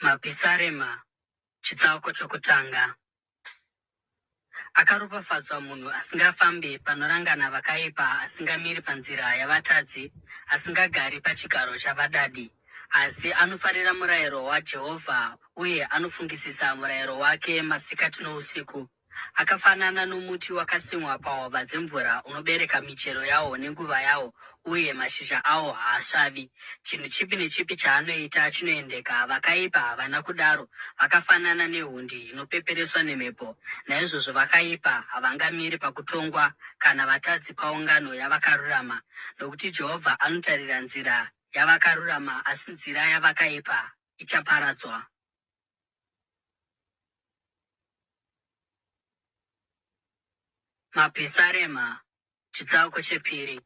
Mapisarema, chitsauko chokutanga. Akaropafadzwa munhu asingafambi panorangana vakaipa, asingamiri panzira yavatadzi, asingagari pachigaro chavadadi. Asi anofarira murayiro waJehovha uye anofungisisa murayiro wake masikati nousiku. Akafanana nomuti wakasimwa pahova dzemvura unobereka michero yawo nenguva yawo uye mashizha awo haasvavi. Chinhu chipi nechipi chaanoita chinoendeka. Vakaipa havana kudaro, vakafanana nehundi inopepereswa nemhepo. Naizvozvo vakaipa havangamiri pakutongwa, kana vatadzi paungano yavakarurama. Nokuti Jehovha anotarira nzira yavakarurama, asi nzira yavakaipa ichaparadzwa. Mapisarema, chitsauko chepiri.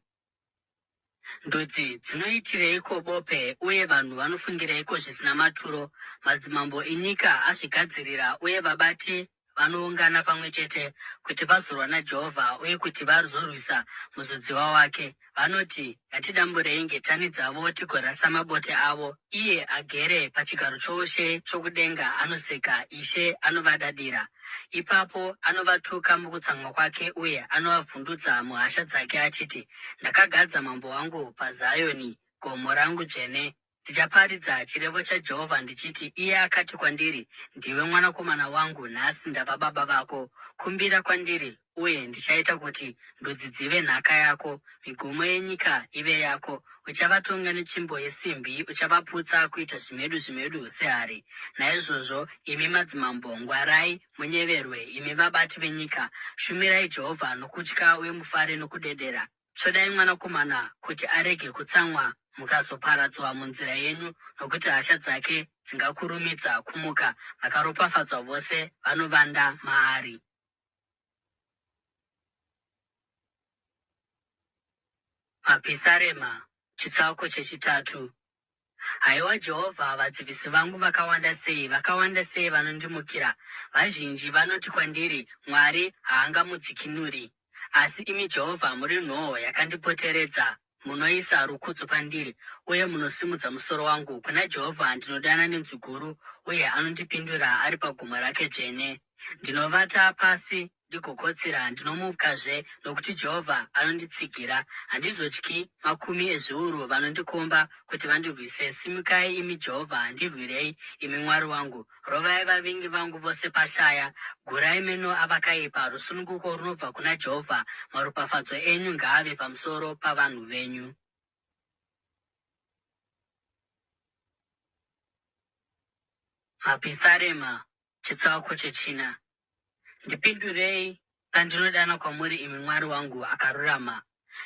Ndudzi dzinoitireiko bope uye vanhu vanofungireiko zvisina maturo? Madzimambo enyika azvigadzirira uye vabati vanoungana pamwe chete kuti vazorwa naJehovha uye kuti vazorwisa muzodziwa wake. Vanoti, Ngatidamburei ngetani dzavo tigorasa mabote avo. Iye agere pachigaro choushe chokudenga anoseka, Ishe anovadadira. Ipapo anovatuka mukutsamwa kwake uye anovavhundutsa muhasha dzake achiti, Ndakagadza mambo wangu paZioni, gomo rangu dzvene. Ndichaparidza chirevo chaJehovha ndichiti, Iye akati kwandiri, Ndiwe mwanakomana wangu, nhasi ndava baba vako. Kumbira kwandiri, uye ndichaita kuti ndudzi dzive nhaka yako, migumo yenyika ive yako. Uchavatonga netsvimbo yesimbi, uchavaputsa kuita zvimedu zvimedu sehari. Naizvozvo, imi madzimambo, ngwarai, munyeverwe, imi vabati venyika. Shumirai Jehovha nokutya uye mufare nokudedera. Tsvodai mwanakomana kuti arege kutsamwa mukazoparadzwa munzira yenyu, nokuti hasha dzake dzingakurumidza kumuka. Vakaropafadzwa vose vanovanda maari. Mapisarema, chitsauko chechitatu. Haiwa Jehovha, vadzivisi vangu vakawanda sei, vakawanda sei vanondimukira! Vazhinji vanoti kwandiri, Mwari haangamudzikinuri. Asi imi Jehovha muri nhoo yakandipoteredza, munoisa rukudzo pandiri, uye munosimudza musoro wangu. Kuna Jehovha ndinodana nenzwi guru, uye anondipindura ari pagomo rake dzvene. Ndinovata pasi ndigokotsira, ndinomukazve, nokuti Jehovha anonditsigira. Handizotyi makumi ezviuru vanondikomba kuti vandirwise. Simukai, imi Jehovha, ndirwirei, imi Mwari wangu. Rovai vavengi vangu vose pashaya, gurai meno avakaipa. Rusununguko runobva kuna Jehovha, maropafadzo enyu ngaave pamusoro pavanhu venyu. Mapisarema, chitsauko chechina. Ndipindurei pandinodana kwamuri, imi Mwari wangu akarurama.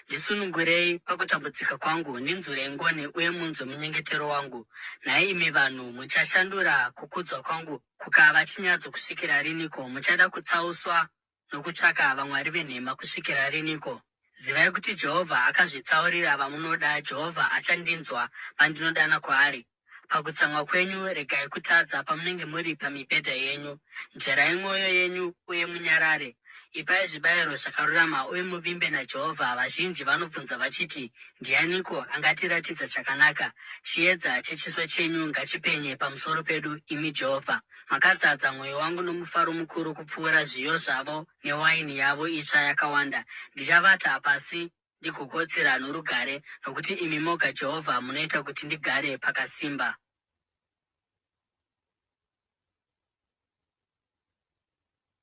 Ndisunungurei pakutambudzika kwangu, ndinzwirei ngoni uye munzwe munyengetero wangu. Nhai imi vanhu, muchashandura kukudzwa kwangu kukava chinyadzo kusvikira riniko? Muchada kutsauswa nokutsvaka vamwari venhema kusvikira riniko? Zivai kuti Jehovha akazvitsaurira vamunoda, Jehovha achandinzwa pandinodana kwaari. Pakutsamwa kwenyu regai kutadza pamunenge muri pamibhedha yenyu. Nzverai mwoyo yenyu uye munyarare. Ipai zvibayiro zvakarurama uye muvimbe naJehovha. Vazhinji vanobvunza vachiti, Ndianiko angatiratidza chakanaka? Chiedza chechiso chenyu ngachipenye pamusoro pedu, imi Jehovha. Makazadza mwoyo wangu nomufaro mukuru kupfuura zviyo zvavo newaini yavo itsva yakawanda. Ndichavata pasi ndigokotsira norugare, nokuti imi moga, Jehovha, munoita kuti ndigare pakasimba.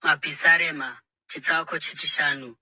Mapisarema, chitsauko chechishanu.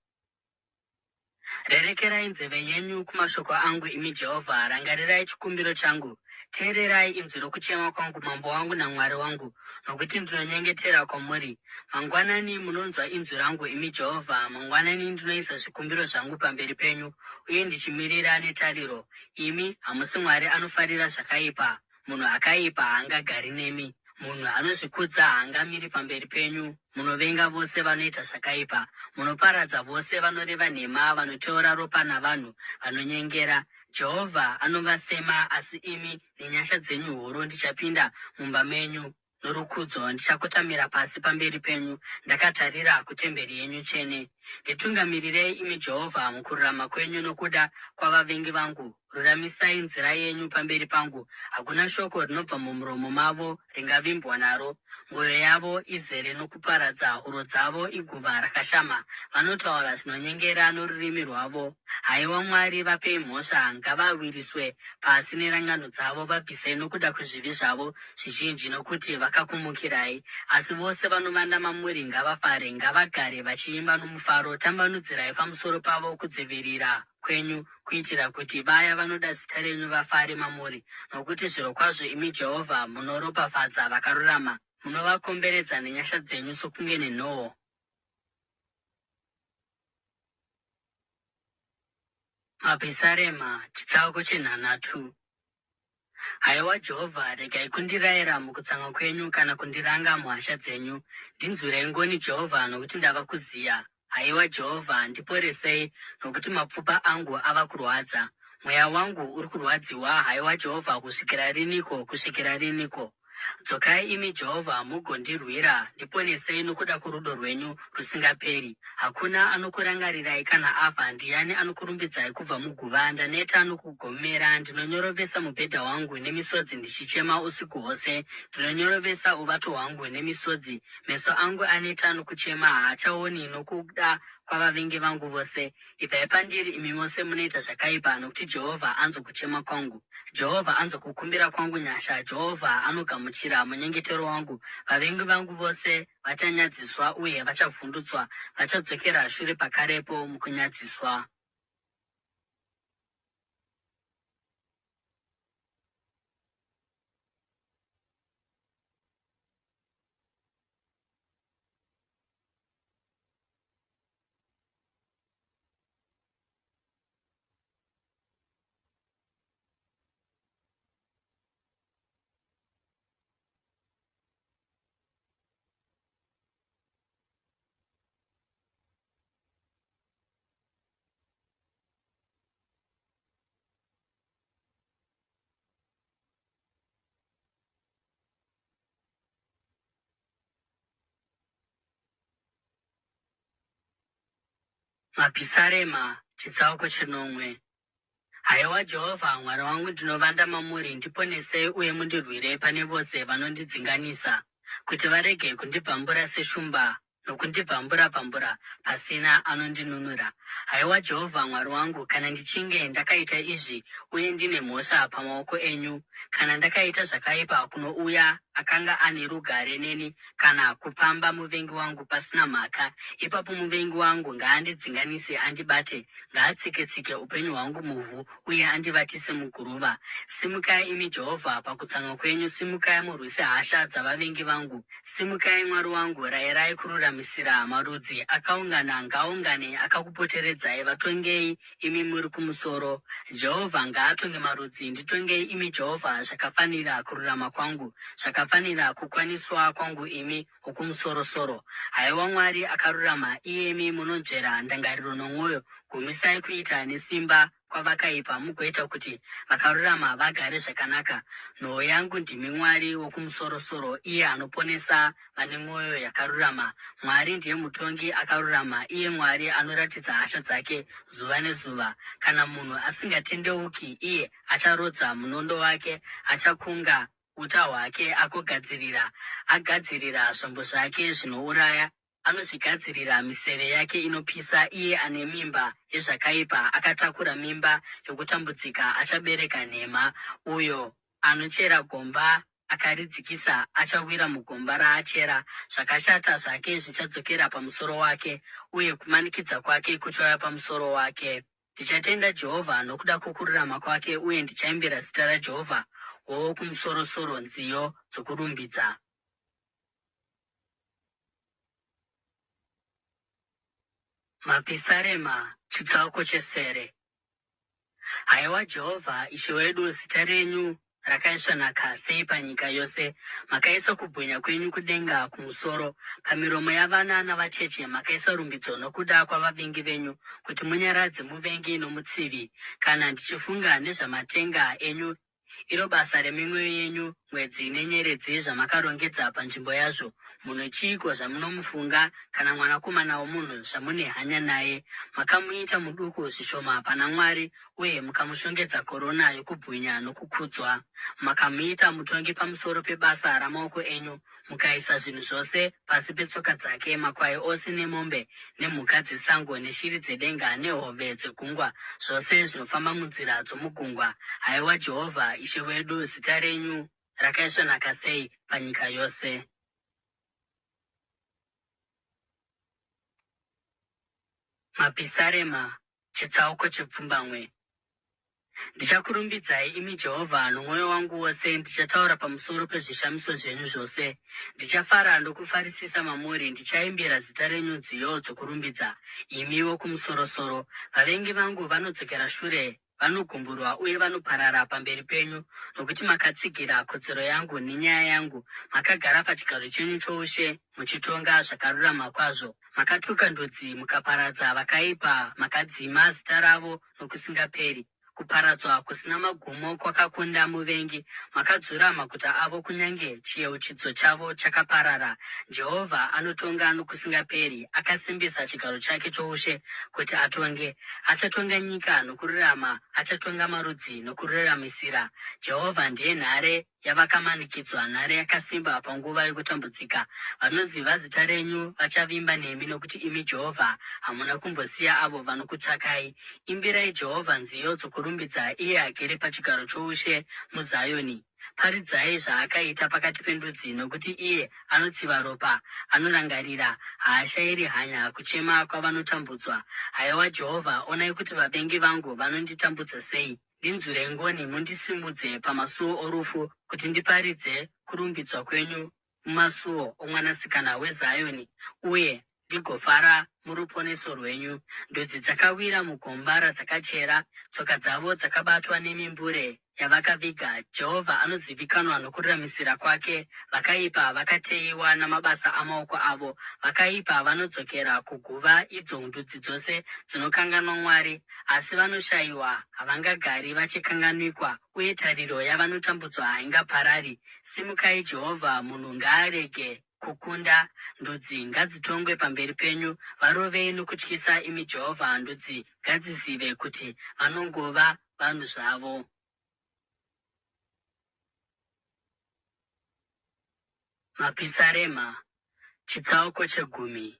Rerekerai nzeve yenyu kumashoko angu, imi Jehovha, rangarirai chikumbiro changu. Teererai inzwi rokuchema kwangu, Mambo wangu naMwari wangu, nokuti ndinonyengetera kwamuri. Mangwanani munonzwa inzwi rangu, imi Jehovha, mangwanani ndinoisa zvikumbiro zvangu pamberi penyu, uye ndichimirira netariro. Imi hamusi Mwari anofarira zvakaipa, Munhu akaipa haangagari nemi, munhu anozvikudza haangamiri pamberi penyu. Munovenga vose vanoita zvakaipa, munoparadza vose vanoreva nhema, vanoteura ropa navanhu vanonyengera. Jehovha anovasema, asi imi, nenyasha dzenyu huru, ndichapinda mumba menyu norukudzo, ndichakotamira pasi pamberi penyu, ndakatarira kutemberi yenyu tsvene. Nditungamirirei, imi Jehovha, mukururama kwenyu nokuda kwavavengi vangu. Ruramisai nzira yenyu pamberi pangu. Hakuna shoko rinobva mumuromo mavo ringavimbwa naro. Mwoyo yavo izere nokuparadza, huro dzavo iguva rakashama. Vanotaura zvinonyengera norurimi rwavo. Haiwa Mwari, vapei mhosva, ngavawiriswe pasi nerangano dzavo, vabvisei nokuda kwezvivi zvavo zvizhinji, nokuti vakakumukirai. Asi vose vanovanda mamuri ngavafare, ngavagare vachiimba nomufaro. Tambanudzirai pamusoro pavo kudzivirira kwenyu, kuitira kuti vaya vanoda zita renyu vafare mamuri. Nokuti zvirokwazvo imi Jehovha munoropafadza vakarurama, munovakomberedza nenyasha dzenyu sokunge nenhoo. Mapisarema, chitsauko chenhanhatu. Haiwa Jehovha, regai kundirayira mukutsamwa kwenyu kana kundiranga muhasha dzenyu. Ndinzwirei ngoni Jehovha, nokuti ndava kuziya. Haiwa Jehovha, ndiporesei, nokuti mapfupa angu ava kurwadza. Mweya wangu uri kurwadziwa, haiwa Jehovha, kusvikira riniko, kusvikira riniko? Dzokai imi Jehovha mugondirwira, ndiponesei nokuda kworudo rwenyu rusingaperi. Hakuna anokurangarirai kana afa, ndiani anokurumbidzai kubva muguva? Ndaneta nokugomera, ndinonyorovesa mubhedha wangu nemisodzi ndichichema usiku hwose. Ndinonyorovesa uvato hwangu nemisodzi, meso angu aneta nokuchema, haachaoni nokuda kwavavengi vangu vose. Ibvai pandiri, imi mose munoita zvakaipa, nokuti Jehovha anzwa kuchema kwangu. Jehovha anzwa kukumbira kwangu nyasha. Jehovha anogamuchira munyengetero wangu. Vavengi vangu vose vachanyadziswa uye vachavhundutswa, vachadzokera shure pakarepo mukunyadziswa. Mapisarema, chitsauko chenomwe. Haiwa Jehovha, Mwari wangu, ndinovanda mamuri, ndiponesei uye mundirwire pane vose vanondidzinganisa, kuti varege kundibvambura seshumba nokundibvambura-bvambura pasina anondinunura. Haiwa Jehovha, Mwari wangu, kana ndichinge ndakaita izvi uye ndine mhosva pamaoko enyu, kana ndakaita zvakaipa kuno uya akanga ane rugare neni kana kupamba muvengi wangu pasina mhaka, ipapo muvengi wangu ngaandidzinganise andibate, ngaatsike-tsike upenyu hwangu muvhu uye andivatise muguruva. Simukai, imi Jehovha, pakutsamwa kwenyu, simukai murwise hasha dzavavengi vangu. Simukai, Mwari wangu, rayirai kururamisira. Marudzi akaungana ngaaungane akakupoteredzai, vatongei, imi muri kumusoro. Jehovha ngaatonge marudzi, nditongei imi Jehovha zvakafanira kururama kwangu, zvakafanira kukwaniswa kwangu imi Wokumusorosoro. Haiwa Mwari akarurama, iyemi munonzvera ndangariro nomwoyo, gumisai kuita nesimba kwavakaipa mugoita kuti vakarurama vagare zvakanaka. Nhoo yangu ndimi Mwari Wokumusorosoro, iye anoponesa vane mwoyo yakarurama. Mwari ndiye mutongi akarurama, iye Mwari anoratidza hasha dzake zuva nezuva. Kana munhu asingatendeuki, iye acharodza munondo wake, achakunga uta hwake agogadzirira, agadzirira zvombo zvake zvinouraya, anozvigadzirira miseve yake inopisa. Iye ane mimba yezvakaipa, akatakura mimba yokutambudzika, achabereka nhema. Uyo anochera gomba akaridzikisa achawira mugomba raachera. Zvakashata zvake zvichadzokera pamusoro wake, uye kumanikidza kwake kuchauya pamusoro wake. Ndichatenda Jehovha nokuda kwokururama kwake, uye ndichaimbira zita raJehovha Wowokumusorosoro nziyo dzokurumbidza. Mapisarema, chitsauko chesere. Haiwa Jehovha, Ishe wedu, zita renyu rakaisvonaka sei panyika yose! Makaisa kubwinya kwenyu kudenga kumusoro. Pamiromo yavana navacheche makaisa rumbidzo nokuda kwavavengi venyu, kuti munyaradze muvengi nomutsivi. Kana ndichifunga nezvamatenga enyu, iro basa reminwe yenyu, mwedzi nenyeredzi zvamakarongedza panzvimbo yazvo, munhu chiiko zvamunomufunga, kana mwanakomana womunhu zvamune hanya naye? Makamuita muduku zvishoma pana Mwari, uye mukamushongedza korona yokubwinya nokukudzwa. Makamuita mutongi pamusoro pebasa ramaoko enyu, mukaisa zvinhu zvose pasi petsoka dzake, makwai ose nemombe, nemhuka dzesango, neshiri dzedenga, nehove dzegungwa, zvose zvinofamba munzira dzomugungwa. Haiwa Jehovha, Ishe wedu, zita renyu rakaisvonaka sei panyika yose! Mapisarema, chitsauko chepfumbamwe. Ndichakurumbidzai, imi Jehovha, nomwoyo wangu wose, ndichataura pamusoro pezvishamiso zvenyu zvose. Ndichafara ndokufarisisa mamuri, ndichaimbira zita renyu nziyo dzokurumbidza, imi Wokumusoro-soro. Vavengi vangu vanodzokera shure, vanogumburwa uye vanoparara pamberi penyu, nokuti makatsigira kodzero yangu nenyaya yangu, makagara pachigaro chenyu choushe muchitonga zvakarurama kwazvo. Makatuka ndudzi mukaparadza vakaipa, makadzima zita ravo nokusingaperi. Kuparadzwa kusina magumo kwakakunda muvengi, makadzura maguta avo kunyange chiyeuchidzo chavo chakaparara. Jehovha anotonga nokusingaperi, akasimbisa chigaro chake choushe kuti atonge. Achatonga nyika nokururama, achatonga marudzi nokururamisira. Jehovha ndiye nhare yavakamanikidzwa, nhare yakasimba panguva yokutambudzika. Vanoziva zita renyu vachavimba nemi, nokuti imi Jehovha hamuna kumbosiya avo vanokutsvakai. Imbirai Jehovha nziyo dzokurumbidza, iye agere pachigaro choushe muZioni. Paridzai zvaakaita pakati pendudzi, nokuti iye anotsiva ropa, anorangarira, haashayiri hanya kuchema kwavanotambudzwa. Haiwa Jehovha, onai kuti vavengi vangu vanonditambudza sei! Ndinzwirei ngoni mundisimudze pamasuo orufu, kuti ndiparidze kurumbidzwa kwenyu mumasuo omwanasikana weZioni, uye ndigofara muruponeso rwenyu. Ndudzi dzakawira mugomba radzakachera, tsoka dzavo dzakabatwa nemimbure yavakaviga. Jehovha anozivikanwa nokururamisira kwake, vakaipa vakateyiwa namabasa amaoko avo. Vakaipa vanodzokera kuguva, idzo ndudzi dzose dzinokanganwa Mwari. Asi vanoshayiwa havangagari vachikanganwikwa, uye tariro yavanotambudzwa haingaparari. Simukai, Jehovha, munhu ngaarege kukunda, ndudzi ngadzitongwe pamberi penyu. Varovei nokutyisa, imi Jehovha, ndudzi ngadzizive kuti vanongova vanhu zvavo. Mapisarema, chitsauko chegumi.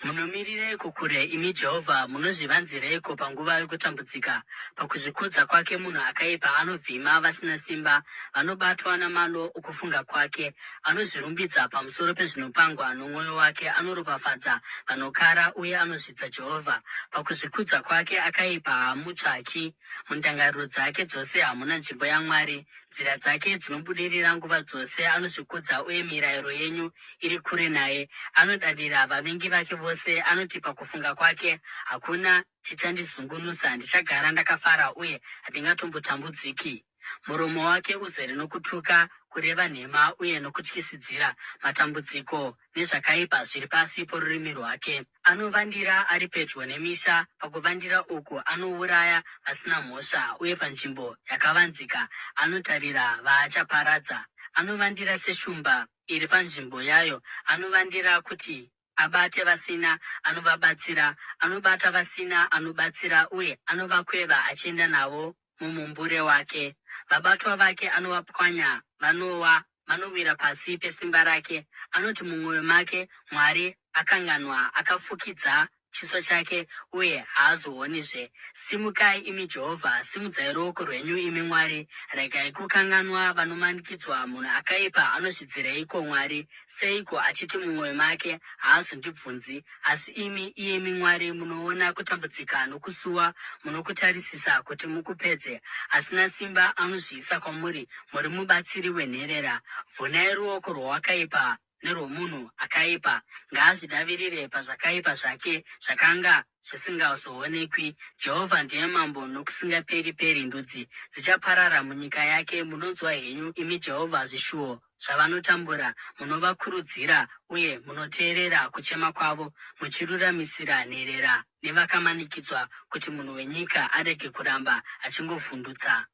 Munomirireiko kure, imi Jehovha? Munozvivanzireiko panguva yokutambudzika? Pakuzvikudza kwake munhu akaipa anovhima vasina simba, vanobatwa namano okufunga kwake. Anozvirumbidza pamusoro pezvinopangwa nomwoyo wake, anoropafadza vanokara uye anozvidza Jehovha. Pakuzvikudza kwake akaipa haamutsvaki, mundangariro dzake dzose hamuna nzvimbo yaMwari. Nzira dzake dzinobudirira nguva dzose, anozvikudza uye mirayiro yenyu iri kure naye. Anodadira vavengi vake vose, anoti pakufunga kwake, Hakuna chichandizungunusa, ndichagara ndakafara uye handingatombotambudziki. Muromo wake uzere nokutuka, kureva nhema uye nokutyisidzira. Matambudziko nezvakaipa zviri pasi porurimi rwake. Anovandira ari pedyo nemisha, pakuvandira uku anouraya vasina mhosva, uye panzvimbo yakavanzika anotarira vaachaparadza. Anovandira seshumba iri panzvimbo yayo, anovandira kuti abate vasina anovabatsira, anobata vasina anobatsira uye anovakweva achienda navo mumumbure wake. Vabatwa vake anovapwanya, vanowa, vanowira pasi pesimba rake. Anoti mumwoyo make, Mwari akanganwa, akafukidza chiso chake uye haazoonizve. Simukai, imi Jehovha, simudzai ruoko rwenyu, imi Mwari. Regai kukanganwa vanomanikidzwa. Munhu akaipa anozvidzireiko Mwari? Seiko achiti mumwoyo make, Haazondibvunzi? Asi imi, iyemi Mwari, munoona kutambudzika nokusuwa, munokutarisisa kuti mukupedze. Asina simba anozviisa kwamuri, muri mubatsiri wenherera. Vhunai ruoko rwowakaipa nerwomunhu akaipa, ngaazvidavirire pazvakaipa zvake zvakanga zvisingazoonekwi. Jehovha ndiye mambo nokusingaperi-peri, ndudzi dzichaparara munyika yake. Munonzwa henyu, imi Jehovha, zvishuwo zvavanotambura, munovakurudzira uye munoteerera kuchema kwavo, muchiruramisira nherera nevakamanikidzwa, kuti munhu wenyika arege kuramba achingovhundutsa.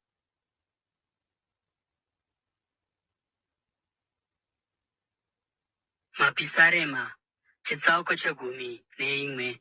Mapisarema, chitsauko chegumi neimwe.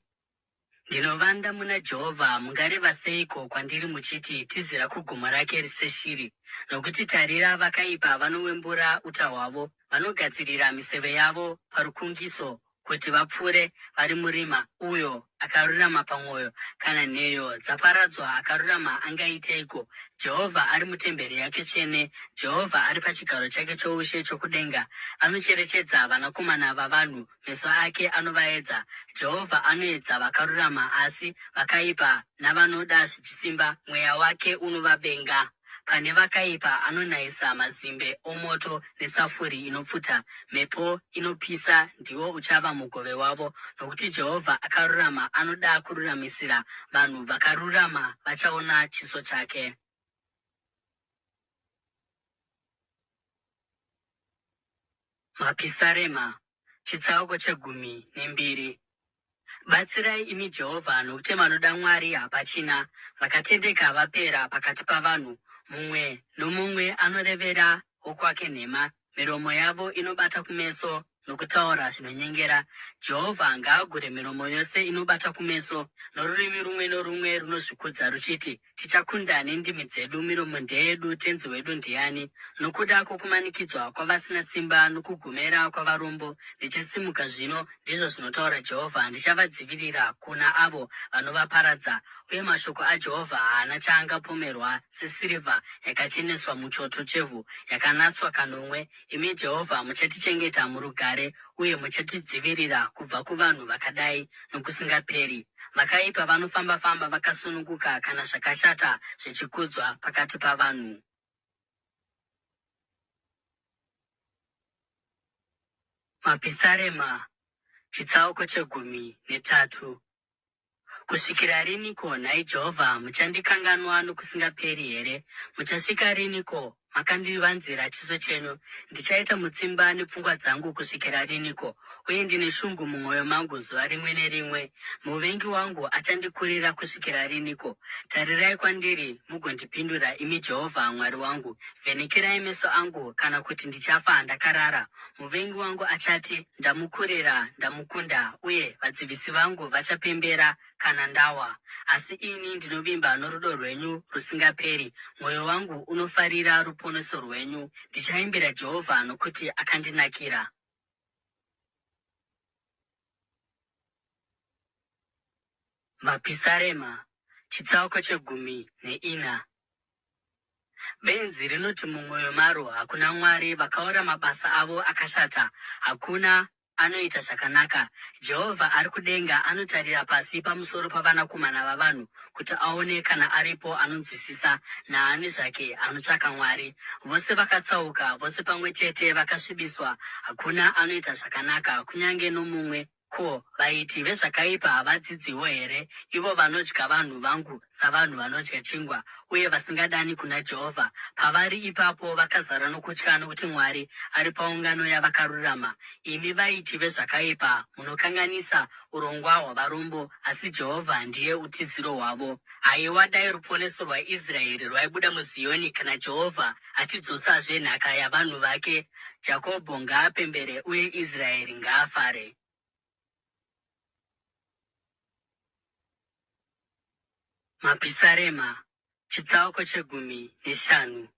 Ndinovanda muna Jehovha, mungareva seiko kwandiri muchiti, Tizira kugomo rake seshiri? Nokuti tarira, vakaipa vanowembura uta hwavo, vanogadzirira miseve yavo parukungiso, kuti vapfure vari murima, uyo akarurama pamwoyo. Kana nheyo dzaparadzwa, akarurama angaiteiko? Jehovha ari mutemberi yake tsvene, Jehovha ari pachigaro chake choushe chokudenga. Anocherechedza vanakomana vavanhu, meso ake anovaedza. Jehovha anoedza vakarurama, asi vakaipa navanoda zvechisimba, mweya wake unovavenga. Pane vakaipa anonayisa mazimbe omoto nesafuri inopfuta, mhepo inopisa ndiwo uchava mugove wavo. Nokuti Jehovha akarurama, anoda kururamisira, vanhu vakarurama vachaona chiso chake. Mapisarema, chitsauko chegumi nembiri. Batsirai imi Jehovha, nokuti vanoda Mwari hapachina. Vakatendeka vapera pakati pavanhu. Mumwe nomumwe anorevera wokwake nhema, miromo yavo inobata kumeso nokutaura zvinonyengera. Jehovha ngaagure miromo yose inobata kumeso, norurimi rumwe norumwe runozvikudza ruchiti, Tichakunda nendimi dzedu, miromo ndeyedu, Tenzi wedu ndiani? Nokuda kwokumanikidzwa kwavasina simba nokugomera kwavarombo, ndichasimuka zvino, ndizvo zvinotaura Jehovha, ndichavadzivirira kuna avo vanovaparadza. Uye mashoko aJehovha haana chaangapomerwa, sesirivha yakacheneswa muchoto chevhu, yakanatswa kanomwe. Imi Jehovha, muchatichengeta murugare, uye muchatidzivirira kubva kuvanhu vakadai nokusingaperi. Vakaipa vanofamba-famba vakasununguka kana zvakashata zvichikudzwa pakati pavanhu. Mapisarema, chitsauko chegumi netatu. Kusvikira riniko, nhai Jehovha, muchandikanganwa nokusingaperi here? Muchasvika riniko makandivanzira chiso chenyu? Ndichaita mutsimba nepfungwa dzangu kusvikira riniko, uye ndine shungu mumwoyo mangu zuva rimwe nerimwe? Muvengi wangu achandikurira kusvikira riniko? Tarirai kwandiri mugondipindura, imi Jehovha Mwari wangu. Vhenekerai meso angu, kana kuti ndichafa ndakarara. Muvengi wangu achati, Ndamukurira, ndamukunda, uye vadzivisi vangu vachapembera kana ndawa. Asi ini ndinovimba norudo rwenyu rusingaperi, mwoyo wangu unofarira ruponeso rwenyu. Ndichaimbira Jehovha nokuti akandinakira. Mapisarema, chitsauko chegumi neina. Benzi rinoti mumwoyo maro, Hakuna Mwari. Vakaora mabasa avo akashata, hakuna anoita zvakanaka. Jehovha ari kudenga anotarira pasi pamusoro pavanakomana vavanhu, kuti aone kana aripo anonzwisisa, naani zvake anotsvaka Mwari. Vose vakatsauka, vose pamwe chete vakasvibiswa, hakuna anoita zvakanaka, kunyange nomumwe. Ko, vaiti vezvakaipa havadzidziwo here, ivo vanodya vanhu vangu savanhu vanodya chingwa, uye vasingadani kuna Jehovha? Pavari ipapo vakazara nokutya, nokuti Mwari ari paungano yavakarurama. Imi vaiti vezvakaipa, munokanganisa urongwa hwavarombo, asi Jehovha ndiye utiziro hwavo. Haiwa, dai ruponeso rwaIsraeri rwaibuda muZioni, kana Jehovha achidzosazve nhaka yavanhu vake! Jakobho ngaapembere uye Israeri ngaafare! Mapisarema, chitsauko chegumi neshanu.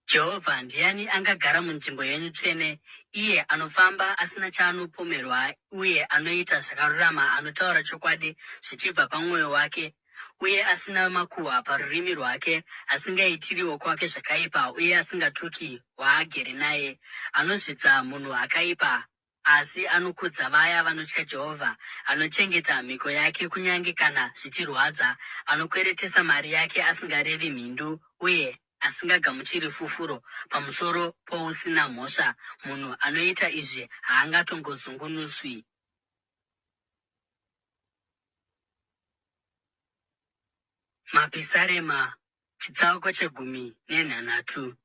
Jehovha, ndiani angagara munzvimbo yenyu tsvene? Iye anofamba asina chaanopomerwa uye anoita zvakarurama, anotaura chokwadi zvichibva pamwoyo wake, uye asina makuhwa parurimi rwake, asingaitiri wokwake zvakaipa uye asingatuki waagere naye, anozvidza munhu akaipa asi anokudza vaya vanotya Jehovha, anochengeta mhiko yake kunyange kana zvichirwadza, anokweretesa mari yake asingarevi mhindu uye asingagamuchiri fufuro pamusoro pousina mhosva, munhu anoita izvi haangatongozungunuswi. Mapisarema, chitsauko chegumi nenhanhatu.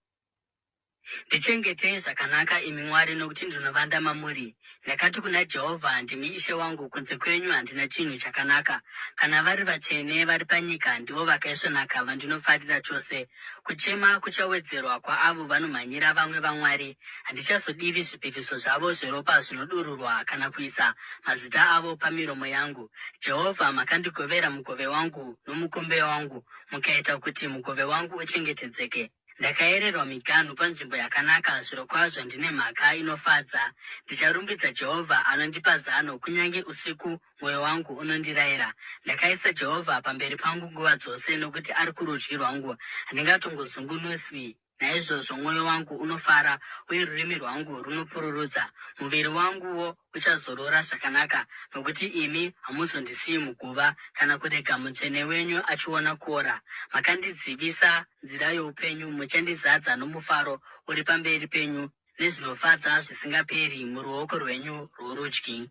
Ndichengetei zvakanaka, imi Mwari, nokuti ndinovanda mamuri. Ndakati kuna Jehovha, Ndimi Ishe wangu, kunze kwenyu handina chinhu chakanaka. Kana vari vatsvene vari panyika, ndivo vakaisvonaka vandinofarira chose. Kuchema kuchawedzerwa kwaavo vanomhanyira vamwe vamwari. Handichazodiri zvipiriso zvavo zveropa zvinodururwa kana kuisa mazita avo pamiromo yangu. Jehovha, makandigovera mugove wangu nomukombe wangu, mukaita kuti mugove wangu uchengetedzeke. Ndakayererwa miganhu panzvimbo yakanaka, zvirokwazvo ndine mhaka inofadza. Ndicharumbidza Jehovha anondipa zano, kunyange usiku mwoyo wangu unondirayira. Ndakaisa Jehovha pamberi pangu nguva dzose, nokuti ari kurudyi rwangu, handingatongozungunuswi. Naizvozvo mwoyo wangu unofara, uye rurimi rwangu runopururudza, muviri wanguwo uchazorora zvakanaka, nokuti imi hamuzondisiyi muguva, kana kurega Mutsvene wenyu achiona kuora. Makandizivisa nzira youpenyu, muchandizadza nomufaro uri pamberi penyu, nezvinofadza zvisingaperi muruoko rwenyu rworudyi.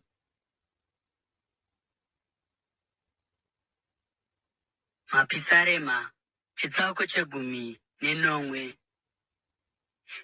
Mapisarema, chitsauko chegumi nenomwe.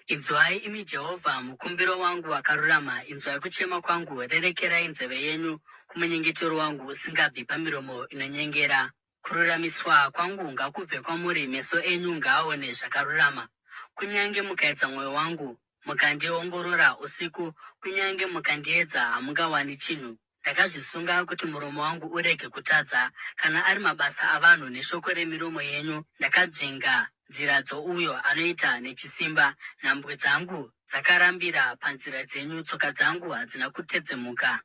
Inzwai, imi Jehovha, mukumbiro wangu wakarurama, inzwai kuchema kwangu, rerekerai nzeve yenyu kumunyengetero wangu usingabvi pamiromo inonyengera. Kururamiswa kwangu ngakubve kwamuri, meso enyu ngaaone zvakarurama. Kunyange mukaedza mwoyo wangu, mukandiongorora usiku, kunyange mukandiedza, hamungawani chinhu. Ndakazvisunga kuti muromo wangu urege kutadza, kana ari mabasa avanhu neshoko remiromo yenyu, ndakadzvenga nzira dzouyo anoita nechisimba. Nhambwe dzangu dzakarambira panzira dzenyu, tsoka dzangu hadzina kutedzemuka.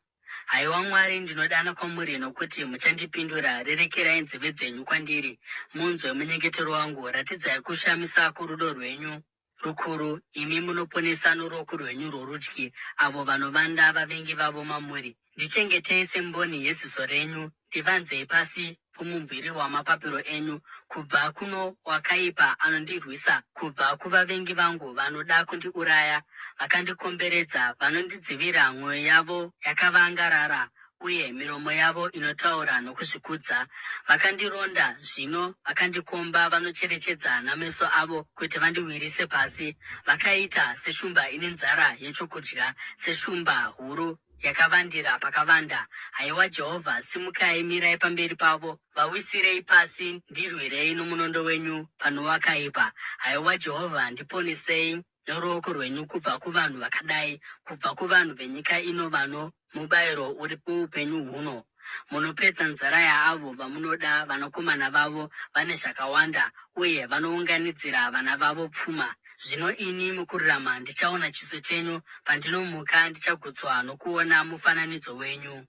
Haiwa Mwari, ndinodana kwamuri, nokuti muchandipindura, rerekerai nzeve dzenyu kwandiri, munzwe munyengetero wangu, ratidzai kushamisa kworudo rwenyu rukuru, imi munoponesa noruoko rwenyu rworudyi avo vanovanda vavengi vavo mamuri. Ndichengetei semboni yeziso renyu, ndivanzei pasi pomumvuri wamapapiro enyu, kubva kuno wakaipa anondirwisa, kubva kuvavengi vangu vanoda kundiuraya, vakandikomberedza, vanondidzivira, mwoyo yavo yakavangarara, uye miromo yavo inotaura nokuzvikudza. Vakandironda, zvino vakandikomba, vanocherechedza nameso avo kuti vandiwirise pasi. Vakaita seshumba ine nzara yechokudya, seshumba huru yakavandira pakavanda. Haiwa Jehovha, simukai, mirai pamberi pavo, vawisirei pasi, ndirwirei nomunondo wenyu pano wakaipa. Haiwa Jehovha, ndiponesei noruoko rwenyu kubva kuvanhu vakadai, kubva kuvanhu venyika ino vano mubayiro uri muupenyu huno. Munopedza nzara yaavo vamunoda, vanakomana vavo vane zvakawanda, uye vanounganidzira vana vavo pfuma. Zvino ini mukururama ndichaona chiso chenyu, pandinomuka ndichagutswa nokuona mufananidzo wenyu.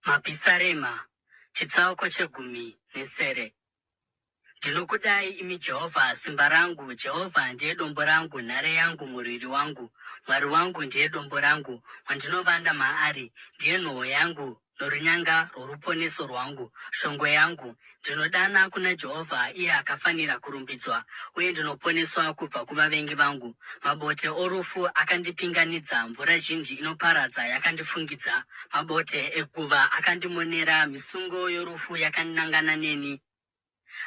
Mapisarema, chitsauko chegumi nesere. Ndinokudai, imi Jehovha, simba rangu. Jehovha ndiye dombo rangu, nhare yangu, murwiri wangu. Mwari wangu ndiye dombo rangu, wandinovanda maari. Ndiye nhoo yangu norunyanga rworuponeso rwangu, shongwe yangu. Ndinodana kuna Jehovha, iye akafanira kurumbidzwa, uye ndinoponeswa kubva kuvavengi vangu. Mabote orufu akandipinganidza, mvura zhinji inoparadza yakandifungidza. Mabote eguva akandimonera, misungo yorufu yakanangana neni.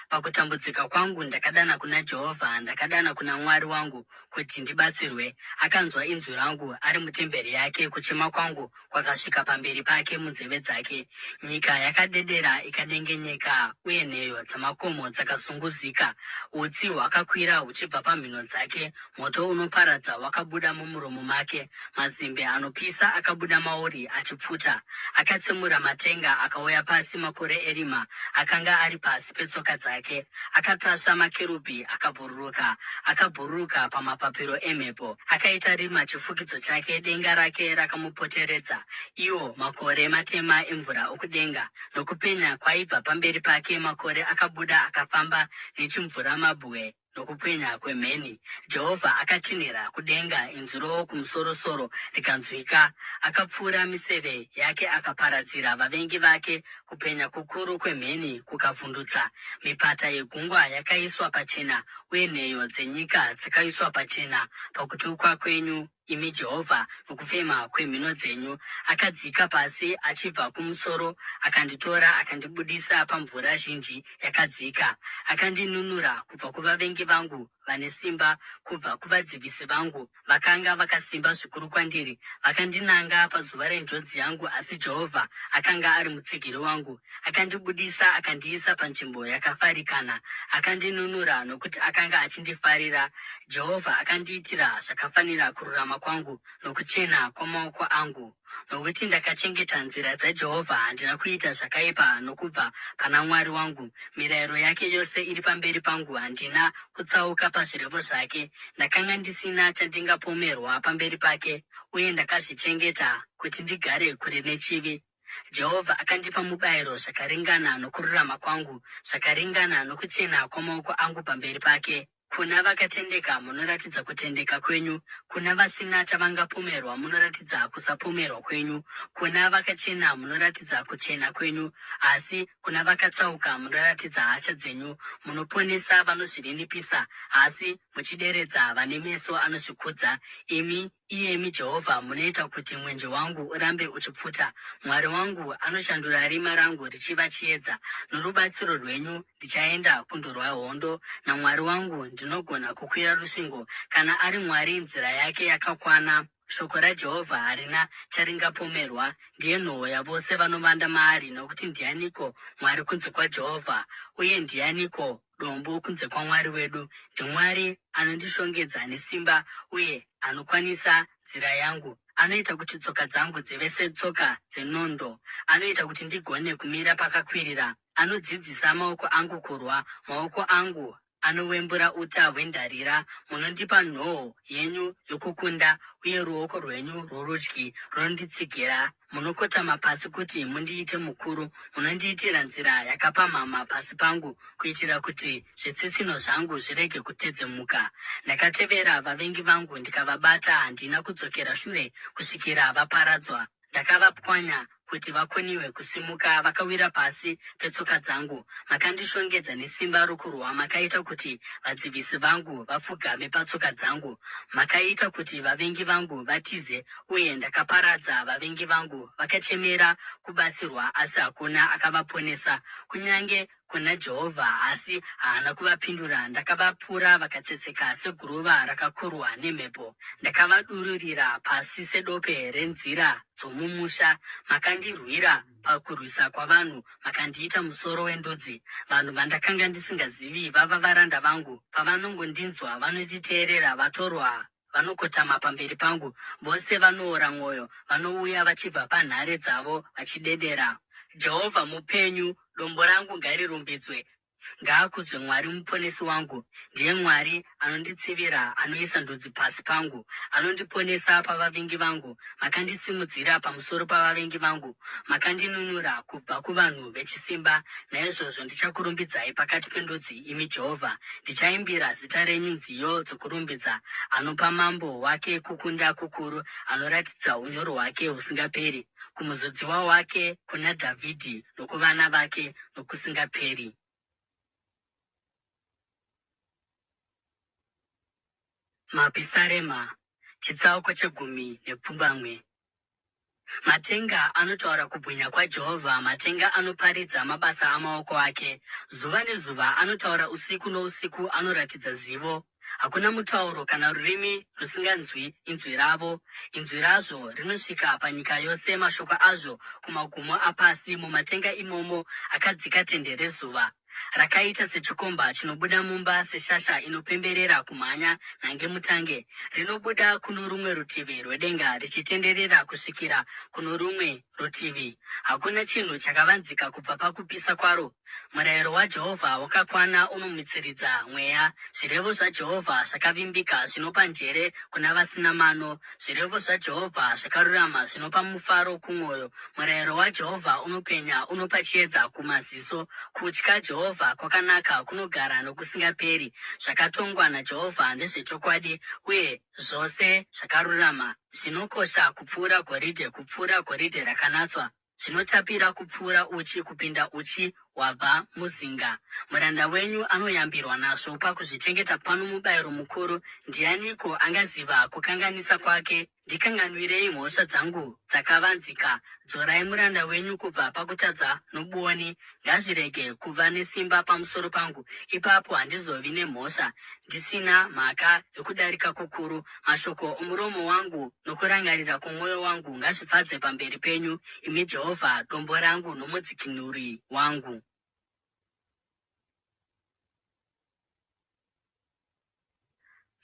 Pakutambudzika kwangu ndakadana kuna Jehovha, ndakadana kuna Mwari wangu kuti ndibatsirwe. Akanzwa inzwi rangu ari mutemberi yake, kuchema kwangu kwakasvika pamberi pake munzeve dzake. Nyika yakadedera ikadengenyeka, uye nheyo dzamakomo dzakazunguzika. Utsi hwakakwira huchibva pamhino dzake, moto unoparadza wakabuda mumuromo make, mazimbe anopisa akabuda mauri achipfuta. Akatsemura matenga akauya pasi, makore erima akanga ari pasi petsoka dzake. Akatasva makerubhi akabhururuka, akabhururuka pamapapiro emhepo. Akaita rima chifukidzo chake, denga rake rakamupoteredza, iwo makore matema emvura okudenga. Nokupenya kwaibva pamberi pake, makore akabuda akafamba nechimvuramabwe nokupenya kwemheni. Jehovha akatinhira kudenga, inzwi roWokumusoro-soro rikanzwika. Akapfura miseve yake akaparadzira vavengi vake, kupenya kukuru kwemheni kukavhundutsa. Mipata yegungwa yakaiswa pachena, uye nheyo dzenyika dzakaiswa pachena pakutukwa kwenyu. imi Jehovha, nokufema kwemhino dzenyu. Akadzika pasi achibva kumusoro, akanditora akandibudisa pamvura zhinji yakadzika. Akandinunura kubva kuvavengi vangu vane simba, kubva kuvadzivisi vangu vakanga vakasimba zvikuru kwandiri. Vakandinanga pazuva renjodzi yangu, asi Jehovha akanga ari mutsigiri wangu. Akandibudisa akandiisa panzvimbo yakafarikana. Akandinunura nokuti akanga achindifarira. Jehovha akandiitira zvakafanira kururama kwangu nokuchena kwamaoko angu. Nokuti ndakachengeta nzira dzaJehovha, handina kuita zvakaipa nokubva pana Mwari wangu. Mirayiro yake yose iri pamberi pangu, handina kutsauka pazvirevo zvake. Ndakanga ndisina chandingapomerwa pamberi pake, uye ndakazvichengeta kuti ndigare kure nechivi. Jehovha akandipa mubayiro zvakaringana nokururama kwangu, zvakaringana nokuchena kwamaoko angu pamberi pake. Kuna vakatendeka munoratidza kutendeka kwenyu, kuna vasina chavangapomerwa munoratidza kusapomerwa kwenyu, kuna vakachena munoratidza kuchena kwenyu, asi kuna vakatsauka munoratidza hasha dzenyu. Munoponesa vanozvininipisa, asi muchideredza vane meso anozvikudza. Imi, iyemi Jehovha, munoita kuti mwenje wangu urambe uchipfuta. Mwari wangu anoshandura rima rangu richiva chiedza. Norubatsiro rwenyu ndichaenda kundorwa hondo. NaMwari wangu ndinogona kukwira rusvingo. Kana ari Mwari, nzira yake yakakwana. Shoko raJehovha harina charingapomerwa. Ndiye nhovo yavose vanovanda maari. Nokuti ndianiko Mwari kunze kwaJehovha? Uye ndianiko dombo kunze kwaMwari wedu? NdiMwari anondishongedza nesimba uye anokwanisa nzira yangu. Anoita kuti tsoka dzangu dzive setsoka dzenondo. Anoita kuti ndigone kumira pakakwirira. Anodzidzisa maoko angu kurwa, maoko angu anowembura uta hwendarira. Munondipa nhoo yenyu yokukunda, uye ruoko rwenyu rworudyi runonditsigira. Munokotama pasi kuti mundiite mukuru, munondiitira nzira yakapamhama pasi pangu, kuitira kuti zvitsitsinho zvangu zvirege kutedzemuka. Ndakatevera vavengi vangu ndikavabata, handina kudzokera shure kusvikira vaparadzwa. Ndakavapwanya kuti vakoniwe kusimuka, vakawira pasi petsoka dzangu. Makandishongedza nesimba rokurwa, makaita kuti vadzivisi vangu vapfugame patsoka dzangu. Makaita kuti vavengi vangu vatize, uye ndakaparadza vavengi vangu. Vakachemera kubatsirwa, asi hakuna akavaponesa, kunyange kuna Jehovha, asi haana kuvapindura. Ndakavapura vakatsetseka seguruva rakakurwa nemhepo. Ndakavadururira pasi sedope renzira dzomumusha. Makandirwira pakurwisa kwavanhu, makandiita musoro wendudzi. Vanhu vandakanga ndisingazivi vava varanda vangu. Pavanongondinzwa vanonditeerera, vatorwa vanokotama pamberi pangu. Vose vanoora mwoyo vanouya vachibva panhare dzavo vachidedera. Jehovha mupenyu! Dombo rangu ngarirumbidzwe! Ngaakudzwe Mwari Muponesi wangu! Ndiye Mwari anonditsivira, anoisa ndudzi pasi pangu, anondiponesa pavavengi vangu. Makandisimudzira pamusoro pavavengi vangu, makandinunura kubva kuvanhu vechisimba. Naizvozvo ndichakurumbidzai pakati pendudzi, imi Jehovha, ndichaimbira zita renyu nziyo dzokurumbidza. Anopa mambo wake kukunda kukuru, anoratidza unyoro hwake husingaperi kumuzodziwa wake, kuna Dhavhidhi nokuvana vake nokusingaperi. Mapisarema, chitsauko chegumi nepfumbamwe. Matenga anotaura kubwinya kwaJehovha, matenga anoparidza mabasa amaoko ake. Zuva nezuva anotaura, usiku nousiku anoratidza zivo. Hakuna mutauro kana rurimi rusinganzwi inzwi ravo. Inzwi razvo rinosvika panyika yose, mashoko azvo kumagumo apasi. Mumatenga imomo akadzika tende rezuva. Rakaita sechikomba chinobuda mumba, seshasha inopemberera kumhanya nhangemutange. Rinobuda kuno rumwe rutivi rwedenga richitenderera kusvikira kuno rumwe rutivi. Hakuna chinhu chakavanzika kubva pakupisa kwaro. Murayiro waJehovha wakakwana unomutsiridza mweya. Zvirevo zvaJehovha zvakavimbika zvinopa njere kuna vasina mano. Zvirevo zvaJehovha zvakarurama zvinopa mufaro kumwoyo. Murayiro waJehovha unopenya, unopa chiedza kumaziso. Kutya Jehovha kwakanaka, kunogara nokusingaperi. Zvakatongwa naJehovha ndezvechokwadi, uye zvose zvakarurama. Zvinokosha kupfuura goridhe, kupfuura goridhe rakanatswa. Zvinotapira kupfuura uchi, kupinda uchi hwabva muzinga. Muranda wenyu anoyambirwa nazvo pakuzvichengeta pano mubayiro mukuru. Ndianiko angaziva kukanganisa kwake? Ndikanganwirei mhosva dzangu dzakavanzika. Dzorai muranda wenyu kubva pakutadza nobwoni. Ngazvirege kuva nesimba pamusoro pangu, ipapo handizovi nemhosva, ndisina mhaka yokudarika kukuru. Mashoko omuromo wangu nokurangarira kwomwoyo wangu ngazvifadze pamberi penyu, imi Jehovha, dombo rangu nomudzikinuri wangu.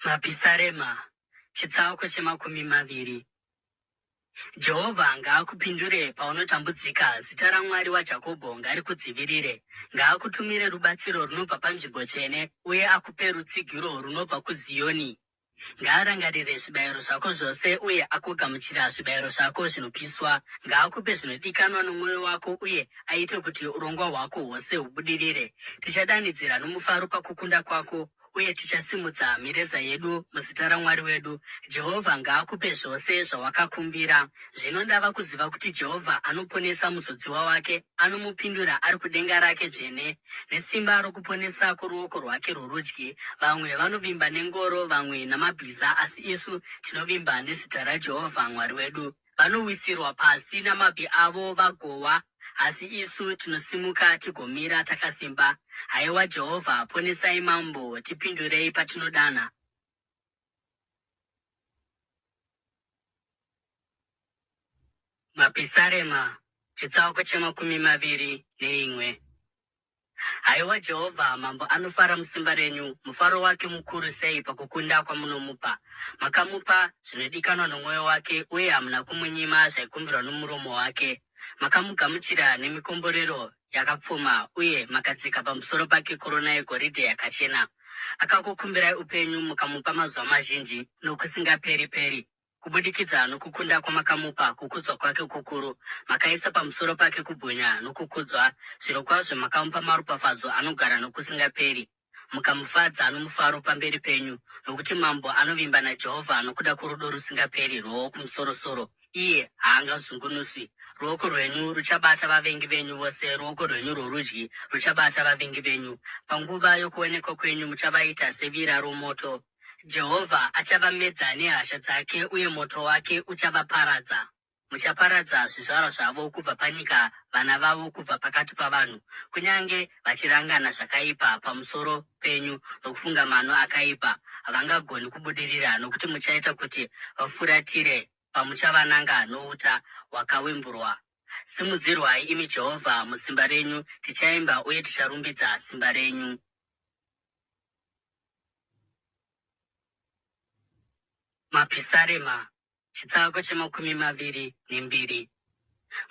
Mapisarema, chitsauko chemakumi maviri. Jehovha ngaakupindure paunotambudzika, zita raMwari waJakobho ngarikudzivirire. Ngaakutumire rubatsiro runobva panzvimbo tsvene, uye akupe rutsigiro runobva kuZiyoni. Ngaarangarire zvibayiro zvako zvose uye agogamuchira zvibayiro zvako zvinopiswa. Ngaakupe zvinodikanwa nomwoyo wako uye aite kuti urongwa hwako hwose hubudirire. Tichadanidzira nomufaro pakukunda kwako, uye tichasimudza mireza yedu muzita raMwari wedu. Jehovha ngaakupe zvose zvawakakumbira. Zvino ndava kuziva kuti Jehovha anoponesa muzodziwa wake, anomupindura ari kudenga rake dzvene nesimba rokuponesa kworuoko rwake rworudyi. Vamwe vanovimba nengoro, vamwe namabhiza, asi isu tinovimba nezita raJehovha Mwari wedu. Vanowisirwa pasi namabvi avo vagowa, asi isu tinosimuka tigomira takasimba. Haiwa Jehovha, ponesai mambo, tipindurei patinodana. Mapisarema, chitsauko chemakumi maviri neimwe. Haiwa Jehovha, mambo anofara musimba renyu, mufaro wake mukuru sei pakukunda kwamunomupa! Makamupa zvinodikanwa nomwoyo wake, uye hamuna kumunyima zvaikumbirwa nomuromo wake. Makamugamuchira nemikomborero yakapfuma, uye makadzika pamusoro pake korona yegoridhe yakachena. Akakukumbirai upenyu, mukamupa mazuva mazhinji nokusingaperi-peri. Kubudikidza nokukunda kwamakamupa, kukudzwa kwake kukuru, makaisa pamusoro pake kubwinya nokukudzwa. Zvirokwazvo makamupa maropafadzo anogara nokusingaperi, mukamufadza nomufaro pamberi penyu. Nokuti mambo anovimba naJehovha nokuda kworudo rusingaperi rwoWokumusoro-soro, iye haangazungunuswi. Ruoko rwenyu ruchabata vavengi venyu vose, ruoko rwenyu rworudyi ruchabata vavengi venyu. Panguva yokuonekwa kwenyu muchavaita sevira romoto. Jehovha achavamedza nehasha dzake uye moto wake uchavaparadza. Muchaparadza zvizvarwa zvavo kubva panyika, vana vavo kubva pakati pavanhu. Kunyange vachirangana zvakaipa pamusoro penyu nokufunga mano akaipa, havangagoni kubudirira, nokuti muchaita kuti vafuratire pamuchavananga nouta hwakawemburwa. Simudzirwai, imi Jehovha, musimba renyu; tichaimba uye ticharumbidza simba renyu. Mapisarema, chitsauko chemakumi maviri nembiri.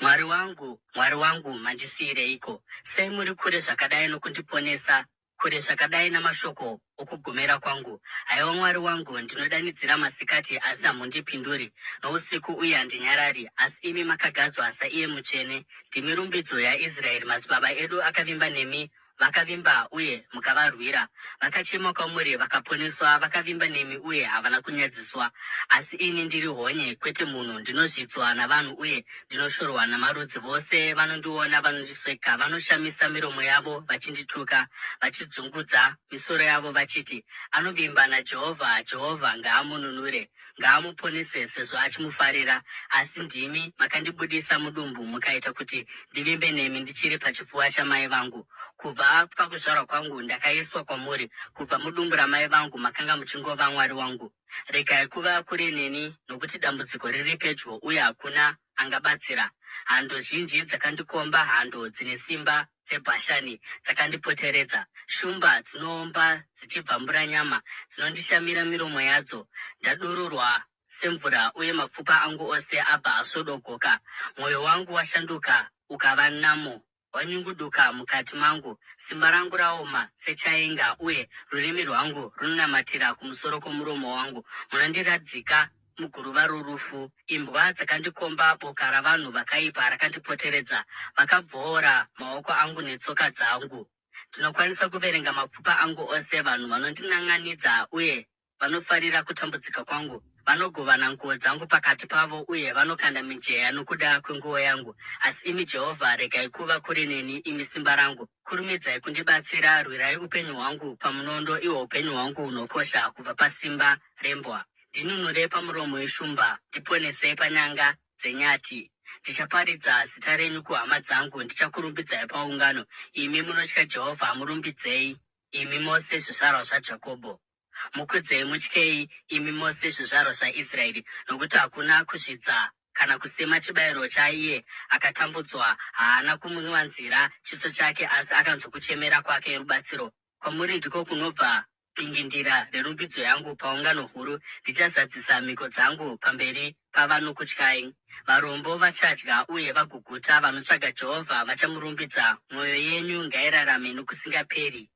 Mwari wangu, Mwari wangu, mandisiyireiko? Sei muri kure zvakadai nokundiponesa, kure zvakadai namashoko okugomera kwangu? Haiwa Mwari wangu, ndinodanidzira masikati, asi hamundipinduri, nousiku, uye handinyarari. Asi imi makagadzwa saiye Mutsvene, ndimi rumbidzo yaIsraeri. Madzibaba edu akavimba nemi, Vakavimba uye mukavarwira. Vakachema kwamuri vakaponeswa, vakavimba nemi uye havana kunyadziswa. Asi ini ndiri honye, kwete munhu, ndinozvidzwa navanhu uye ndinoshorwa namarudzi. Vose vanondiona vanondiseka, vanoshamisa miromo yavo vachindituka, vachidzungudza misoro yavo vachiti, Anovimba naJehovha, Jehovha ngaamununure. Ngaamuponese sezvo achimufarira. Asi ndimi makandibudisa mudumbu mukaita kuti ndivimbe nemi ndichiri pachipfuva chamai vangu. Kubva pakuzvarwa kwangu ndakaiswa kwamuri, kubva mudumbu ramai vangu makanga muchingova Mwari wangu. Regai kuva kure neni, nokuti dambudziko riri pedyo uye hakuna angabatsira. Hando zhinji dzakandikomba, hando dzine simba dzeBhashani dzakandipoteredza. Shumba dzinoomba dzichibvambura nyama, dzinondishamira miromo yadzo. Ndadururwa semvura, uye mapfupa angu ose abva asvodogoka. Mwoyo wangu washanduka ukava namo, wanyunguduka mukati mangu. Simba rangu raoma sechaenga, uye rurimi rwangu runonamatira kumusoro kwomuromo wangu. Munondiradzika muguruva rorufu. Imbwa dzakandikomba, boka ravanhu vakaipa rakandipoteredza. Vakabvoora maoko angu netsoka dzangu. Ndinokwanisa kuverenga mapfupa angu ose. Vanhu vanondinan'anidza uye vanofarira kutambudzika kwangu. Vanogovana nguo dzangu pakati pavo uye vanokanda mijenya nokuda kwenguo yangu. Asi imi Jehovha, regai kuva kure neni, imi simba rangu. Kurumidzai kundibatsira, rwirai upenyu hwangu pamunondo, ihwo upenyu hwangu hunokosha kubva pasimba rembwa. Ndinunurei pamuromo weshumba, ndiponesei panyanga dzenyati. Ndichaparidza zita renyu kuhama dzangu, ndichakurumbidzai paungano. Imi munotya Jehovha, murumbidzei, imi mose zvizvarwa zvaJakobho. Mukudzei, mutyei, imi mose zvizvarwa zvaIsraeri, nokuti hakuna kuzvidza kana kusema chibayiro chaiye akatambudzwa. Haana kumuvanzira chiso chake, asi akanzwa kuchemera kwake rubatsiro. Kwamuri ndiko kunobva dingindira rerumbidzo yangu paungano huru, ndichazadzisa mhiko dzangu pamberi pavanokutyai. Varombo vachadya uye vagoguta, vanotsvaga Jehovha vachamurumbidza. Mwoyo yenyu ngairarame nokusingaperi.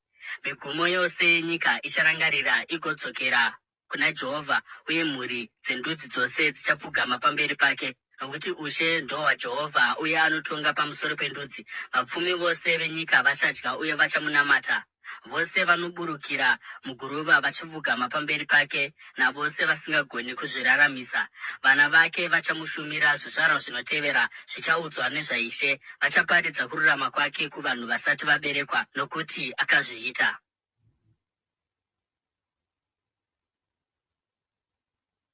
Migumo yose yenyika icharangarira igodzokera kuna Jehovha, uye mhuri dzendudzi dzose dzichapfugama pamberi pake. Nokuti ushe ndohwaJehovha, uye anotonga pamusoro pendudzi. Vapfumi vose venyika vachadya uye vachamunamata. Vose vanoburukira muguruva vachapfugama pamberi pake, navose vasingagoni kuzviraramisa. Vana vake vachamushumira, zvizvarwa zvinotevera zvichaudzwa nezvaIshe. Vachaparidza kururama kwake kuvanhu vasati vaberekwa, nokuti akazviita.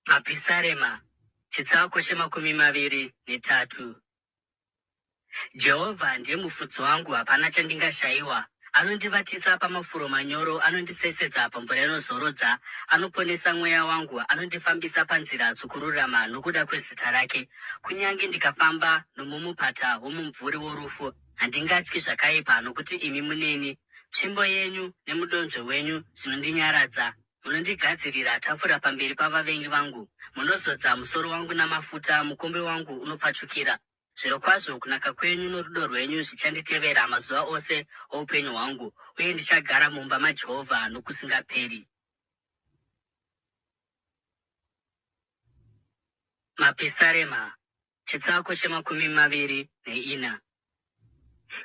Mapisarema, chitsauko che23. Jehovha ndiye mufudzi wangu, hapana chandingashayiwa. Anondivatisa pamafuro manyoro, anondisesedza pamvura inozorodza. Anoponesa mweya wangu, anondifambisa panzira dzokururama nokuda kwezita rake. Kunyange ndikafamba nomumupata womumvuri worufu, handingatyi zvakaipa, nokuti imi muneni. Tsvimbo yenyu nemudonzvo wenyu zvinondinyaradza. Munondigadzirira tafura pamberi pavavengi vangu. Munozodza musoro wangu namafuta, mukombe wangu unopfachukira. Zvirokwazvo kunaka kwenyu norudo rwenyu zvichanditevera mazuva ose oupenyu hwangu, uye ndichagara mumba maJehovha nokusingaperi. Mapisarema, chitsauko che24.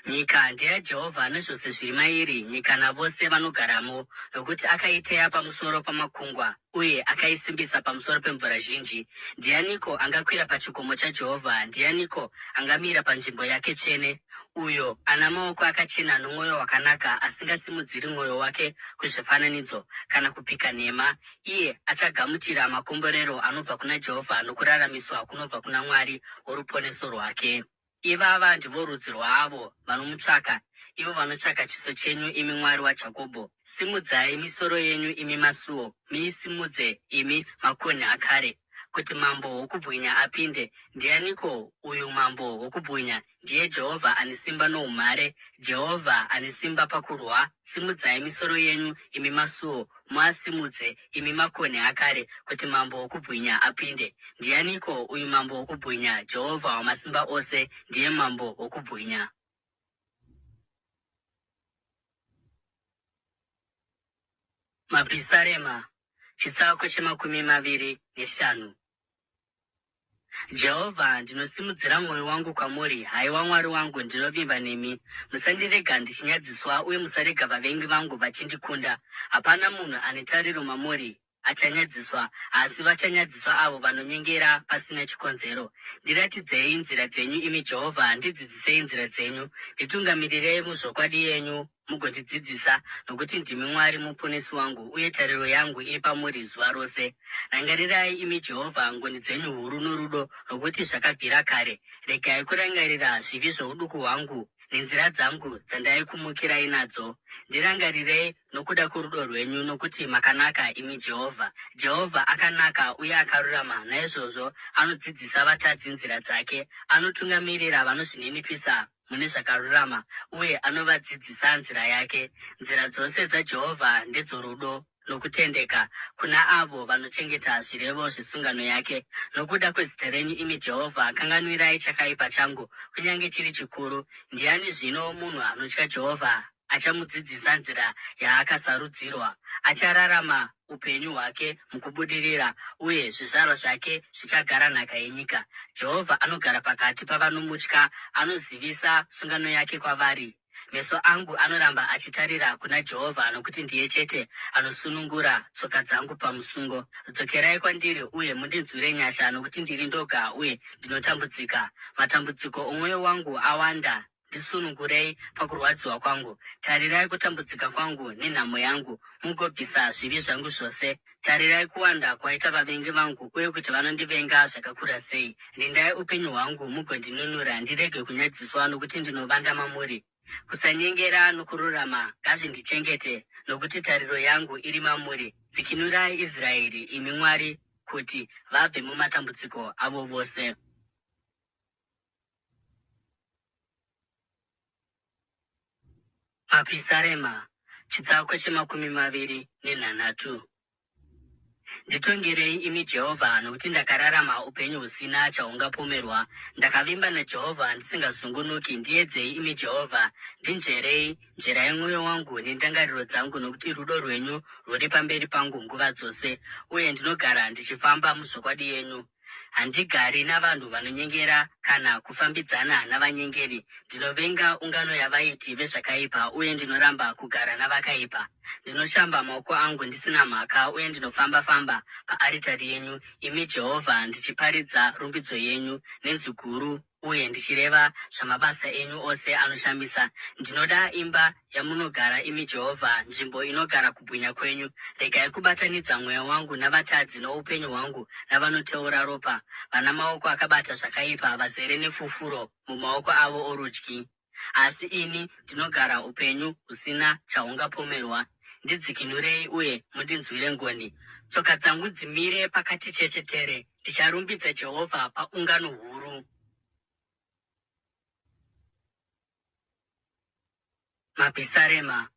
Nyika ndeyaJehovha nezvose zviri mairi, nyika navose vanogaramo, nokuti akaiteya pamusoro pamakungwa, uye akaisimbisa pamusoro pemvura zhinji. Ndianiko angakwira pachikomo chaJehovha? Ndianiko angamira panzvimbo yake tsvene? Uyo ana maoko akachena nomwoyo wakanaka, asingasimudziri mwoyo wake kuzvifananidzo, kana kupika nhema. Iye achagamuchira makomborero anobva kuna Jehovha nokuraramiswa kunobva kuna Mwari woruponeso rwake. Ivava ndivo rudzi rwaavo vanomutsvaka, ivo vanotsvaka chiso chenyu, imi Mwari waJakobho. Simudzai misoro yenyu, imi masuo, muisimudze, imi makonhi akare, kuti Mambo wokubwinya apinde. Ndianiko uyu Mambo wokubwinya? Ndiye Jehovha ane simba noumhare, Jehovha ane simba pakurwa. Simudzai misoro yenyu, imi masuo, muasimudze, imi makonhi akare, kuti Mambo wokubwinya apinde. Ndianiko uyu Mambo wokubwinya? Jehovha Wamasimba Ose ndiye Mambo wokubwinya. Mapisarema, chitsauko che25. Jehovha, ndinosimudzira mwoyo wangu kwamuri, haiwa Mwari wangu, ndinovimba nemi. Musandirega ndichinyadziswa, uye musarega vavengi vangu vachindikunda. Hapana munhu ane tariro mamuri achanyadziswa, asi vachanyadziswa avo vanonyengera pasina chikonzero. Ndiratidzei nzira dzenyu, imi Jehovha, ndidzidzisei nzira dzenyu. Nditungamirirei muzvokwadi yenyu mugondidzidzisa, nokuti ndimi Mwari muponesi wangu, uye tariro yangu iri pamuri zuva rose. Rangarirai, imi Jehovha, ngoni dzenyu huru norudo, nokuti zvakabvira kare. Regai kurangarira zvivi zvouduku hwangu nenzira dzangu dzandaikumukirai nadzo. Ndirangarirei nokuda kworudo rwenyu, nokuti makanaka, imi Jehovha. Jehovha akanaka uye akarurama, naizvozvo anodzidzisa vatadzi nzira dzake. Anotungamirira vanozvininipisa mune zvakarurama uye anovadzidzisa nzira yake. Nzira dzose dzaJehovha ndedzorudo nokutendeka kuna avo vanochengeta zvirevo zvesungano yake. Nokuda kwezita renyu, imi Jehovha, kanganwirai chakaipa changu, kunyange chiri chikuru. Ndiani zvino munhu anotya Jehovha? Achamudzidzisa nzira yaakasarudzirwa. Achararama upenyu hwake mukubudirira, uye zvizvarwa zvake zvichagara nhaka yenyika. Jehovha anogara pakati pavanomutya, anozivisa sungano yake kwavari. Meso angu anoramba achitarira kuna Jehovha, nokuti ndiye chete anosunungura tsoka dzangu pamusungo. Dzokerai kwandiri uye mundinzwire nyasha, nokuti ndiri ndoga uye ndinotambudzika. Matambudziko omwoyo wangu awanda, ndisunungurei pakurwadziwa kwangu. Tarirai kutambudzika kwangu nenhamo yangu, mugobvisa zvivi zvangu zvose. Tarirai kuwanda kwaita vavengi vangu uye kuti vanondivenga zvakakura sei. Rindai upenyu hwangu mugondinunura, ndirege kunyadziswa, nokuti ndinovanda mamuri. Kusanyengera nokururama ngazvindichengete, nokuti tariro yangu iri mamuri. Dzikinurai Israeri, imi Mwari, kuti vabve mumatambudziko avo vose. Mapisarema, chitsauko chemakumi maviri nenhanhatu. Nditongerei, imi Jehovha, nokuti ndakararama upenyu husina chahungapomerwa. Ndakavimba naJehovha ndisingazungunuki. Ndiedzei, imi Jehovha, ndinzverei, nzverai mwoyo wangu nendangariro dzangu, nokuti rudo rwenyu rwuri pamberi pangu nguva dzose, uye ndinogara ndichifamba muzvokwadi yenyu. Handigari navanhu vanonyengera kana kufambidzana navanyengeri. Ndinovenga ungano yavaiti vezvakaipa uye ndinoramba kugara navakaipa. Ndinoshamba maoko angu ndisina mhaka uye ndinofamba-famba paaritari yenyu, imi Jehovha, ndichiparidza rumbidzo yenyu nenzwi guru uye ndichireva zvamabasa enyu ose anoshamisa. Ndinoda imba yamunogara, imi Jehovha, nzvimbo inogara kubwinya kwenyu. Regai kubatanidza mweya wangu navatadzi noupenyu hwangu navanoteura ropa, vana maoko akabata zvakaipa, vazere nefufuro mumaoko avo orudyi. Asi ini ndinogara upenyu husina chahungapomerwa. Ndidzikinurei uye mundinzwire ngoni. Tsoka dzangu dzimire pakati chechetere. Ndicharumbidza Jehovha paungano huru. Mapisarema,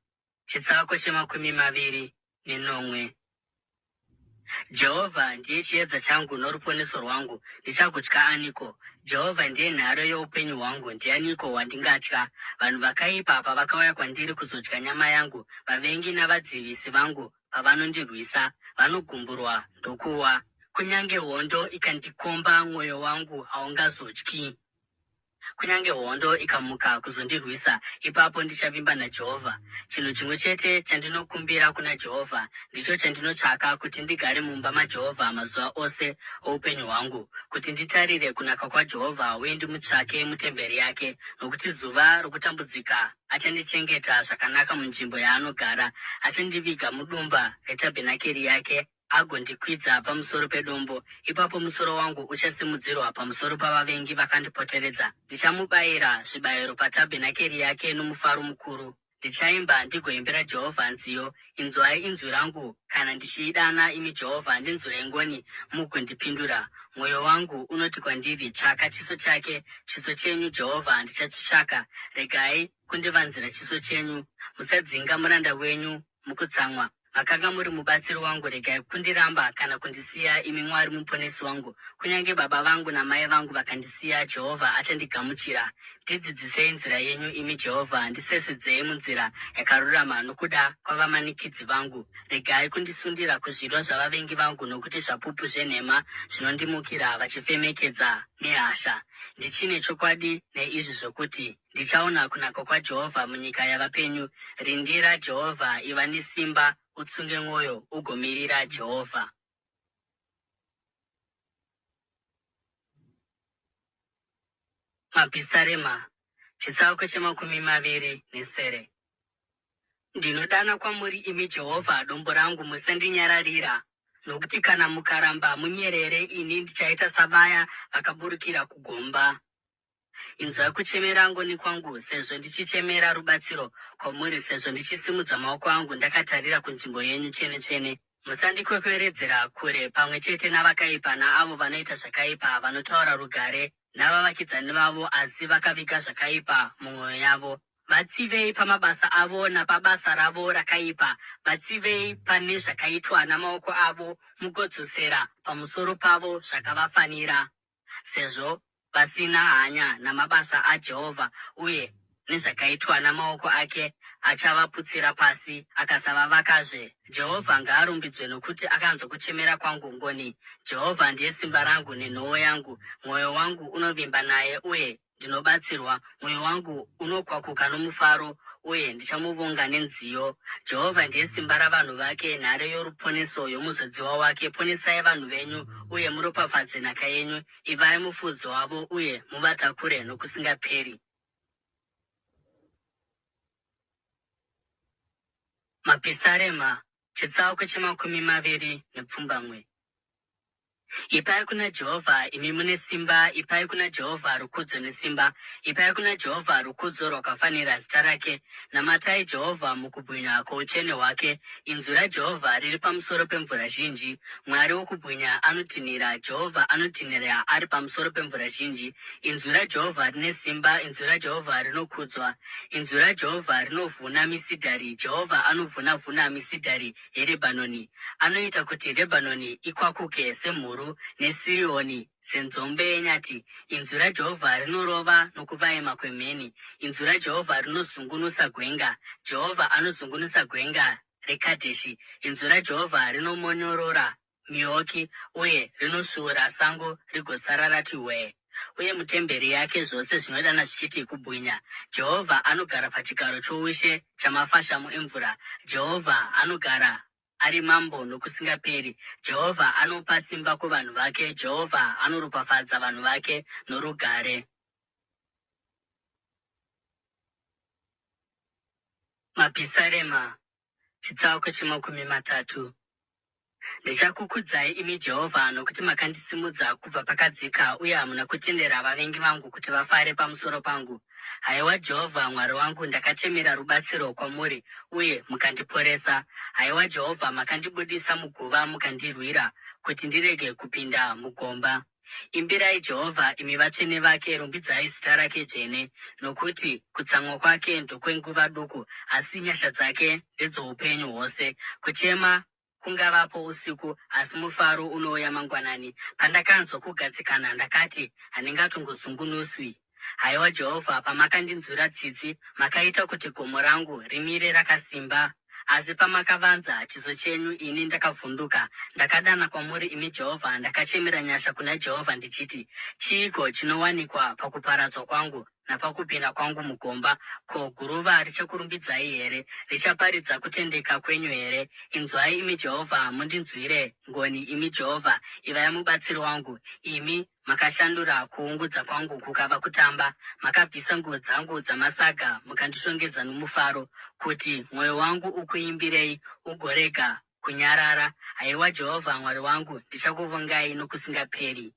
chitsauko chemakumi maviri nenomwe. Jehovha ndiye chiedza changu noruponeso rwangu, ndichagotya aniko? Jehovha ndiye nhare youpenyu hwangu, ndianiko wandingatya? Vanhu vakaipa pavakauya kwandiri kuzodya nyama yangu, vavengi navadzivisi vangu pavanondirwisa, vanogumburwa ndokuwa. Kunyange hondo ikandikomba, mwoyo wangu haungazotyi. Kunyange hondo ikamuka kuzondirwisa, ipapo ndichavimba naJehovha. Chinhu chimwe chete chandinokumbira kuna Jehovha, ndicho chandinotsvaka, kuti ndigare mumba maJehovha mazuva ose oupenyu hwangu, kuti nditarire kunaka kwaJehovha uye ndimutsvake mutemberi yake. Nokuti zuva rokutambudzika achandichengeta zvakanaka munzvimbo yaanogara, achandiviga mudumba retabhenakeri yake agondikwidza pamusoro pedombo. Ipapo musoro wangu uchasimudzirwa pamusoro pavavengi vakandipoteredza. Ndichamubayira zvibayiro patabhenakeri yake nomufaro mukuru. Ndichaimba ndigoimbira Jehovha nziyo. Inzwai inzwi rangu kana ndichidana, imi Jehovha, ndinzwirei ngoni mugondipindura. Mwoyo wangu unoti kwandiri, Tsvaka chiso chake! Chiso chenyu, Jehovha, ndichachitsvaka. Regai kundivanzira chiso chenyu. Musadzinga muranda wenyu mukutsamwa. Makanga muri mubatsiri wangu, regai kundiramba kana kundisiya, imi Mwari muponesi wangu. Kunyange baba vangu namai vangu vakandisiya, Jehovha achandigamuchira. Ndidzidzisei nzira yenyu, imi Jehovha, ndisesedzei munzira yakarurama nokuda kwavamanikidzi vangu. Regai kundisundira kuzvirwa zvavavengi vangu, nokuti zvapupu zvenhema zvinondimukira vachifemekedza nehasha. Ndichine chokwadi neizvi zvokuti ndichaona kunaka kwaJehovha munyika yavapenyu. Rindira Jehovha, iva nesimba, utsunge mwoyo ugomirira Jehovha. Mapisarema, chitsauko chemakumi maviri nesere. Ndinodana kwamuri imi Jehovha, dombo rangu, musandinyararira. Nokuti kana mukaramba munyerere, ini ndichaita savaya vakaburukira kugomba. Inzwai kuchemera ngoni kwangu sezvo ndichichemera rubatsiro kwamuri, sezvo ndichisimudza maoko angu ndakatarira kunzvimbo yenyu tsvene-tsvene. Musandikwekweredzera kure pamwe chete navakaipa naavo vanoita zvakaipa, vanotaura rugare navavakidzani vavo asi vakaviga zvakaipa mumwoyo yavo. Vatsivei pamabasa avo napabasa ravo rakaipa, vatsivei pane zvakaitwa namaoko avo, mugodzosera pamusoro pavo zvakavafanira. Sezvo vasina hanya namabasa aJehovha uye nezvakaitwa namaoko ake, achavaputsira pasi akasavavakazve. Jehovha ngaarumbidzwe, nokuti akanzwa kuchemera kwangu ngoni. Jehovha ndiye simba rangu nenhowo yangu, mwoyo wangu unovimba naye uye ndinobatsirwa. Mwoyo wangu unokwakuka nomufaro, uye ndichamuvonga nenziyo. Jehovha ndiye simba ravanhu vake, nhare yoruponeso yomuzodziwa wake. Ponesai vanhu venyu uye muropafadze nhaka yenyu, ivai mufudzi wavo uye muvatakure nokusingaperi. Mapisarema, chitsauko che27. Ipai kuna Jehovha, imi mune simba, ipai kuna Jehovha rukudzo nesimba. Ipai kuna Jehovha rukudzo rwakafanira zita rake. Namatai Jehovha mukubwinya kwoutsvene hwake. Inzwi raJehovha riri pamusoro pemvura zhinji. Mwari wokubwinya anotinhira, Jehovha anotinhira ari pamusoro pemvura zhinji. Inzwi raJehovha rine simba, inzwi raJehovha rinokudzwa. Inzwi raJehovha rinovhuna misidhari, Jehovha anovhuna-vhuna misidhari yeRebhanoni. Anoita kuti Rebhanoni ikwakuke semhuru, neSirioni senzombe yenyati. Inzwi raJehovha rinorova nokuvaima kwemheni. Inzwi raJehovha rinozungunusa gwenga. Jehovha anozungunusa gwenga reKadheshi. Inzwi raJehovha rinomonyorora mioki, uye rinosvuura sango rigosara rati hwee. Uye mutemberi yake zvose zvinodana zvichiti, Kubwinya! Jehovha anogara pachigaro choushe chamafashamu emvura. Jehovha anogara ari mambo nokusingaperi. Jehovha anopa simba kuvanhu vake. Jehovha anoropafadza vanhu vake norugare. Mapisarema, chitsauko che30. Ndichakukudzai, imi Jehovha, nokuti makandisimudza kubva pakadzika, uye hamuna kutendera vavengi vangu kuti vafare pamusoro pangu. Haiwa Jehovha, Mwari wangu, ndakachemera rubatsiro kwamuri, uye mukandiporesa. Haiwa Jehovha, makandibudisa muguva mukandirwira, kuti ndirege kupinda mugomba. Imbirai Jehovha, imi vatsvene vake, rumbidzai zita rake dzvene, nokuti kutsamwa kwake ndokwenguva duku, asi nyasha dzake ndedzoupenyu hwose. Kuchema kungavapo usiku, asi mufaro unouya mangwanani. Pandakanzwa kugadzikana, ndakati, Handingatongozungunuswi. Haiwa Jehovha, pamakandinzwira tsitsi, makaita kuti gomo rangu rimire rakasimba. Asi pamakavanza chiso chenyu, ini ndakavhunduka. Ndakadana kwamuri, imi Jehovha, ndakachemera nyasha kuna Jehovha ndichiti, Chiiko chinowanikwa pakuparadzwa kwangu napakupinda kwangu mugomba? Ko, guruva richakurumbidzai here? Richaparidza kutendeka kwenyu here? Inzwai, imi Jehovha, mundinzwire ngoni, imi Jehovha, ivai mubatsiri wangu. Imi Makashandura kuungudza kwangu kukava kutamba, makabvisa nguo dzangu dzamasaga mukandishongedza nomufaro, kuti mwoyo wangu ukuimbirei ugorega kunyarara. Haiwa Jehovha Mwari wangu, ndichakuvongai nokusingaperi.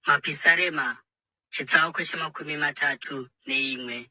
Mapisarema, chitsauko che31.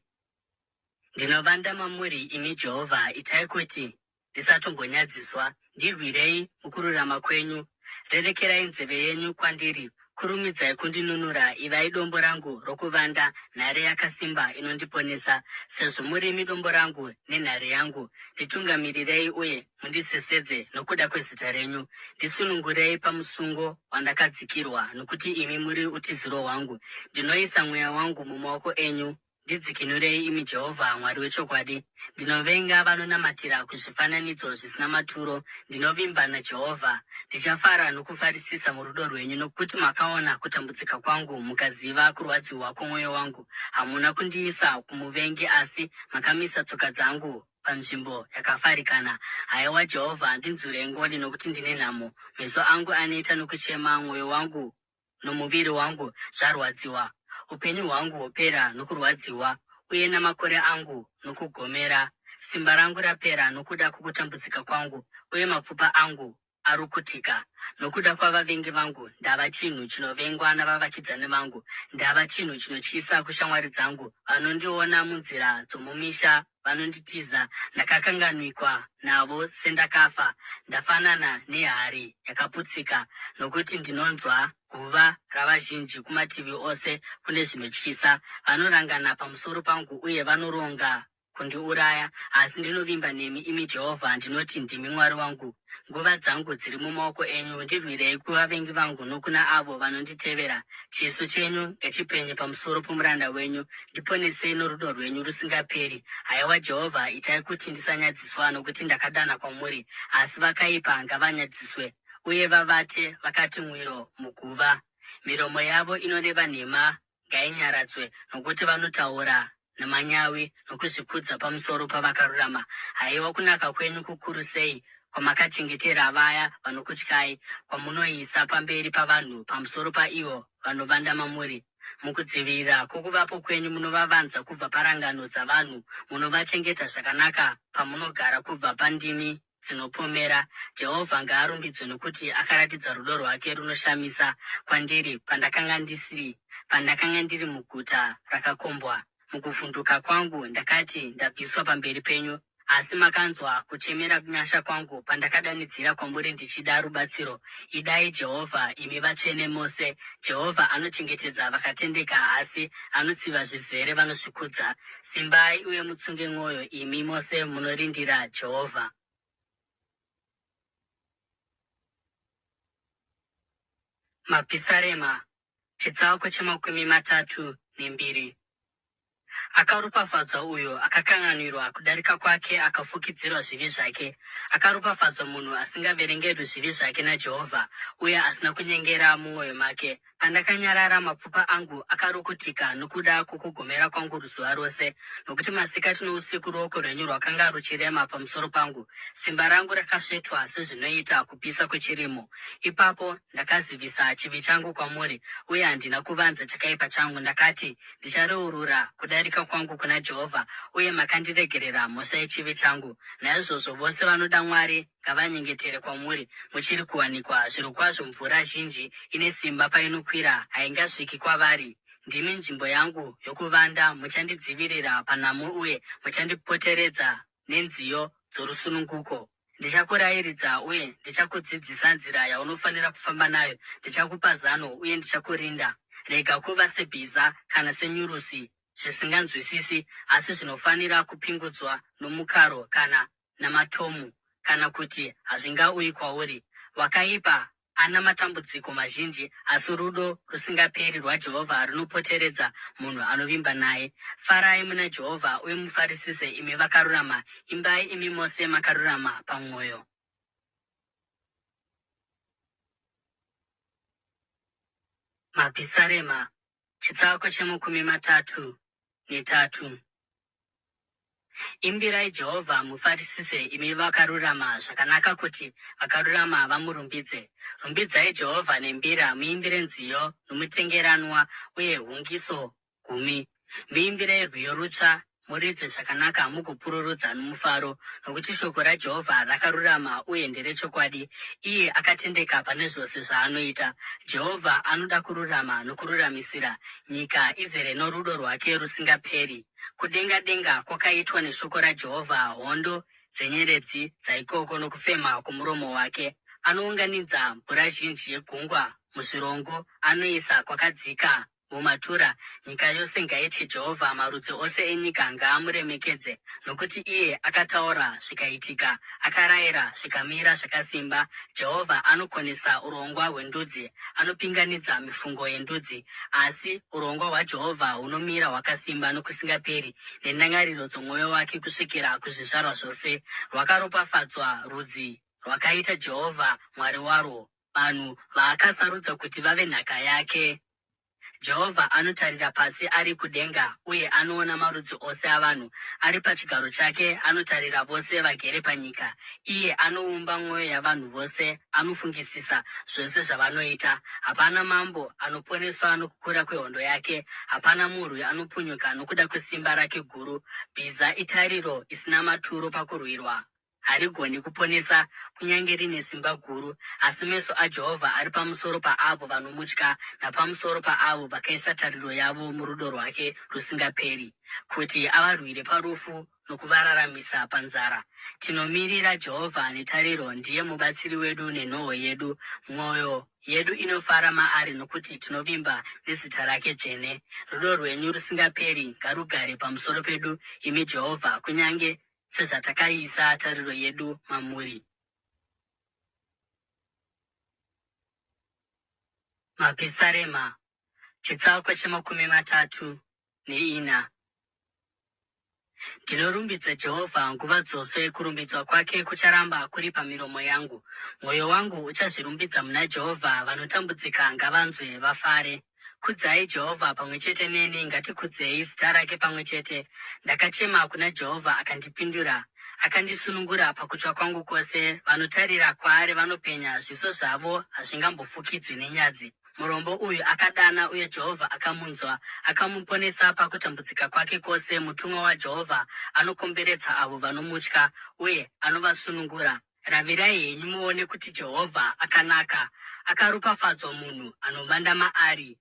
Ndinovanda mamuri, imi Jehovha, itai kuti ndisatombonyadziswa. Ndirwirei mukururama kwenyu, rerekerai nzeve yenyu kwandiri. Kurumidzai kundinunura, ivai dombo rangu rokuvanda, nhare yakasimba inondiponesa. Sezvo murimi dombo rangu nenhare yangu, nditungamirirei uye mundisesedze nokuda kwezita renyu. Ndisunungurei pamusungo wandakadzikirwa, nokuti imi muri utiziro hwangu. Ndinoisa mweya wangu mumaoko enyu. Ndidzikinurei, imi Jehovha, Mwari wechokwadi. Ndinovenga vanonamatira kuzvifananidzo zvisina maturo. Ndinovimba naJehovha. Ndichafara nokufarisisa murudo rwenyu, nokuti makaona kutambudzika kwangu mukaziva kurwadziwa kwomwoyo wangu. Hamuna kundiisa kumuvengi, asi makamisa tsoka dzangu panzvimbo yakafarikana. Haiwa Jehovha, ndinzwirei ngoni, nokuti ndine nhamo. Meso angu aneta nokuchema, mwoyo wangu nomuviri wangu zvarwadziwa. Upenyu hwangu hwopera nokurwadziwa, uye namakore angu nokugomera. Simba rangu rapera nokuda kwokutambudzika kwangu, uye mapfupa angu arukutika. Nokuda kwavavengi vangu ndava chinhu chinovengwa navavakidzani vangu, ndava chinhu chinotyisa kushamwari dzangu. Vanondiona munzira dzomumisha vanonditiza, ndakakanganwikwa navo sendakafa, ndafanana nehari yakaputsika, nokuti ndinonzwa guva ravazhinji kumativi ose kune zvinotyisa. Vanorangana pamusoro pangu uye vanoronga kundiuraya, asi ndinovimba nemi, imi Jehovha, ndinoti, Ndimi Mwari wangu. Nguva dzangu dziri mumaoko enyu, ndirwirei kuvavengi vangu nokuna avo vanonditevera. Chiso chenyu ngachipenye pamusoro pomuranda wenyu, ndiponesei norudo rwenyu rusingaperi. Haiwa Jehovha, itai kuti ndisanyadziswa, nokuti ndakadana kwamuri. Asi vakaipa ngavanyadziswe, uye vavate vakati mwiro muguva. Miromo yavo inoreva nhema. ngainyaradzwe, nokuti vanotaura namanyawi nokuzvikudza pamusoro pavakarurama. Haiwa kunaka kwenyu kukuru sei kwamakachengetera vaya vanokutyai, kwamunoisa pamberi pavanhu pamusoro paivo vanovanda mamuri. Mukudzivirira kwokuvapo kwenyu munovavanza kubva parangano dzavanhu, munovachengeta zvakanaka pamunogara kubva pandimi dzinopomera. Jehovha ngaarumbidzwe nokuti akaratidza rudo rwake runoshamisa kwandiri pandakanga ndisiri pandakanga ndiri muguta rakakombwa. Mukuvhunduka kwangu ndakati, Ndabviswa pamberi penyu. Asi makanzwa kuchemera nyasha kwangu pandakadanidzira kwamuri ndichida rubatsiro. Idai Jehovha, imi vatsvene mose. Jehovha anochengetedza vakatendeka, asi anotsiva zvizere vanozvikudza. Simbai uye mutsunge mwoyo, imi mose munorindira Jehovha. Mapisarema, chitsauko chemakumi matatu nembiri. Akaropafadzwa uyo akakanganwirwa kudarika kwake akafukidzirwa zvivi zvake. Akaropafadzwa munhu asingaverengerwi zvivi zvake naJehovha uye asina kunyengera mumwoyo make. Pandakanyarara, mapfupa angu akarukutika nokuda kwokugomera kwangu zuva rose, nokuti masikati nousiku ruoko rwenyu rwakanga ruchirema pamusoro pangu. Simba rangu rakasvetwa sezvinoita kupisa kwechirimo. Ipapo ndakazivisa chivi changu kwamuri, uye handina kuvanza chakaipa changu. Ndakati, Ndichareurura kudarika kwangu kuna Jehovha, uye makandiregerera mhosva yechivi changu. Naizvozvo vose vanoda Mwari ngavanyengetere kwamuri muchiri kuwanikwa. Zvirokwazvo mvura zhinji ine simba painokwira haingasviki kwavari. Ndimi nzvimbo yangu yokuvanda, muchandidzivirira panhamo uye muchandipoteredza nenziyo dzorusununguko. Ndichakurayiridza uye ndichakudzidzisa nzira yaunofanira kufamba nayo, ndichakupa zano uye ndichakurinda. Rega kuva sebhiza kana senyurusi zvisinganzwisisi, asi zvinofanira kupingudzwa nomukaro kana namatomu, kana kuti hazvingauyi kwauri. Wakaipa ana matambudziko mazhinji, asi rudo rusingaperi rwaJehovha runopoteredza munhu anovimba naye. Farai muna Jehovha uye mufarisise, imi vakarurama, imbai imi mose makarurama pamwoyo. Mapisarema, chitsauko chemakumi matatu netatu. Imbirai Jehovha, mufarisise, imi vakarurama, zvakanaka kuti vakarurama vamurumbidze. Rumbidzai Jehovha nembira, muimbire nziyo nomutengeranwa uye hungiso gumi. Muimbirei rwiyo rutsva, muridze zvakanaka mugopururudza nomufaro, nokuti shoko raJehovha rakarurama uye nderechokwadi, iye akatendeka pane zvose zvaanoita. Jehovha anoda kururama nokururamisira, nyika izere norudo rwake rusingaperi. Kudenga denga kwakaitwa neshoko raJehovha, hondo dzenyeredzi dzaikoko nokufema kwomuromo wake. Anounganidza mvura zhinji yegungwa muzvirongo, anoisa kwakadzika mumatura. Nyika yose ngaitye Jehovha, marudzi ose enyika ngaamuremekedze, nokuti iye akataura zvikaitika, akarayira zvikamira zvakasimba. Jehovha anokonesa urongwa hwendudzi, anopinganidza mifungo yendudzi. Asi urongwa hwaJehovha hunomira hwakasimba nokusingaperi, nendangariro dzomwoyo wake kusvikira kuzvizvarwa zvose. Rwakaropafadzwa rudzi rwakaita Jehovha Mwari warwo, vanhu vaakasarudza kuti vave nhaka yake. Jehovha anotarira pasi ari kudenga uye anoona marudzi ose avanhu. Ari pachigaro chake anotarira vose vagere panyika. Iye anoumba mwoyo yavanhu vose, anofungisisa zvose zvavanoita. Hapana mambo anoponeswa nokukura kwehondo yake, hapana murwi anopunyuka nokuda kwesimba rake guru. Bhiza itariro isina maturo pakurwirwa, harigoni kuponesa kunyange rine simba guru. Asi meso aJehovha ari pamusoro paavo vanomutya, napamusoro paavo vakaisa tariro yavo murudo rwake rusingaperi, kuti avarwire parufu nokuvararamisa panzara. Tinomirira Jehovha netariro, ndiye mubatsiri wedu nenhoo yedu. Mwoyo yedu inofara maari, nokuti tinovimba nezita rake dzvene. Rudo rwenyu rusingaperi ngarugare pamusoro pedu, imi Jehovha, kunyange sezvatakaisa tariro yedu mamuri. Mapisarema, chitsauko chemakumi matatu neina. Ndinorumbidza Jehovha nguva dzose, kurumbidzwa kwake kucharamba kuri pamiromo yangu. Mwoyo wangu uchazvirumbidza muna Jehovha, vanotambudzika ngavanzwe vafare. Kudzai Jehovha pamwe chete neni, ngatikudzei zita rake pamwe chete. Ndakachema kuna Jehovha akandipindura, akandisunungura pakutya kwangu kwose. Vanotarira kwaari vanopenya, zviso zvavo hazvingambofukidzwi nenyadzi. Murombo uyu akadana, uye Jehovha akamunzwa, akamuponesa pakutambudzika kwake kwose. Mutumwa waJehovha anokomberedza avo vanomutya, uye anovasunungura. Ravirai henyu muone kuti Jehovha akanaka, akaropafadzwa munhu anovanda maari.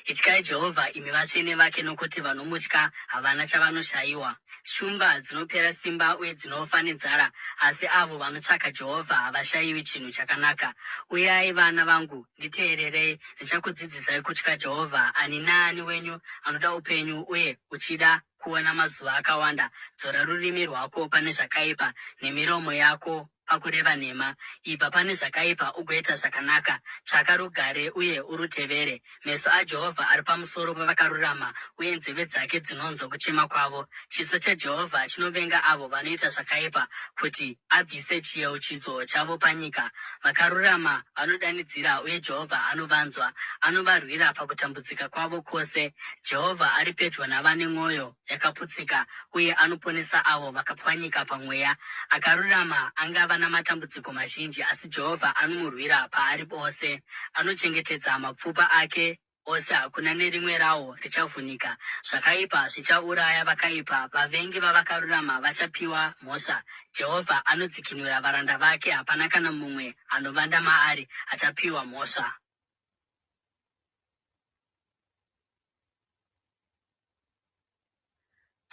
Ityai Jehovha, imi vatsvene vake, nokuti vanomutya havana chavanoshayiwa. Shumba dzinopera simba uye dzinofa nenzara, asi avo vanotsvaka Jehovha havashayiwi chinhu chakanaka. Uyai, vana vangu, nditeererei, ndichakudzidzisai kutya Jehovha. Ani naani wenyu anoda upenyu uye uchida kuona mazuva akawanda, dzora rurimi rwako pane zvakaipa nemiromo yako pakureva nhema. Ibva pane zvakaipa ugoita zvakanaka, tsvaka rugare uye urutevere. Meso aJehovha ari pamusoro pavakarurama, uye nzeve dzake dzinonzwa kuchema kwavo. Chiso chaJehovha chinovenga avo vanoita zvakaipa, kuti abvise chiyeuchidzo chavo panyika. Vakarurama vanodanidzira, uye Jehovha anovanzwa. Anovarwira pakutambudzika kwavo kwose. Jehovha ari pedyo navane mwoyo yakaputsika, uye anoponesa avo vakapwanyika pamweya. Akarurama angava namatambudziko mazhinji, asi Jehovha anomurwira paari ose. Anochengetedza mapfupa ake ose, hakuna nerimwe rawo richavhunika. Zvakaipa zvichauraya vakaipa, vavengi vavakarurama vachapiwa mhosva. Jehovha anodzikinura varanda vake, hapana kana mumwe anovanda maari achapiwa mhosva.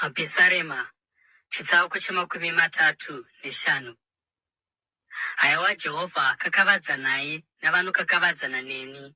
Mapisarema, chitsauko che35. Haiwa Jehovha, kakavadzanai navanokakavadzana neni.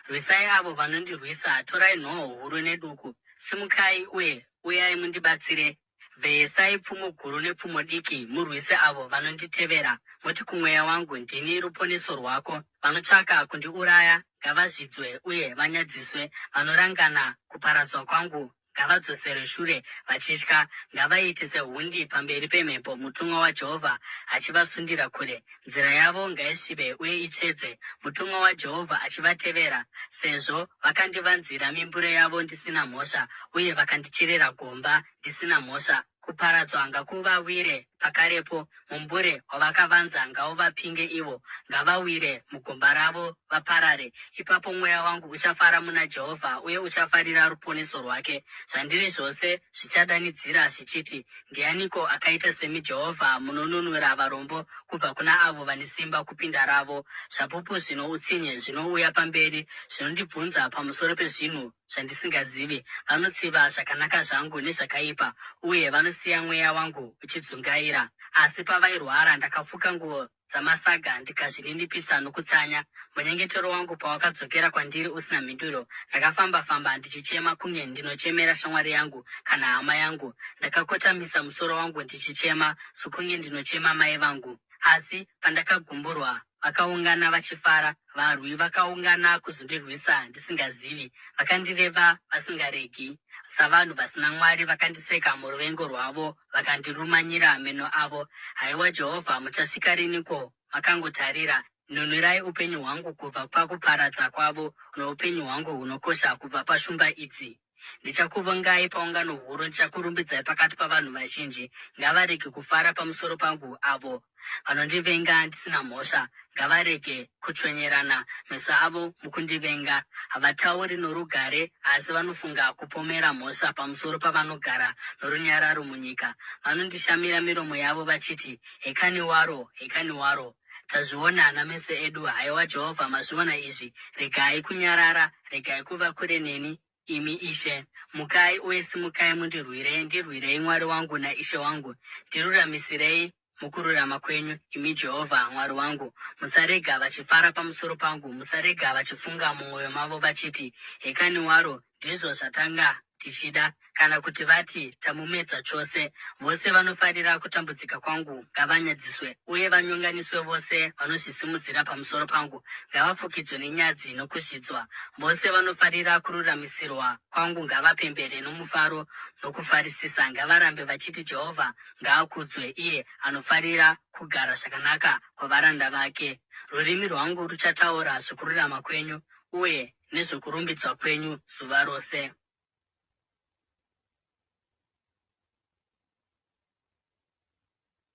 Rwisai avo vanondirwisa, torai nhoo huru neduku. Simukai uye uyai mundibatsire. Vheyesai pfumo guru nepfumo diki, murwise avo vanonditevera. Muti kumweya wangu, Ndini ruponeso rwako. Vanotsvaka kundiuraya ngavazvidzwe uye vanyadziswe, vanorangana kuparadzwa kwangu ngavadzoserwe shure vachitya. Ngavaite sehundi pamberi pemhepo, mutumwa waJehovha achivasundira kure. Nzira yavo ngaisvibe uye itsvedze, mutumwa waJehovha achivatevera, sezvo vakandivanzira mimbure yavo ndisina mhosva, uye vakandicherera gomba ndisina mhosva. Kuparadzwa ngakuvawire pakarepo, mumbure wavakavanza ngauvapinge ivo, ngavawire mugomba ravo vaparare. Ipapo mweya wangu uchafara muna Jehovha, uye uchafarira ruponeso rwake. Zvandiri zvose zvichadanidzira zvichiti, Ndianiko akaita semi, Jehovha? Munonunura varombo kubva kuna avo vane simba kupinda ravo. Zvapupu zvino utsinye zvinouya pamberi, zvinondibvunza pamusoro pezvinhu zvandisingazivi. Vanotsiva zvakanaka zvangu nezvakaipa, uye vanosiya mweya wangu uchidzungaira. Asi pavairwara, ndakafuka nguo dzamasaga ndikazvininipisa nokutsanya. Munyengetero wangu pawakadzokera kwandiri usina mhinduro, ndakafamba-famba ndichichema kunge ndinochemera shamwari yangu kana hama yangu. Ndakakotamisa musoro wangu ndichichema sokunge ndinochema mai vangu. Asi pandakagumburwa, vakaungana vachifara. Varwi vakaungana kuzondirwisa ndisingazivi. Vakandireva vasingaregi. Savanhu vasina Mwari vakandiseka muruvengo rwavo, vakandirumanyira meno avo. Haiwa Jehovha, muchasvika riniko makangotarira? Nunurai upenyu hwangu kubva pakuparadza kwavo, noupenyu hwangu hunokosha kubva pashumba idzi. Ndichakuvongai paungano huru, ndichakurumbidzai pakati pavanhu vazhinji. Ngavarege kufara pamusoro pangu avo vanondivenga ndisina mhosva, ngavarege kuchonyerana meso avo mukundivenga. Havatauri norugare, asi vanofunga kupomera mhosva pamusoro pavanogara norunyararo munyika. Vanondishamira miromo yavo vachiti, Hekani waro, hekani waro! Tazviona nameso edu. Haiwa Jehovha, mazviona izvi. Regai kunyarara, regai kuva kure neni, imi Ishe. Mukai uye simukai mundirwire, ndirwirei Mwari wangu naIshe wangu. Ndiruramisirei mukururama kwenyu, imi Jehovha Mwari wangu. Musarega vachifara pamusoro pangu, musarega vachifunga mumwoyo mavo vachiti, Hekani waro, ndizvo zvatanga tichida, kana kuti vati, Tamumedza chose. Vose vanofarira kutambudzika kwangu ngavanyadziswe, uye vanyonganiswe vose vanozvisimudzira pamusoro pangu, ngavafukidzwe nenyadzi nokuzvidzwa. Vose vanofarira kururamisirwa kwangu ngavapembere nomufaro nokufarisisa, ngavarambe vachiti, Jehovha ngaakudzwe, iye anofarira kugara zvakanaka kwavaranda vake. Rurimi rwangu ruchataura zvokururama kwenyu, uye. nezvokurumbidzwa kwenyu zuva rose.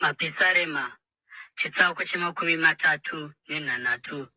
Mapisarema, chitsauko chemakumi matatu nenhanhatu.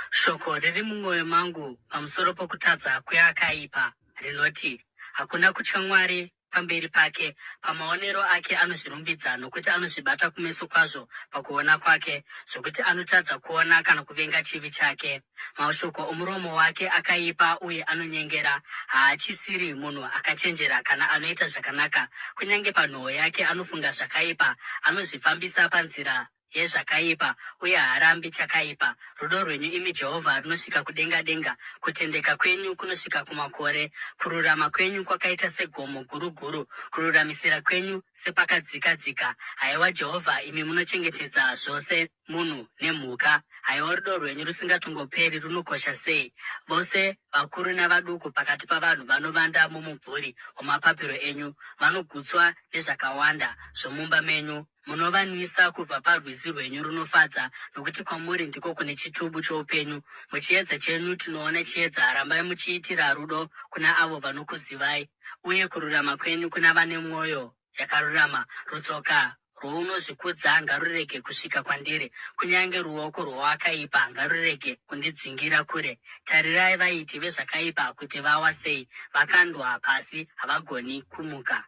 Shoko riri mumwoyo mangu pamusoro pokutadza kweakaipa rinoti, Hakuna kutya Mwari pamberi pake. Pamaonero ake anozvirumbidza, nokuti anozvibata kumeso kwazvo pakuona kwake, zvokuti anotadza kuona kana kuvenga chivi chake. Mashoko omuromo wake akaipa uye anonyengera, haachisiri munhu akachenjera kana anoita zvakanaka. Kunyange panhoo yake anofunga zvakaipa, anozvifambisa panzira yezvakaipa, uye haarambi chakaipa. Rudo rwenyu, imi Jehovha, runosvika kudenga denga, kutendeka kwenyu kunosvika kumakore. Kururama kwenyu kwakaita segomo guru guru, kururamisira kwenyu sepakadzika-dzika. Haiwa Jehovha, imi munochengetedza zvose munhu nemhuka. Haiwa rudo rwenyu rusingatongoperi runokosha sei! Vose vakuru navaduku pakati pavanhu vanovanda mumumvuri wamapapiro enyu, vanogutswa nezvakawanda zvomumba menyu. Munovanwisa kubva parwizi rwenyu runofadza, nokuti kwamuri ndiko kune chitubu choupenyu. Muchiedza chenyu tinoona chiedza. Rambai muchiitira rudo kuna avo vanokuzivai, uye kururama kwenyu kuna vane mwoyo yakarurama. Rutsoka rwounozvikudza ngarurege kusvika kwandiri, kunyange ruoko rwowakaipa ngarurege kundidzingira kure. Tarirai vaiti vezvakaipa kuti vawa sei, vakandwa pasi, havagoni kumuka.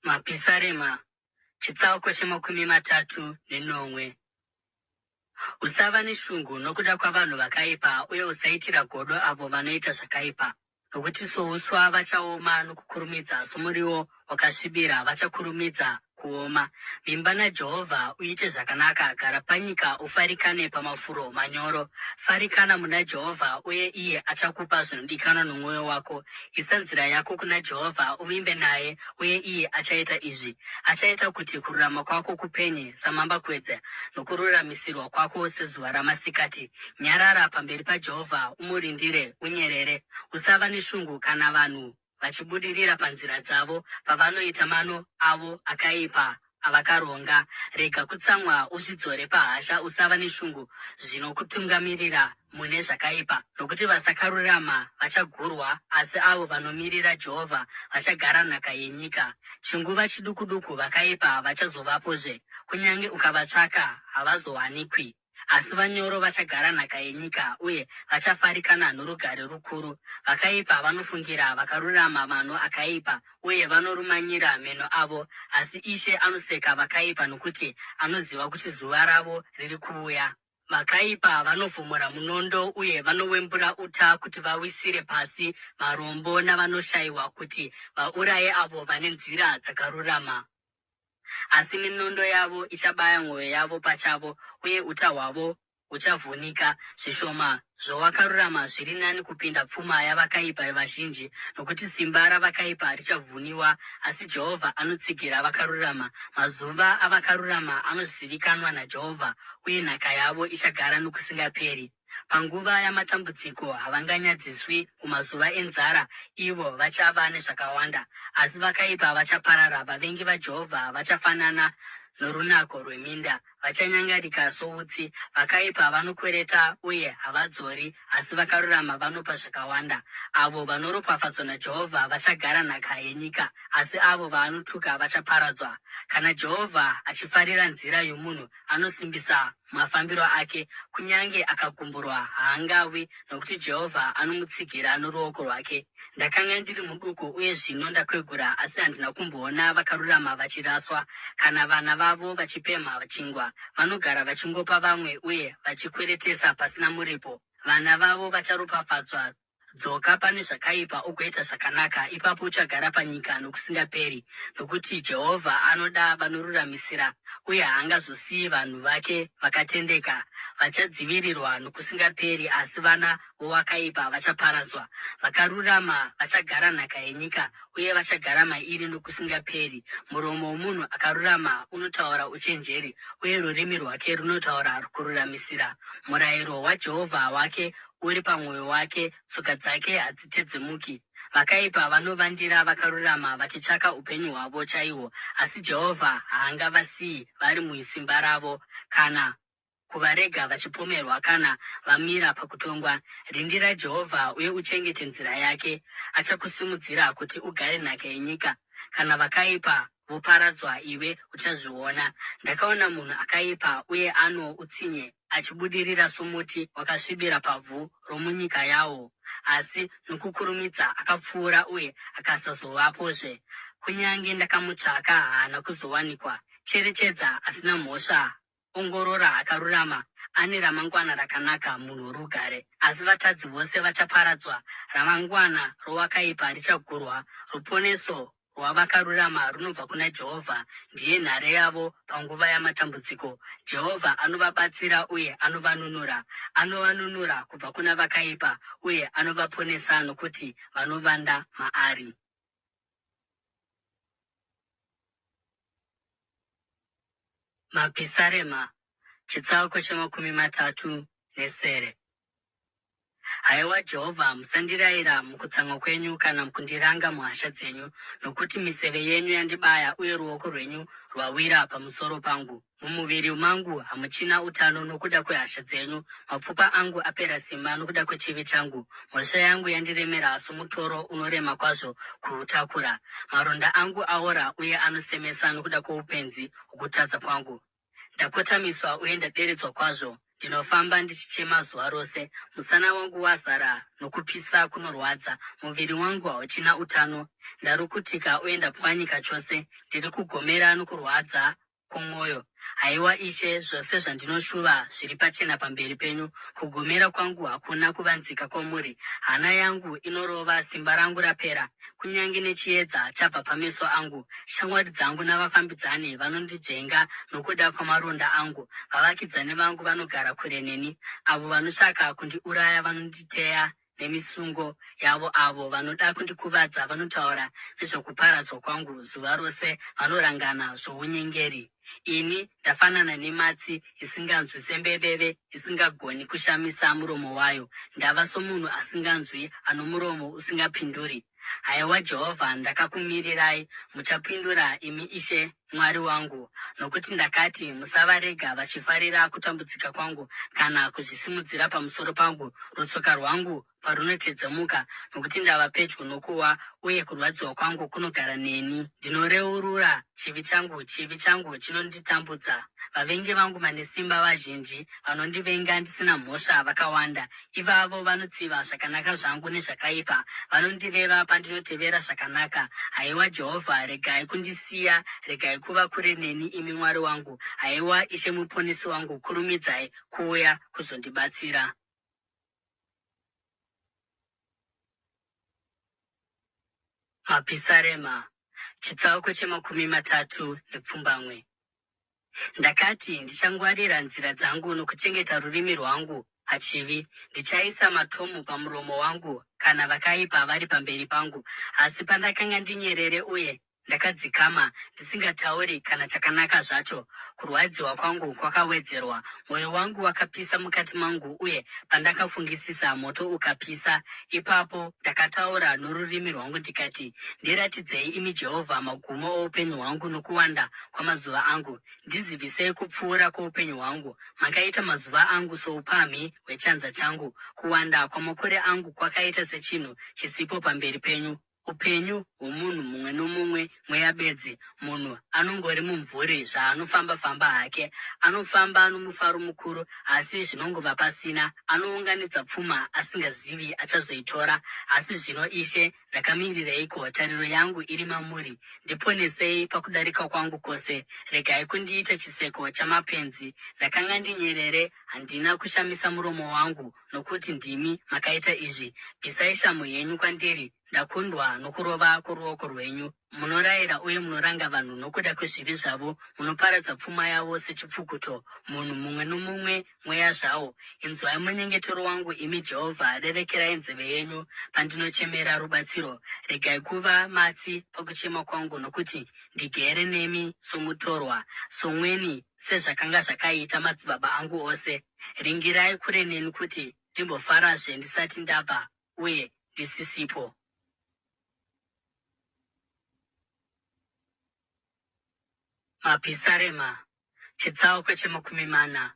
Mapisarema, chitsauko chemakumi matatu nenomwe. Usava neshungu nokuda kwavanhu vakaipa, uye usaitira godo avo vanoita zvakaipa, nokuti souswa vachaoma nokukurumidza, somuriwo wakasvibira vachakurumidza kuoma. Vimba naJehovha uite zvakanaka, gara panyika ufarikane pamafuro manyoro. Farikana muna Jehovha, uye iye achakupa zvinodikanwa nomwoyo wako. Isa nzira yako kuna Jehovha, uvimbe naye, uye iye achaita izvi. Achaita kuti kururama kwako kupenye samambakwedza, nokururamisirwa kwako sezuva ramasikati. Nyarara pamberi paJehovha, umurindire unyerere. Usava neshungu kana vanhu vachibudirira panzira dzavo, pavanoita mano avo akaipa avakaronga. Rega kutsamwa, uzvidzore pahasha, usava neshungu zvinokutungamirira mune zvakaipa, nokuti vasakarurama vachagurwa, asi avo vanomirira Jehovha vachagara nhaka yenyika. Chinguva chiduku-duku vakaipa havachazovapozve, kunyange ukavatsvaka havazowanikwi. Asi vanyoro vachagara nhaka yenyika, uye vachafarikana norugare rukuru. Vakaipa vanofungira vakarurama mano akaipa, uye vanorumanyira meno avo. Asi Ishe anoseka vakaipa, nokuti anoziva kuti zuva ravo riri kuuya. Vakaipa vanovhomora munondo uye vanowembura uta kuti vawisire pasi varombo navanoshayiwa, kuti vauraye avo vane nzira dzakarurama. Asi minondo yavo ichabaya mwoyo yavo pachavo, uye uta hwavo huchavhunika. Zvishoma zvowakarurama zviri nani kupinda pfuma yavakaipa vazhinji, nokuti simba ravakaipa richavhuniwa, asi Jehovha anotsigira vakarurama. Mazuva avakarurama anozivikanwa naJehovha, uye nhaka yavo ichagara nokusingaperi. Panguva yamatambudziko havanganyadziswi, mumazuva enzara ivo vachava nezvakawanda. Asi vakaipa vachaparara, vavengi vaJehovha vachafanana norunako rweminda, vachanyangarika soutsi. Vakaipa vanokwereta uye havadzori, asi vakarurama vanopa zvakawanda. Avo vanoropafadzwa naJehovha vachagara nhaka yenyika, asi avo vaanotuka vachaparadzwa. Kana Jehovha achifarira nzira yomunhu, anosimbisa mafambiro ake, kunyange akagumburwa haangawi, nokuti Jehovha anomutsigira noruoko rwake. Ndakanga ndiri muduku uye zvino ndakwegura, asi handina kumboona vakarurama vachiraswa, kana vana vavo vachipemha chingwa. Vanogara vachingopa vamwe uye vachikweretesa pasina muripo. Vana vavo vacharopafadzwa. Dzoka pane zvakaipa ugoita zvakanaka, ipapo uchagara panyika nokusingaperi. Nokuti Jehovha anoda vanoruramisira, uye haangazosiyi vanhu vake vakatendeka. Vachadzivirirwa nokusingaperi, asi vana vowakaipa vachaparadzwa. Vakarurama vachagara nhaka yenyika, uye vachagara mairi nokusingaperi. Muromo womunhu akarurama unotaura uchenjeri, uye rurimi rwake runotaura kururamisira. Murayiro waJehovha wake uri pamwoyo wake, tsoka dzake hadzitedzemuki. Vakaipa vanovandira vakarurama vachitsvaka upenyu hwavo chaihwo, asi Jehovha haangavasiyi vari musimba ravo, kana. kuvarega vachipomerwa kana vamira pakutongwa. Rindira Jehovha uye uchengete nzira yake, achakusimudzira kuti ugare nhaka yenyika. Kana vakaipa voparadzwa, iwe uchazviona. Ndakaona munhu akaipa uye ano utsinye achibudirira somuti wakasvibira pavhu romunyika yawo, asi nokukurumidza akapfuura uye akasazovapozve. Kunyange ndakamutsvaka, haana kuzowanikwa. Cherechedza asina mhosva, ongorora akarurama, ane ramangwana rakanaka, munhu worugare. Asi vatadzi vose vachaparadzwa, ramangwana rowakaipa richagurwa. Ruponeso rwavakarurama runobva kuna Jehovha, ndiye nhare yavo panguva yamatambudziko. Jehovha anovabatsira uye anovanunura, anovanunura kubva kuna vakaipa uye anovaponesa nokuti vanovanda maari. Mapisarema, chitsauko che37. Haiwa Jehovha, musandirayira mukutsamwa kwenyu kana kundiranga muhasha dzenyu, nokuti miseve yenyu yandibaya uye ruoko rwenyu rwawira pamusoro pangu. Mumuviri mangu hamuchina utano nokuda kwehasha dzenyu, mapfupa angu apera simba nokuda kwechivi changu. Mhosva yangu yandiremera somutoro unorema kwazvo kuutakura. Maronda angu aora uye anosemesa nokuda kwoupenzi hwokutadza kwangu. Ndakotamiswa uye ndaderedzwa kwazvo, ndinofamba ndichichema zuva rose. Musana wangu wazara nokupisa kunorwadza, muviri wangu hauchina utano. Ndarukutika uye ndapwanyika chose, ndiri kugomera nokurwadza kwomwoyo. Haiwa Ishe, zvose zvandinoshuva zviri pachena pamberi penyu, kugomera kwangu hakuna kuvanzika kwamuri. Hana yangu inorova, simba rangu rapera, kunyange nechiedza chabva pameso angu. Shamwari dzangu navafambidzani vanondidzvenga nokuda kwamaronda angu, vavakidzani vangu vanogara kure neni. Avo vanotsvaka kundiuraya vanonditeya nemisungo yavo, avo vanoda kundikuvadza vanotaura nezvokuparadzwa kwangu zuva rose, vanorangana zvounyengeri. Ini ndafanana nematsi isinganzwi, sembeveve isingagoni kushamisa muromo wayo. Ndava somunhu asinganzwi, ano muromo usingapinduri. Haiwa Jehovha, ndakakumirirai, muchapindura, imi Ishe Mwari wangu. Nokuti ndakati, Musavarega vachifarira kutambudzika kwangu, kana kuzvisimudzira pamusoro pangu, rutsoka rwangu parunotedzemuka, nokuti ndava pedyo nokuwa, uye kurwadziwa kwangu kunogara neni. Ndinoreurura chivi changu, chivi changu chinonditambudza. Vavengi vangu vane simba vazhinji, vanondivenga ndisina mhosva vakawanda. Ivavo vanotsiva zvakanaka zvangu nezvakaipa, vanondireva pandinotevera zvakanaka. Haiwa Jehovha, regai kundisiya, regai kuva kure neni, imi Mwari wangu. Haiwa Ishe Muponesi wangu, kurumidzai kuuya kuzondibatsira. Mapisarema, chitsauko che37. Ndakati, Ndichangwarira nzira dzangu nokuchengeta rurimi rwangu pachivi. Ndichaisa matomu pamuromo wangu kana vakaipa vari pamberi pangu. Asi pandakanga ndinyerere uye ndakadzikama, ndisingatauri kana chakanaka zvacho, kurwadziwa kwangu kwakawedzerwa. Mwoyo wangu wakapisa mukati mangu, uye pandakafungisisa, moto ukapisa. Ipapo ndakataura norurimi rwangu ndikati, Ndiratidzei, imi Jehovha, magumo oupenyu hwangu nokuwanda kwamazuva angu. Ndizivisei kupfuura kwoupenyu hwangu. Makaita mazuva angu soupamhi hwechanza changu, kuwanda kwamakore angu kwakaita sechinhu chisipo pamberi penyu. Upenyu hwomunhu mumwe nomumwe mweya bedzi, munhu anongori mumvuri zvaanofamba-famba hake. Anofamba nomufaro mukuru, asi zvinongova pasina. Anounganidza pfuma asingazivi achazoitora. Asi zvino, Ishe, Ndakamirireiko? Tariro yangu iri mamuri. Ndiponesei pakudarika kwangu kwose. Regai kundiita chiseko chamapenzi. Ndakanga ndinyerere, handina kushamisa muromo wangu, nokuti ndimi makaita izvi. Bvisai shamhu yenyu kwandiri, ndakundwa nokurova kworuoko rwenyu. Munorayira uye munoranga vanhu nokuda kwezvivi zvavo, munoparadza pfuma yavo sechipfukuto, munhu mumwe nomumwe mweya zvawo. Inzwai munyengetero wangu, imi Jehovha, rerekerai nzeve yenyu pandinochemera rubatsiro. Regai kuva matsi pakuchema kwangu, nokuti ndigere nemi somutorwa, somweni, sezvakanga zvakaita madzibaba angu ose. Ringirai kure neni kuti ndimbofarazve ndisati ndabva uye ndisisipo. Mapisarema, chitsauko che40.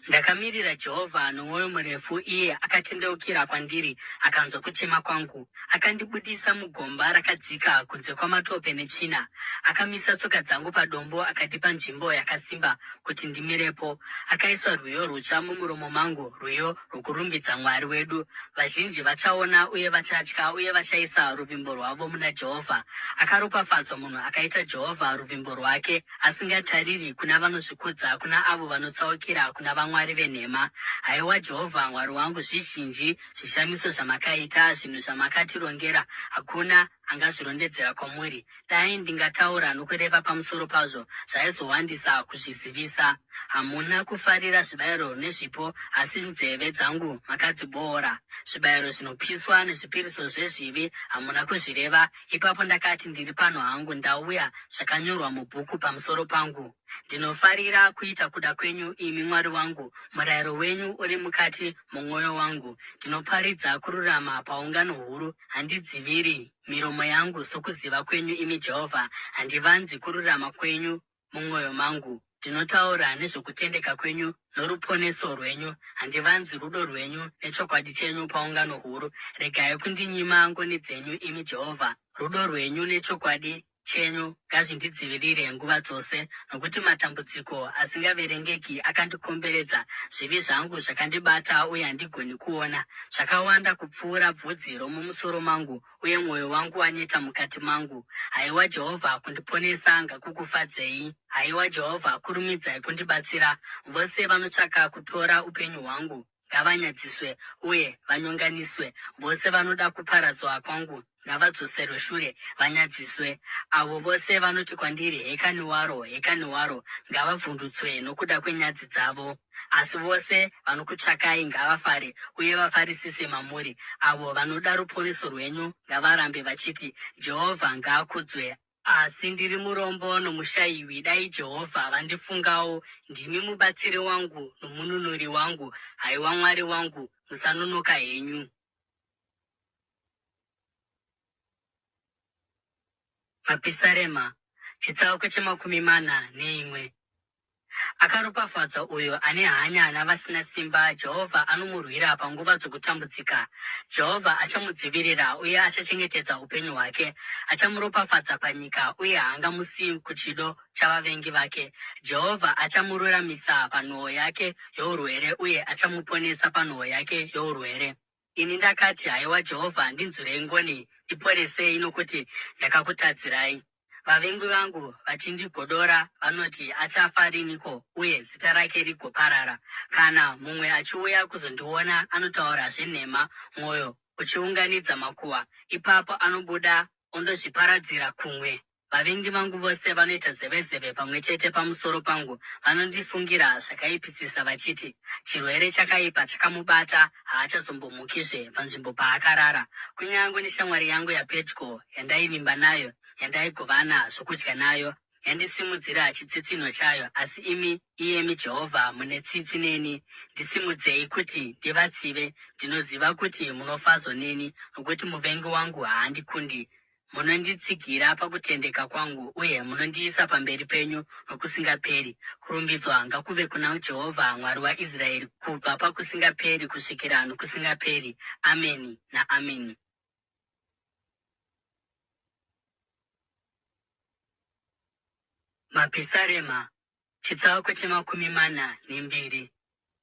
Ndakamirira Jehovha nomwoyo murefu, iye akatendeukira kwandiri akanzwa kuchema kwangu. Akandibudisa mugomba rakadzika kunze kwamatope netsvina. Akamisa tsoka dzangu padombo akandipa nzvimbo yakasimba kuti ndimirepo. Akaisa rwiyo rutsva mumuromo mangu, rwiyo rwokurumbidza Mwari wedu. Vazhinji vachaona uye vachatya, uye vachaisa ruvimbo rwavo muna Jehovha. Akaropafadzwa munhu akaita Jehovha ruvimbo rwake, asingatariri kuna vanozvikudza, kuna avo vanotsaukira kuna vamwari venhema. Haiwa Jehovha Mwari wangu, zvizhinji zvishamiso zvamakaita, zvinhu zvamakatirongera, hakuna angazvirondedzera kwamuri. Dai ndingataura nokureva pamusoro pazvo, zvaizowandisa kuzvizivisa. Hamuna kufarira zvibayiro nezvipo, asi nzeve dzangu makadziboora. Zvibayiro zvinopiswa nezvipiriso zvezvivi hamuna kuzvireva. Ipapo ndakati, Ndiri pano hangu, ndauya, zvakanyorwa mubhuku pamusoro pangu. Ndinofarira kuita kuda kwenyu, imi Mwari wangu, murayiro wenyu uri mukati momwoyo wangu. Ndinoparidza kururama paungano huru, handidziviri miromo yangu sokuziva kwenyu, imi Jehovha. Handivanzi kururama kwenyu mumwoyo mangu. Ndinotaura nezvokutendeka kwenyu noruponeso rwenyu, handivanzi rudo rwenyu nechokwadi chenyu paungano huru. Regai kundinyima ngoni dzenyu, imi Jehovha. Rudo rwenyu nechokwadi chenyu ngazvindidzivirire nguva dzose, nokuti matambudziko asingaverengeki akandikomberedza, zvivi zvangu zvakandibata uye handigoni kuona. Zvakawanda kupfuura bvudzi romumusoro mangu, uye mwoyo wangu waneta mukati mangu. Haiwa Jehovha, kundiponesa ngakukufadzei. Haiwa Jehovha, kurumidzai kundibatsira. Vose vanotsvaka kutora upenyu hwangu ngavanyadziswe uye vanyonganiswe. Vose vanoda kuparadzwa kwangu ngavadzoserwe shure vanyadziswe. Avo vose vanoti kwandiri, Hekani waro, hekani waro, ngavavhundutswe nokuda kwenyadzi dzavo. Asi vose vanokutsvakai ngavafare uye vafarisise mamuri. Avo vanoda ruponeso rwenyu ngavarambe vachiti, Jehovha ngaakudzwe! Asi ndiri murombo nomushayiwi, dai Jehovha vandifungawo. Ndimi mubatsiri wangu nomununuri wangu, haiwa Mwari wangu, musanonoka henyu. Mapisarema, chitsauko chemakumi mana neimwe. Akaropafadzwa uyo ane hanya navasina simba, Jehovha anomurwira panguva dzokutambudzika. Jehovha achamudzivirira uye achachengetedza upenyu hwake, achamuropafadza panyika uye haangamusiyi kuchido chavavengi vake. Jehovha achamururamisa panhoo yake yourwere uye achamuponesa panhoo yake yourwere. Ini ndakati, Haiwa Jehovha, ndinzwirei ngoni, ndiporesei, nokuti ndakakutadzirai. Vavengi vangu vachindigodora vanoti, Achafa riniko uye zita rake rigoparara? Kana mumwe achiuya kuzondiona, anotaura zvenhema, mwoyo uchiunganidza makuhwa. Ipapo anobuda ondozviparadzira kumwe. Vavengi vangu vose vanoita zevezeve pamwe chete pamusoro pangu, vanondifungira zvakaipisisa vachiti, Chirwere chakaipa chakamubata, haachazombomukizve panzvimbo paakarara. Kunyange neshamwari yangu yapedyo yandaivimba nayo, yandaigovana zvokudya nayo, yandisimudzira chitsitsinho chayo. Asi imi, iyemi Jehovha, mune tsitsi neni, ndisimudzei kuti ndivatsive. Ndinoziva kuti munofadzwa neni, nokuti muvengi wangu haandikundi. Munonditsigira pakutendeka kwangu uye munondiisa pamberi penyu nokusingaperi. Kurumbidzwa ngakuve kuna Jehovha Mwari waIsraeri kubva pakusingaperi kusvikira nokusingaperi. Ameni naAmeni. Mapisarema, chitsauko chemakumi mana nembiri.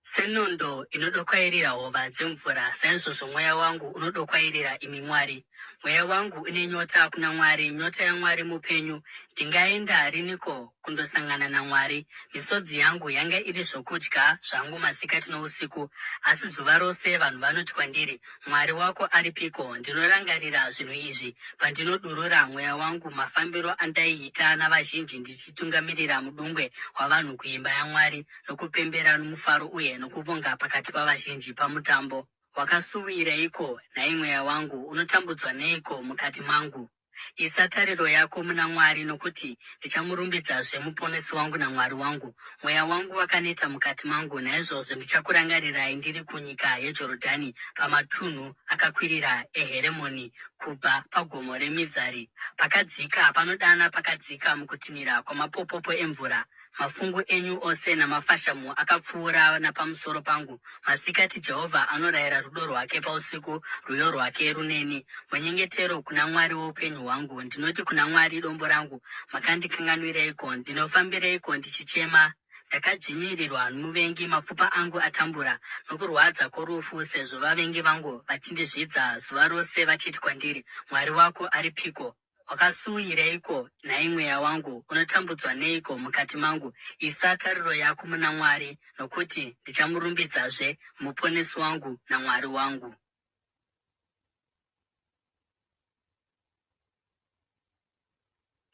Senondo inodokwairira hova dzemvura, saizvozvo mweya wangu unodokwairira imi Mwari. Mweya wangu une nyota kuna Mwari, nyota yaMwari mupenyu. Ndingaenda riniko kundosangana naMwari? Misodzi yangu yanga iri zvokudya zvangu masikati nousiku, asi zuva rose vanhu vanoti kwandiri, Mwari wako aripiko? Ndinorangarira zvinhu izvi pandinodurura mweya wangu, mafambiro andaiita navazhinji ndichitungamirira mudungwe wavanhu kuimba yaMwari, nokupembera nomufaro uye nokuvonga pakati pavazhinji pamutambo. Wakasuwireiko, nhai mweya wangu? Unotambudzwa neiko mukati mangu? Isa tariro yako muna Mwari, nokuti ndichamurumbidzazve, Muponesi wangu naMwari wangu. Mweya wangu wakaneta mukati mangu, naizvozvo ndichakurangarirai ndiri kunyika yeJorodhani, pamatunhu akakwirira eHeremoni, kubva pagomo reMizari. Pakadzika panodana pakadzika mukutinhira kwamapopopo emvura. Mafungu enyu ose namafashamu akapfuura napamusoro pangu. Masikati Jehovha anorayira rudo rwake, pausiku rwiyo rwake runeni. Munyengetero kuna Mwari woupenyu hwangu. Ndinoti kuna Mwari, dombo rangu, makandikanganwireiko? Ndinofambireiko ndichichema? Ndakadzvinyirirwa nomuvengi, mapfupa angu atambura nokurwadza kworufu, sezvo vavengi vangu vachindizvidza zuva rose, vachiti kwandiri, Mwari wako aripiko? Wakasuwireiko, nhai mweya wangu? Unotambudzwa neiko mukati mangu? Isa tariro yako muna Mwari, nokuti ndichamurumbidzazve, Muponesi wangu naMwari wangu.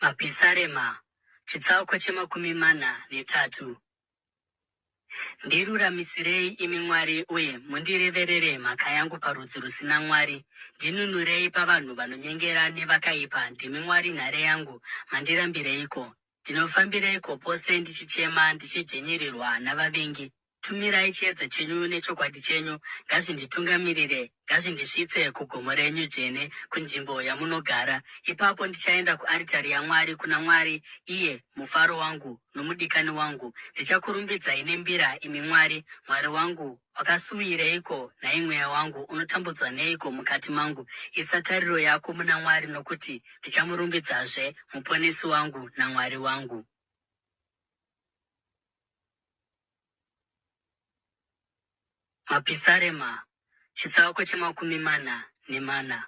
Mapisarema, chitsauko che43. Ndiruramisirei, imi Mwari, uye mundireverere mhaka yangu parudzi rusina Mwari. Ndinunurei pavanhu vanonyengera nevakaipa. Ndimi Mwari nhare yangu, mandirambireiko? Ndinofambireiko pose ndichichema, ndichidzvinyirirwa navavengi? Tumirai chiedza chenyu nechokwadi chenyu, ngazvinditungamirire, ngazvindisvitse kugomo renyu dzvene, kunzvimbo yamunogara. Ipapo ndichaenda kuaritari yaMwari, kuna Mwari, iye mufaro wangu nomudikani wangu. Ndichakurumbidzai nembira, imi Mwari, Mwari wangu. Wakasuwireiko, nhai mweya wangu? Unotambudzwa neiko mukati mangu? Isa tariro yako muna Mwari, nokuti ndichamurumbidzazve, Muponesi wangu naMwari wangu. Mapisarema, chitsauko che44.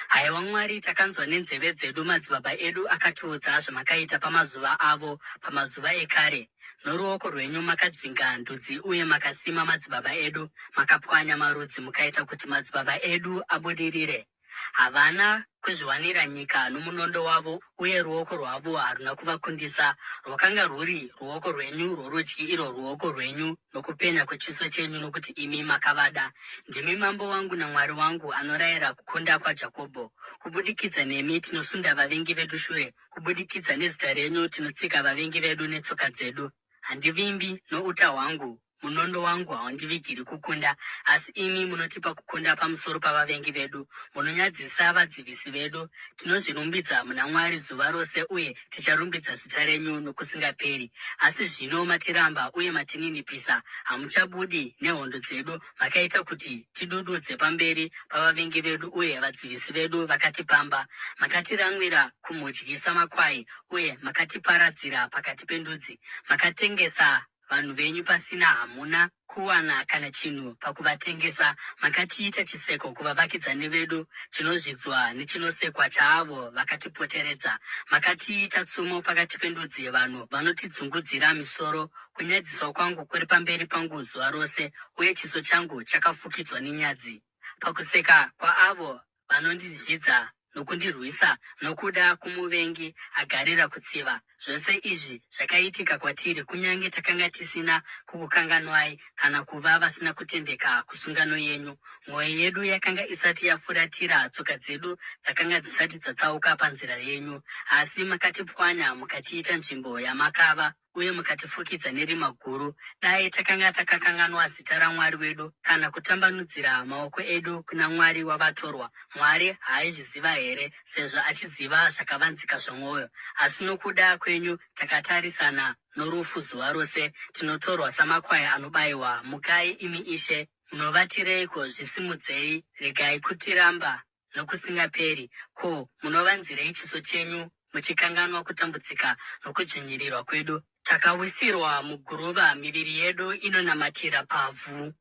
Haiwa Mwari, takanzwa nenzeve dzedu, madzibaba edu akatiudza zvamakaita pamazuva avo, pamazuva ekare. Noruoko rwenyu makadzinga ndudzi uye makasima madzibaba edu, makapwanya marudzi mukaita kuti madzibaba edu abudirire. Havana kuzviwanira nyika nomunondo wavo, uye ruoko rwavo haruna kuvakundisa. Rwakanga rwuri ruoko rwenyu rworudyi, irwo ruoko rwenyu nokupenya kwechiso chenyu, nokuti imi makavada. Ndimi mambo wangu naMwari wangu, anorayira kukunda kwaJakobho. Kubudikidza nemi tinosunda vavengi vedu shure, kubudikidza nezita renyu tinotsika vavengi vedu netsoka dzedu. Handivimbi nouta hwangu, munondo wangu haundivigiri kukunda, asi imi munotipa kukunda pamusoro pavavengi vedu, munonyadzisa vadzivisi vedu. Tinozvirumbidza muna Mwari zuva rose, uye ticharumbidza zita renyu nokusingaperi. Asi zvino matiramba uye matininipisa, hamuchabudi nehondo dzedu. Makaita kuti tidududze pamberi pavavengi vedu, uye vadzivisi vedu vakatipamba. Makatiramwira kumudyisa makwai, uye makatiparadzira pakati pendudzi. Makatengesa vanhu venyu pasina, hamuna kuwana kana chinhu pakuvatengesa. Makatiita chiseko kuvavakidzani vedu, chinozvidzwa nechinosekwa chaavo vakatipoteredza. Makatiita tsumo pakati pendudzi, vanhu vanotidzungudzira misoro. Kunyadziswa kwangu kuri pamberi pangu zuva rose, uye chiso changu chakafukidzwa nenyadzi. Pakuseka kwaavo vanondizvidza nokundirwisa, nokuda kwomuvengi agarira kutsiva. Zvose izvi zvakaitika kwatiri, kunyange takanga tisina kukukanganwai kana kuva vasina kutendeka kusungano yenyu. Mwoyo yedu yakanga isati yafuratira, tsoka dzedu dzakanga dzisati dzatsauka panzira yenyu. Asi makatipwanya mukatiita nzvimbo yamakava uye mukatifukidza nerima guru. Dai takanga takakanganwa zita raMwari wedu kana kutambanudzira maoko edu kuna mwari wavatorwa, Mwari haaizviziva here, sezvo achiziva zvakavanzika zvomwoyo? Asi nokuda kwenyu takatarisana norufu zuva rose, tinotorwa samakwai anobayiwa. Mukai, imi Ishe! Munovatireiko? Zvisimudzei! Regai kutiramba nokusingaperi. Ko, munovanzirei chiso chenyu muchikanganwa kutambudzika nokudzvinyirirwa kwedu? Takawisirwa muguruva, miviri yedu inonamatira pavhu.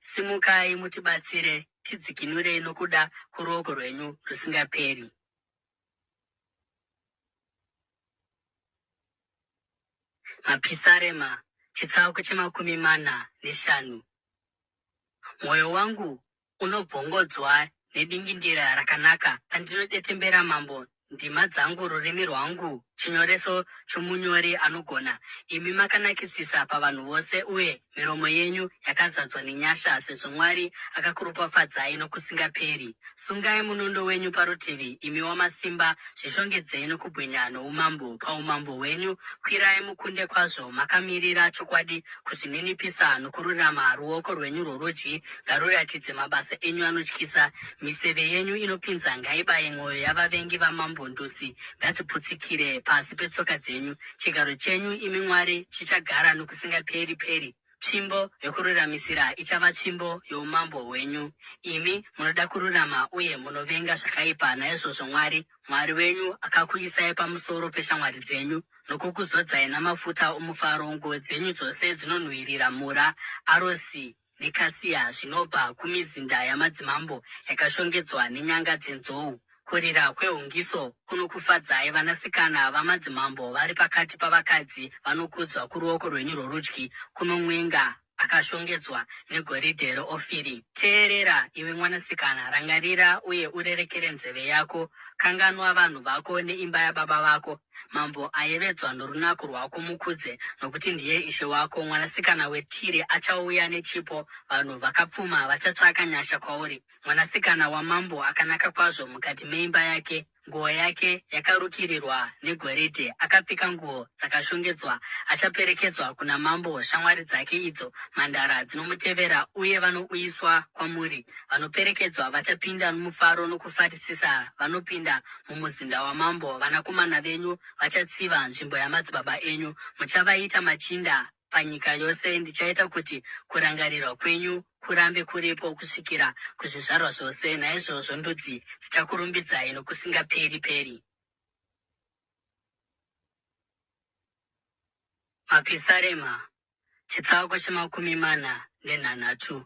Simukai mutibatsire, tidzikinurei nokuda kworuoko rwenyu rusingaperi. Mapisarema, chitsauko che45. Mwoyo wangu unobvongodzwa nedingindira rakanaka pandinodetembera mambo ndima dzangu, rurimi rwangu chinyoreso chomunyori anogona. Imi makanakisisa pavanhu vose, uye miromo yenyu yakazadzwa nenyasha, sezvo Mwari akakuropafadzai nokusingaperi. Sungai munondo wenyu parutivi, imi wamasimba, zvishongedzei nokubwinya noumambo paumambo hwenyu. Kwirai mukunde kwazvo, makamirira chokwadi, kuzvininipisa nokururama. Ruoko rwenyu rworudyi ngaruratidze mabasa enyu anotyisa. Miseve yenyu inopinza ngaibaye mwoyo yavavengi vamambo, ndudzi ngadziputsikire pasi petsoka dzenyu. Chigaro chenyu, imi Mwari, chichagara nokusingaperi-peri. Tsvimbo yokururamisira ichava tsvimbo youmambo hwenyu. Imi munoda kururama uye munovenga zvakaipa, naizvozvo Mwari, Mwari wenyu, akakuisai pamusoro peshamwari dzenyu nokukuzodzai namafuta omufaro. Nguo dzenyu dzose dzinonhuhwirira mura, arosi nekasia zvinobva kumizinda yamadzimambo yakashongedzwa nenyanga dzenzou. Kurira kwehungiso kunokufadzai, vanasikana vamadzimambo vari pakati pavakadzi vanokudzwa. Kuruoko rwenyu rworudyi kuno mwenga akashongedzwa negoridhe reOfiri. Teerera, iwe mwanasikana, rangarira uye urerekere nzeve yako. Kanganwa vanhu vako neimba yababa vako. Mambo ayevedzwa norunako rwako, mukudze, nokuti ndiye ishe wako. Mwanasikana weTire achauya nechipo, vanhu vakapfuma vachatsvaka nyasha kwauri. Mwanasikana wamambo akanaka kwazvo mukati meimba yake, nguo yake yakarukirirwa negoridhe, akapfeka nguo dzakashongedzwa. Achaperekedzwa kuna mambo, shamwari dzake idzo mhandara dzinomutevera, uye vanouyiswa kwamuri. Vanoperekedzwa vachapinda nomufaro nokufarisisa, vanopinda mumuzinda wamambo. Vanakomana venyu vachatsiva nzvimbo yamadzibaba enyu, muchavaita machinda panyika yose. Ndichaita kuti kurangarirwa kwenyu kurambe kuripo kusvikira kuzvizvarwa zvose, naizvozvo ndudzi dzichakurumbidzai nokusingaperi-peri. Mapisarema, chitsauko che43.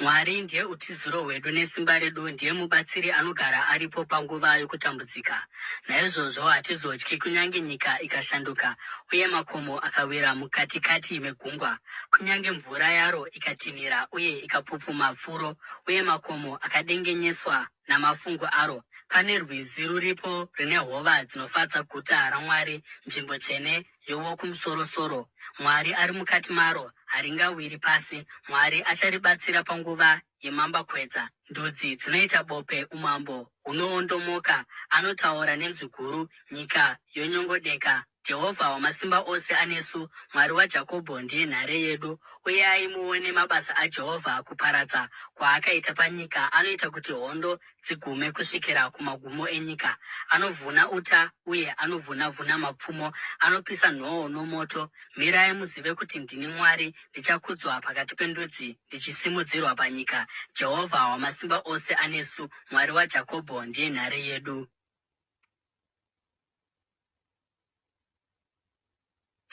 Mwari ndiye utiziro hwedu nesimba redu, ndiye mubatsiri anogara aripo panguva yokutambudzika. Naizvozvo hatizotyi kunyange nyika ikashanduka uye makomo akawira mukatikati megungwa, kunyange mvura yaro ikatinhira uye ikapupuma pfuro, uye makomo akadengenyeswa namafungu aro. Pane rwizi ruripo rune hova dzinofadza guta raMwari, nzvimbo tsvene yoWokumusoro-soro. Mwari ari mukati maro, haringawiri pasi. Mwari acharibatsira panguva yemambakwedza. Ndudzi dzinoita bope, umambo hunoondomoka. Anotaura nenzwi guru, nyika yonyongodeka. Jehovha Wamasimba Ose anesu, Mwari waJakobho ndiye nhare yedu. Uyai muone mabasa aJehovha, kuparadza kwaakaita panyika. Anoita kuti hondo dzigume kusvikira kumagumo enyika. Anovhuna uta uye anovhuna-vhuna mapfumo, anopisa nhoo nomoto. Mirai muzive kuti ndini Mwari, ndichakudzwa pakati pendudzi, ndichisimudzirwa panyika. Jehovha Wamasimba Ose anesu, Mwari waJakobho ndiye nhare yedu.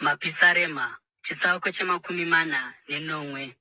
Mapisarema, chitsauko che47.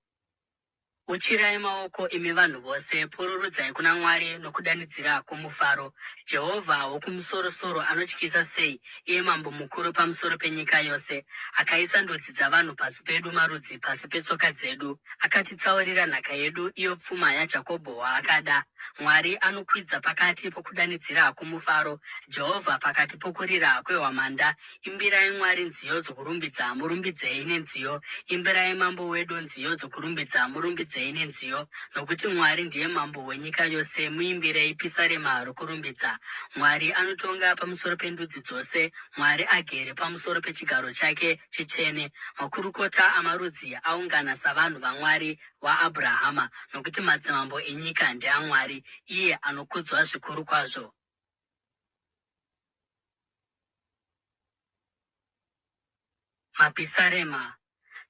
Uchirai maoko, imi vanhu vose, pururudzai kuna Mwari nokudanidzira kwomufaro. Jehovha Wokumusoro-soro anotyisa sei, iye Mambo mukuru pamusoro penyika yose! Akaisa ndudzi dzavanhu pasi pedu, marudzi pasi petsoka dzedu. Akatitsaurira nhaka yedu, iyo pfuma yaJakobho waakada. Mwari anokwidza pakati pokudanidzira kwomufaro, Jehovha pakati pokurira kwehwamanda. Imbirai Mwari nziyo dzokurumbidza, murumbidzei nenziyo. Imbirai Mambo wedu nziyo dzokurumbidza, murumbidzei nenziyo. Nokuti Mwari ndiye Mambo wenyika yose, muimbirei pisarema rokurumbidza. Mwari anotonga pamusoro pendudzi dzose, Mwari agere pamusoro pechigaro chake chitsvene. Makurukota amarudzi aungana savanhu vaMwari waAbhurahama, nokuti madzimambo enyika ndeaMwari, iye anokudzwa zvikuru kwazvo. Mapisarema,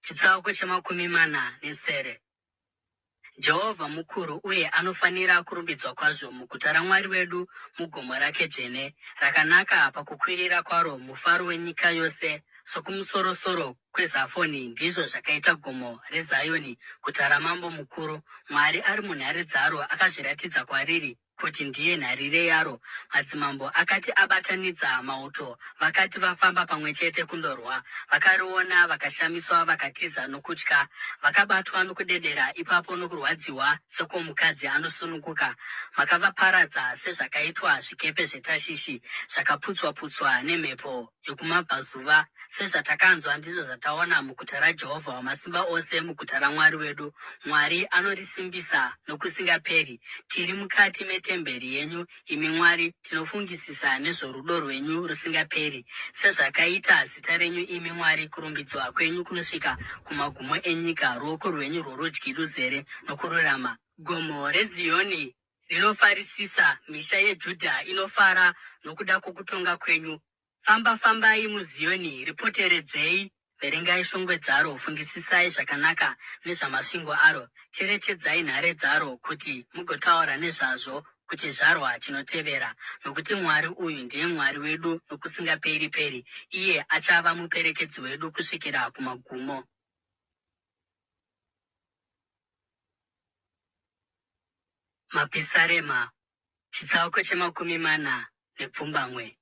chitsauko che47. Jehovha mukuru uye anofanira kurumbidzwa kwazvo muguta raMwari wedu, mugomo rake dzvene. Rakanaka pakukwirira kwaro, mufaro wenyika yose. Sokumusorosoro kweZafoni ndizvo zvakaita gomo reZioni, guta raMambo mukuru. Mwari ari munhare dzaro akazviratidza kwariri kuti ndiye nharire yaro. Madzimambo akati abatanidza mauto, vakati vafamba pamwe chete kundorwa, vakariona vakashamiswa, vakatiza nokutya. Vakabatwa nokudedera ipapo nokurwadziwa sekwomukadzi anosununguka. Makavaparadza sezvakaitwa zvikepe zveTashishi zvakaputswa-putswa nemhepo yokumabvazuva. Sezvatakanzwa ndizvo zvataona muguta raJehovha Wamasimba Ose, muguta raMwari wedu. Mwari anorisimbisa nokusingaperi. Tiri mukati metemberi yenyu, imi Mwari, tinofungisisa nezvorudo rwenyu rusingaperi. Sezvakaita zita renyu, imi Mwari, kurumbidzwa kwenyu kunosvika kumagumo enyika, ruoko rwenyu rworudyi ruzere nokururama. Gomo reZioni rinofarisisa, misha yeJudha inofara nokuda kwokutonga kwenyu. Famba-fambai muZiyoni, ripoteredzei, verengai shongwe dzaro, fungisisai zvakanaka nezvamasvingo aro, cherechedzai nhare dzaro, kuti mugotaura nezvazvo kuchizvarwa chinotevera. Nokuti Mwari uyu ndiye Mwari wedu nokusingaperi-peri, iye achava muperekedzi wedu kusvikira kumagumo. Mapisarema, chitsauko chemakumi mana nepfumbamwe.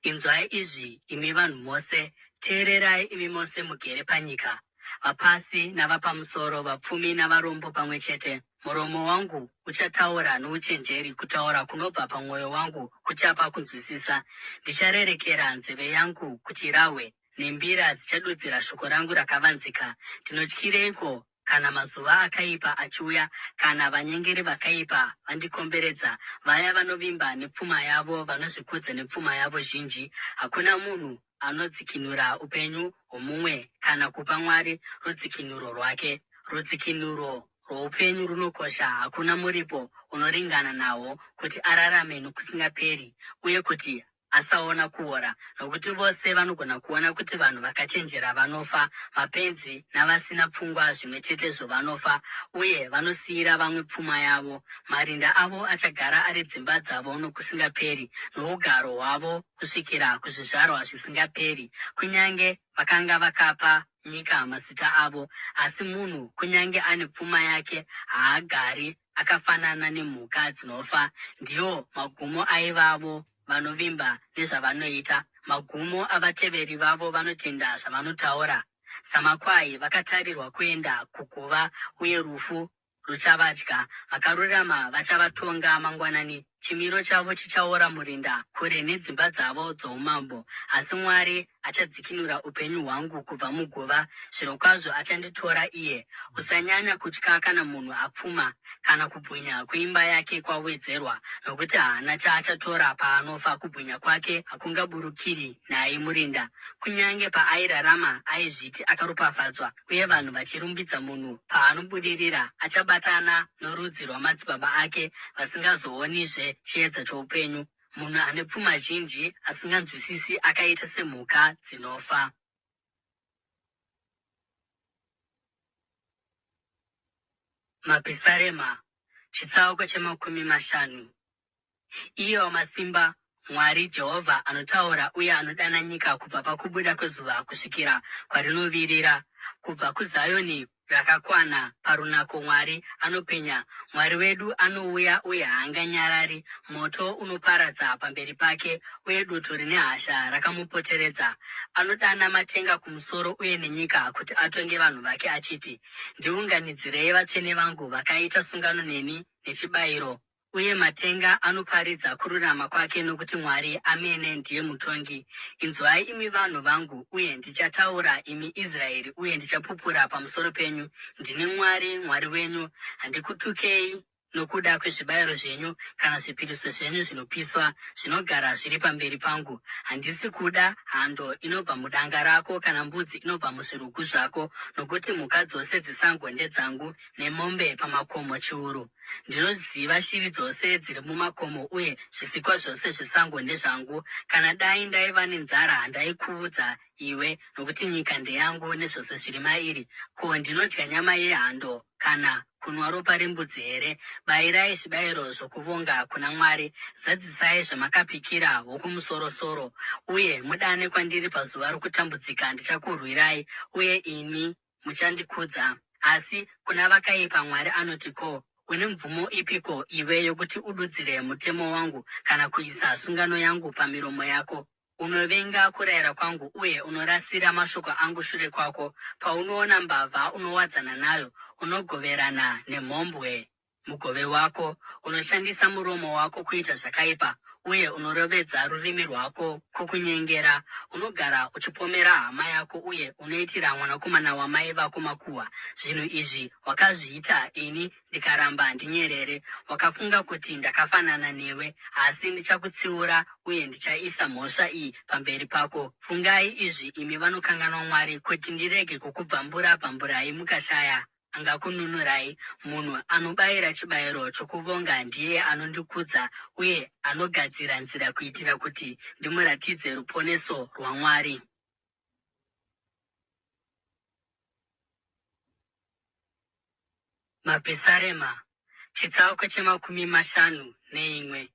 Inzwai izvi, imi vanhu mose, teererai imi mose mugere panyika, vapasi navapamusoro, vapfumi navarombo pamwe chete. Muromo wangu uchataura nouchenjeri, kutaura kunobva pamwoyo wangu kuchapa kunzwisisa. Ndicharerekera nzeve yangu kuchirahwe, nembira dzichadudzira shoko rangu rakavanzika. Ndinotyireiko kana mazuva akaipa achiuya, kana vanyengeri vakaipa vandikomberedza, vaya vanovimba nepfuma yavo, vanozvikudza nepfuma yavo zhinji? Hakuna munhu anodzikinura upenyu hwomumwe kana kupa Mwari rudzikinuro rwake. Rudzikinuro rwoupenyu runokosha, hakuna muripo unoringana nahwo kuti ararame nokusingaperi uye kuti asaona kuora, nokuti vose vanogona kuona kuti vanhu vakachenjera vanofa, mapenzi navasina pfungwa zvimwe chetezvo vanofa, uye vanosiyira vamwe pfuma yavo. Marinda avo achagara ari dzimba dzavo nokusingaperi, nougaro hwavo kusvikira kuzvizvarwa zvisingaperi, kunyange vakanga vakapa nyika mazita avo. Asi munhu, kunyange ane pfuma yake, haagari akafanana nemhuka dzinofa. Ndiwo magumo aivavo vanovimba nezvavanoita, magumo avateveri vavo vanotenda zvavanotaura. Samakwai vakatarirwa kuenda kuguva, uye rufu ruchavadya. Vakarurama vachavatonga mangwanani, chimiro chavo chichaora murinda kure nedzimba dzavo dzoumambo. Asi Mwari achadzikinura upenyu hwangu kubva muguva, zvirokwazvo achanditora iye. Usanyanya kutya kana munhu apfuma, kana kubwinya kweimba yake kwawedzerwa, nokuti haana chaachatora paanofa, kubwinya kwake hakungaburukiri naye murinda. Kunyange paairarama aizviti akaropafadzwa, uye vanhu vachirumbidza munhu paanobudirira, achabatana norudzi rwamadzibaba ake vasingazoonizve chiedza choupenyu. Munhu ane pfuma zhinji asinganzwisisi akaita semhuka dzinofa. Mapisarema, chitsauko chemakumi mashanu. Iye Wamasimba, Mwari, Jehovha, anotaura uye anodana nyika kubva pakubuda kwezuva kusvikira kwarinovirira. Kubva kuZioni rakakwana parunako Mwari anopenya. Mwari wedu anouya uye haanganyarari. Moto unoparadza pamberi pake, uye dutu rine hasha rakamupoteredza. Anodana matenga kumusoro uye nenyika kuti atonge vanhu vake achiti, Ndiunganidzirei vatsvene vangu vakaita sungano neni nechibayiro. Uye matenga anoparidza kururama kwake nokuti Mwari amene ndiye mutongi. Inzwai imi vanhu vangu, uye ndichataura, imi Israeri, uye ndichapupura pamusoro penyu. Ndini Mwari, Mwari wenyu. Handikutukei nokuda kwezvibayiro zvenyu kana zvipiriso zvenyu zvinopiswa zvinogara zviri pamberi pangu. Handisi kuda hando inobva mudanga rako kana mbudzi inobva muzvirugu zvako, nokuti mhuka dzose dzesango ndedzangu nemombe pamakomo chiuru. Ndinoziva shiri dzose dziri mumakomo uye zvisikwa zvose zvesango ndezvangu. Kana dai ndaiva nenzara handaikuudza iwe, nokuti nyika ndeyangu nezvose zviri mairi. Ko, ndinodya nyama yehando kana kunwa ropa rembudzi here? Bayirai zvibayiro zvokuvonga kuna Mwari, zadzisai zvamakapikira Wokumusoro-soro, uye mudane kwandiri pazuva rokutambudzika, ndichakurwirai, uye imi muchandikudza. Asi kuna vakaipa Mwari anoti, Ko, une mvumo ipiko iwe yokuti ududzire mutemo wangu kana kuisa sungano yangu pamiromo yako? Unovenga kurayira kwangu uye unorasira mashoko angu shure kwako. Paunoona mbavha unowadzana nayo, unogoverana nemhombwe. Mugove wako. Unoshandisa muromo wako kuita zvakaipa, uye unorovedza rurimi rwako kukunyengera. Unogara uchipomera hama yako, uye unoitira mwanakomana wamai vako makuhwa. Zvinhu izvi wakazviita ini ndikaramba ndinyerere. Wakafunga kuti ndakafanana newe, asi ndichakutsiura uye ndichaisa mhosva iyi pamberi pako. Fungai izvi, imi vanokanganwa Mwari, kuti ndirege kukubvambura-bvamburai mukashaya. angakununurai. Munhu anobayira chibayiro chokuvonga ndiye anondikudza uye anogadzira nzira kuitira kuti ndimuratidze ruponeso rwaMwari. Mapisarema, chitsauko chemakumi mashanu neimwe.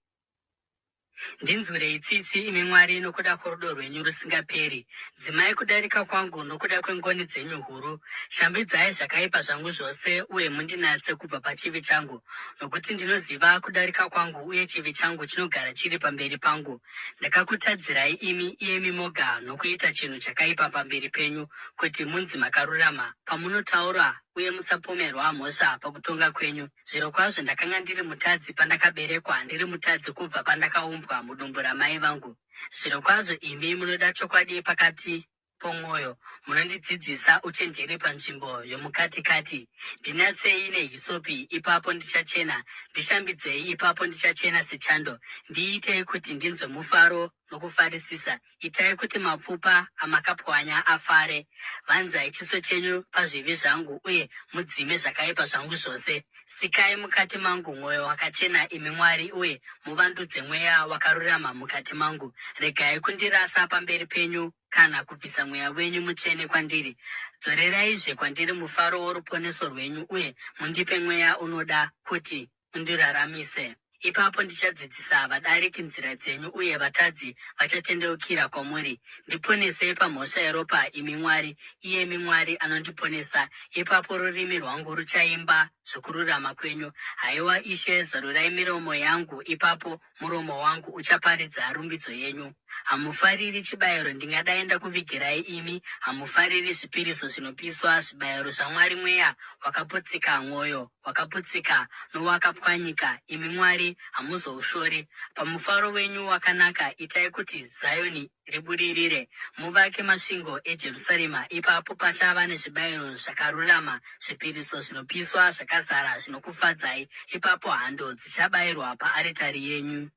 Ndinzwirei tsitsi, imi Mwari, nokuda kworudo rwenyu rusingaperi. Dzimai kudarika kwangu nokuda kwengoni dzenyu huru. Shambidzai zvakaipa zvangu zvose uye mundinatse kubva pachivi changu, nokuti ndinoziva kudarika kwangu uye chivi changu chinogara chiri pamberi pangu. Ndakakutadzirai imi, iyemi moga, nokuita chinhu chakaipa pamberi penyu, kuti munzi makarurama pamunotaura uye musapomerwa mhosva pakutonga kwenyu. Zvirokwazvo ndakanga ndiri mutadzi pandakaberekwa, ndiri mutadzi kubva pandakaumbwa mudumbu ramai vangu. Zvirokwazvo imi munoda chokwadi pakati pomwoyo, munondidzidzisa uchenjeri panzvimbo yomukatikati. Ndinatsei nehisopi, ipapo ndichachena, ndishambidzei, ipapo ndichachena sechando. Ndiitei kuti ndinzwe mufaro nokufarisisa, Itai kuti mapfupa amakapwanya afare. Vanzai chiso chenyu pazvivi zvangu uye mudzime zvakaipa zvangu zvose. Sikai mukati mangu mwoyo wakachena, imi Mwari, uye muvandudze mweya wakarurama mukati mangu. Regai kundirasa pamberi penyu kana kubvisa mweya wenyu mutsvene kwandiri. Dzoreraizve kwandiri mufaro woruponeso rwenyu uye mundipe mweya unoda kuti undiraramise. Ipapo ndichadzidzisa vadariki nzira dzenyu, uye vatadzi vachatendeukira kwamuri. Ndiponesei pamhosva yeropa, imi Mwari, iyemi Mwari anondiponesa. Ipapo rurimi rwangu ruchaimba zvokururama kwenyu. Haiwa Ishe, zarurai miromo yangu, ipapo muromo wangu uchaparidza rumbidzo yenyu. Hamufariri chibayiro, ndingadai ndakuvigirai imi, hamufariri zvipiriso zvinopiswa, zvibayiro zvaMwari mweya wakaputsika mwoyo wakaputsika nowakapwanyika, imi Mwari hamuzoushori. Pamufaro wenyu wakanaka itai kuti Zioni ribudirire, muvake masvingo eJerusarema. Ipapo pachava nezvibayiro zvakarurama, zvipiriso zvinopiswa zvakazara zvinokufadzai. Ipapo hando dzichabayirwa paaritari yenyu.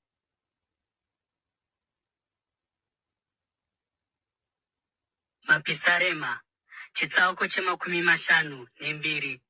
Mapisarema, chitsauko chemakumi mashanu nembiri.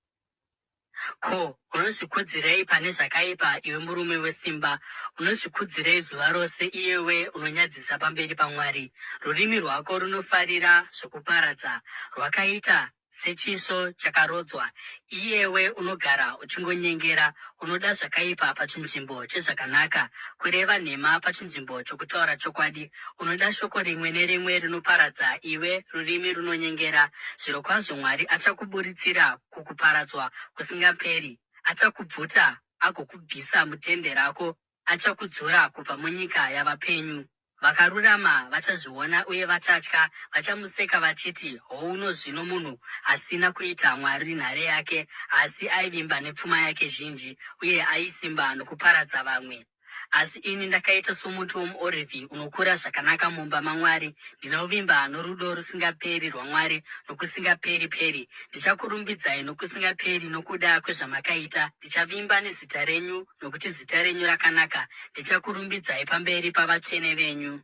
Ko, unozvikudzirei pane zvakaipa, iwe murume wesimba? Unozvikudzirei zuva rose, iyewe unonyadzisa pamberi paMwari? Rurimi rwako runofarira zvokuparadza, rwakaita sechisvo chakarodzwa. Iyewe unogara uchingonyengera, unoda zvakaipa pachinzvimbo chezvakanaka, kureva nhema pachinzvimbo chokutaura chokwadi. Unoda shoko rimwe nerimwe rinoparadza, iwe rurimi runonyengera. Zvirokwazvo Mwari achakuburitsira kukuparadzwa kusingaperi, achakubvuta agokubvisa mutende rako, achakudzura kubva munyika yavapenyu. Vakarurama vachazviona uye vachatya, vachamuseka vachiti, Houno zvino munhu asina kuita Mwari nhare yake, asi aivimba nepfuma yake zhinji, uye aisimba nokuparadza vamwe. Asi ini ndakaita somuti womuorivhi unokura zvakanaka mumba maMwari, ndinovimba norudo rusingaperi rwaMwari nokusingaperi-peri. Ndichakurumbidzai nokusingaperi nokuda kwezvamakaita, ndichavimba nezita renyu, nokuti zita renyu rakanaka. Ndichakurumbidzai pamberi pavatsvene venyu.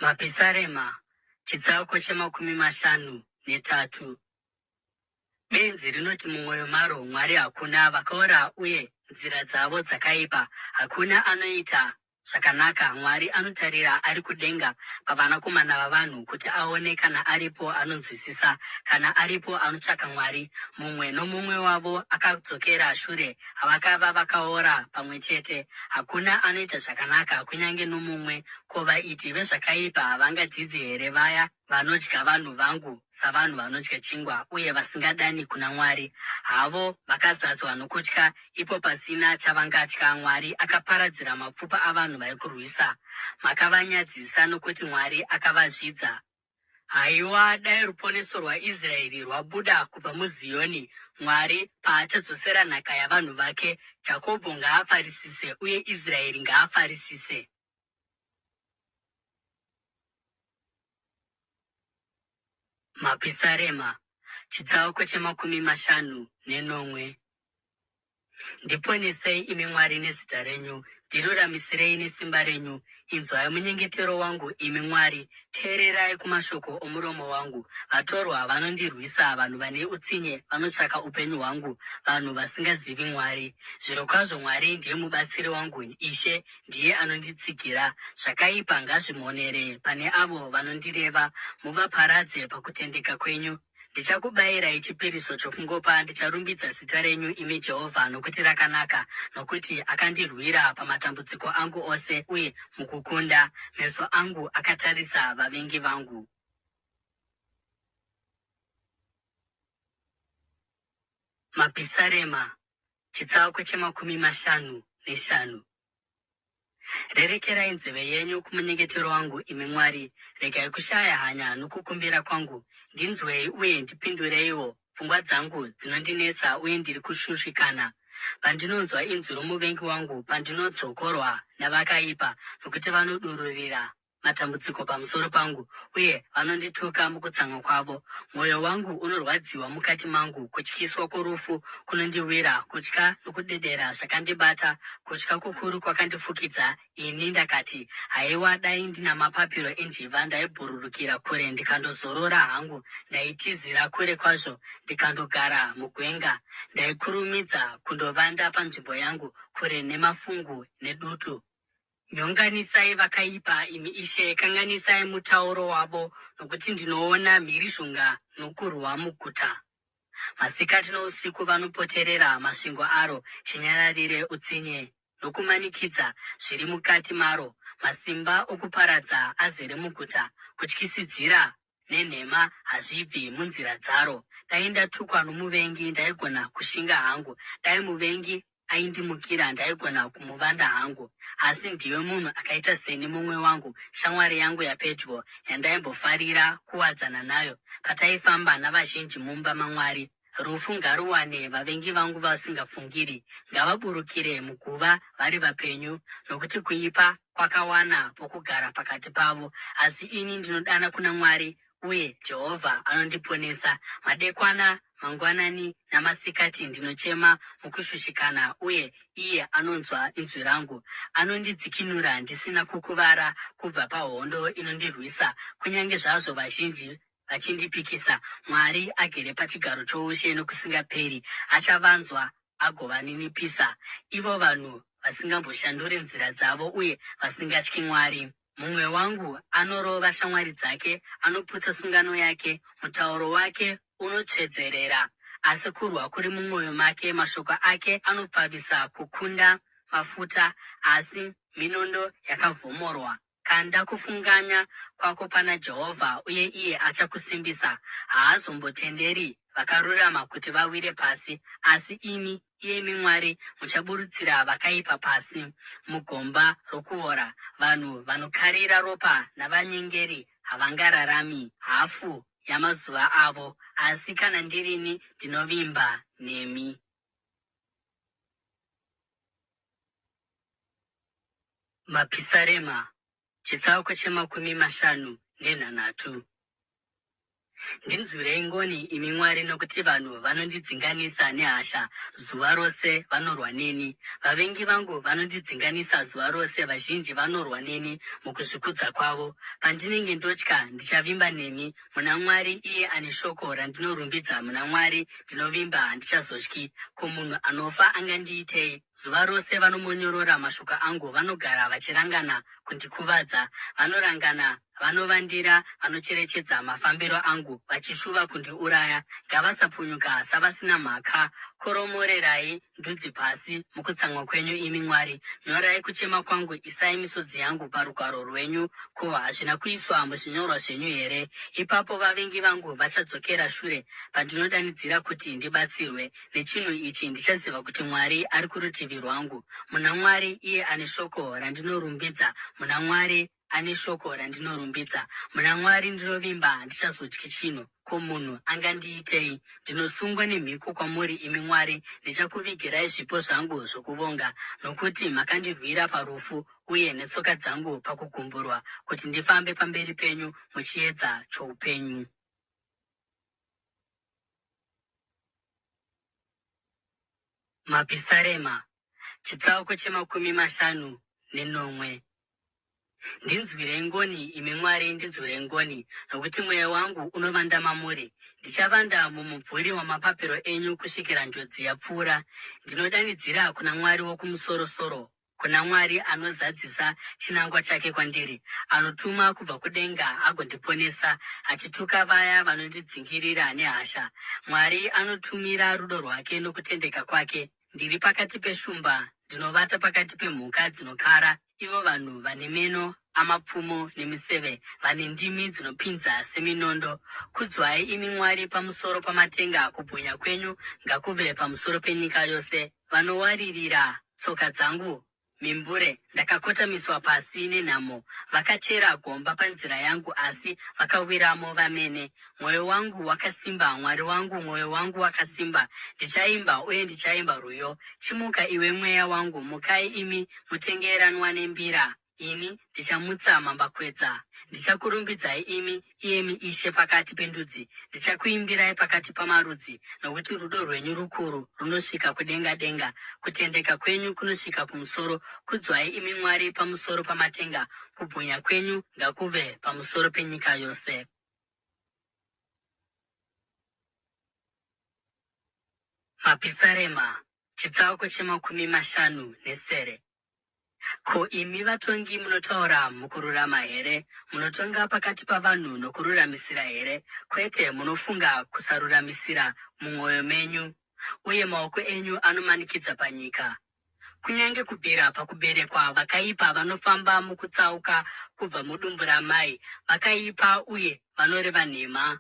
Mapisarema, chitsauko chemakumi mashanu netatu. Benzi rinoti mumwoyo maro, Mwari hakuna. Vakaora uye nzira dzavo dzakaipa. Hakuna anoita zvakanaka. Mwari anotarira ari kudenga pavanakomana vavanhu kuti aone kana aripo anonzwisisa, kana aripo anotsvaka Mwari. Mumwe nomumwe wavo akadzokera shure, vakava vakaora pamwe chete. Hakuna anoita zvakanaka, kunyange nomumwe. Ko vaiti vezvakaipa havangadzidzi here, vaya Vanodya vanhu vangu savanhu vanodya chingwa, uye vasingadani kuna Mwari. Havo vakazadzwa nokutya, ipo pasina chavangatya. Mwari akaparadzira mapfupa avanhu vaikurwisa. Makavanyadzisa, nokuti Mwari akavazvidza. Haiwa, dai ruponeso rwaIsraeri rwabuda kubva muZioni! Mwari paachadzosera nhaka yavanhu vake, Jakobho ngaafarisise uye Israeri ngaafarisise. Mapisarema, chitsauko chemakumi mashanu nenomwe. Ndiponesei, imi Mwari, nezita renyu, Ndiruramisirei nesimba renyu. Inzwai munyengetero wangu, imi Mwari, teererai kumashoko omuromo wangu. Vatorwa vanondirwisa, vanhu vane utsinye vanotsvaka upenyu hwangu, vanhu vasingazivi Mwari. Zvirokwazvo Mwari ndiye mubatsiri wangu, Ishe ndiye anonditsigira. Zvakaipa ngazvimonere pane avo vanondireva, muvaparadze pakutendeka kwenyu. Ndichakubayirai chipiriso chokungopa, ndicharumbidza zita renyu, imi Jehovha, nokuti rakanaka, nokuti akandirwira pamatambudziko angu ose, uye mukukunda, meso angu akatarisa vavengi vangu. Mapisarema, chitsauko chemakumi mashanu neshanu. Rerekerai nzeve yenyu kumunyengetero wangu, imi Mwari, regai kushaya hanya nokukumbira kwangu. Ndinzwei uye ndipindureiwo, pfungwa dzangu dzinondinetsa uye ndiri kushushikana. Pandinonzwa inzwi romuvengi wangu, pandinodzvokorwa navakaipa, nokuti vanodururira matambudziko pamusoro pangu, uye vanondituka mukutsamwa kwavo. Mwoyo wangu unorwadziwa mukati mangu, kutyiswa kworufu kunondiwira, kutya nokudedera zvakandibata, kutya kukuru kwakandifukidza. Ini ndakati, Haiwa, dai ndina mapapiro enjiva, ndaibhururukira kure ndikandozorora hangu, ndaitizira kure kwazvo ndikandogara mugwenga, ndaikurumidza kundovanda panzvimbo yangu kure nemafungu nedutu. Nyonganisai vakaipa, imi Ishe, kanganisai mutauro wavo, nokuti ndinoona mhirizhonga nokurwa muguta. Masikati nousiku vanopoterera masvingo aro chinyararire, utsinye nokumanikidza zviri mukati maro. Masimba okuparadza azere muguta, kutyisidzira nenhema hazvibvi munzira dzaro. Dai ndatukwa nomuvengi, ndaigona kushinga hangu, dai muvengi aindimukira, ndaigona kumuvanda hangu. Asi ndiwe munhu akaita seni, mumwe wangu, shamwari yangu yapedyo, yandaimbofarira kuwadzana nayo pataifamba navazhinji mumba maMwari. Rufu ngaruwane vavengi vangu vasingafungiri, ngavaburukire muguva vari vapenyu, nokuti kuipa kwakawana pokugara pakati pavo. Asi ini ndinodana kuna Mwari, uye Jehovha anondiponesa. Madekwana, mangwanani namasikati ndinochema mukushushikana, uye iye anonzwa inzwi rangu. Anondidzikinura ndisina kukuvara kubva pahondo inondirwisa, kunyange zvazvo vazhinji vachindipikisa. Mwari agere pachigaro choushe nokusingaperi, achavanzwa agovaninipisa, ivo vanhu vasingamboshanduri nzira dzavo uye vasingatyi Mwari. Mumwe wangu anorova shamwari dzake, anoputsa sungano yake, mutauro wake unotsvedzerera, asi kurwa kuri mumwoyo make, mashoko ake anopfavisa kukunda mafuta, asi minondo yakavhomorwa. Kanda kufunganya kwako pana Jehovha, uye iye achakusimbisa. Haazombotenderi vakarurama kuti vawire pasi, asi imi, iyemi Mwari, muchaburutsira vakaipa pasi mugomba rokuora. Vanhu vanokarira ropa navanyengeri havangararami hafu yamazuva avo, asi kana ndirini, ndinovimba nemi. Mapisarema, chitsauko chemakumi mashanu nenhanhatu. Ndinzwirei ngoni, imi Mwari, nokuti vanhu vanondidzinganisa nehasha zuva rose, vanorwa neni. Vavengi vangu vanondidzinganisa zuva rose, vazhinji vanorwa neni mukuzvikudza kwavo. Pandinenge ndotya, ndichavimba nemi. Muna Mwari, iye ane shoko randinorumbidza, muna Mwari ndinovimba, handichazotyi. Ko munhu anofa angandiitei? Zuva rose vanomonyorora mashoko angu, vanogara vachirangana kundikuvadza. Vanorangana, vanovandira, vanocherechedza mafambiro angu, vachishuva kundiuraya. Ngavasapunyuka savasina mhaka. Koromorerai ndudzi pasi mukutsamwa kwenyu, imi Mwari. Nyorai kuchema kwangu, isai misodzi yangu parugwaro rwenyu. Ko, hazvina kuiswa muzvinyorwa zvenyu here? Ipapo vavengi vangu vachadzokera shure pandinodanidzira kuti ndibatsirwe. Nechinhu ichi ndichaziva kuti Mwari ari kurutivi rwangu. Muna Mwari, iye ane shoko randinorumbidza, muna Mwari ane shoko randinorumbidza. Muna Mwari ndinovimba, handichazotyi chinhu. Ko munhu angandiitei? Ndinosungwa nemhiko kwamuri, imi Mwari, ndichakuvigirai zvipo zvangu zvokuvonga, nokuti makandirwira parufu, uye netsoka dzangu pakugumburwa, kuti ndifambe pamberi penyu muchiedza choupenyu. Mapisarema, chitsauko chemakumi mashanu. nenomwe. Ndinzwirei ngoni, imi Mwari, ndinzwirei ngoni, nokuti mweya wangu unovanda mamuri. Ndichavanda mumumvuri wamapapiro enyu kusvikira njodzi yapfuura. Ndinodanidzira kuna Mwari Wokumusoro-soro, kuna Mwari anozadzisa chinangwa chake kwandiri, anotuma kubva kudenga agondiponesa, achituka vaya vanondidzingirira nehasha. Mwari anotumira rudo rwake nokutendeka kwake. Ndiri pakati peshumba, ndinovata pakati pemhuka dzinokara, ivo vanhu vane meno amapfumo nemiseve, vane ndimi dzinopinza seminondo. Kudzwai imi Mwari pamusoro pamatenga, kubwinya kwenyu ngakuve pamusoro penyika yose. Vanowaririra tsoka dzangu mimbure, ndakakotamiswa pasi nenhamo. Vakachera gomba panzira yangu, asi vakawiramo vamene. Mwoyo wangu wakasimba, Mwari wangu, mwoyo wangu wakasimba. Ndichaimba uye ndichaimba rwiyo. Chimuka iwe mweya wangu, mukai imi mutengeranwa nembira. Ini ndichamutsa mambakwedza. Ndichakurumbidzai imi, iyemi Ishe, pakati pendudzi, ndichakuimbirai pakati pamarudzi, nokuti rudo rwenyu rukuru runosvika kudenga denga, kutendeka kwenyu kunosvika kumusoro. Kudzwai imi Mwari pamusoro pamatenga, kubwinya kwenyu ngakuve pamusoro penyika yose. Mapisarema, chitsauko chemakumi mashanu nesere. Ko imi vatongi munotaura mukururama here? Munotonga pakati pavanhu nokururamisira here? Kwete, munofunga kusaruramisira mumwoyo menyu, uye maoko enyu anomanikidza panyika. Kunyange kubvira pakuberekwa vakaipa vanofamba mukutsauka kubva mudumbu ramai, vakaipa uye vanoreva nhema.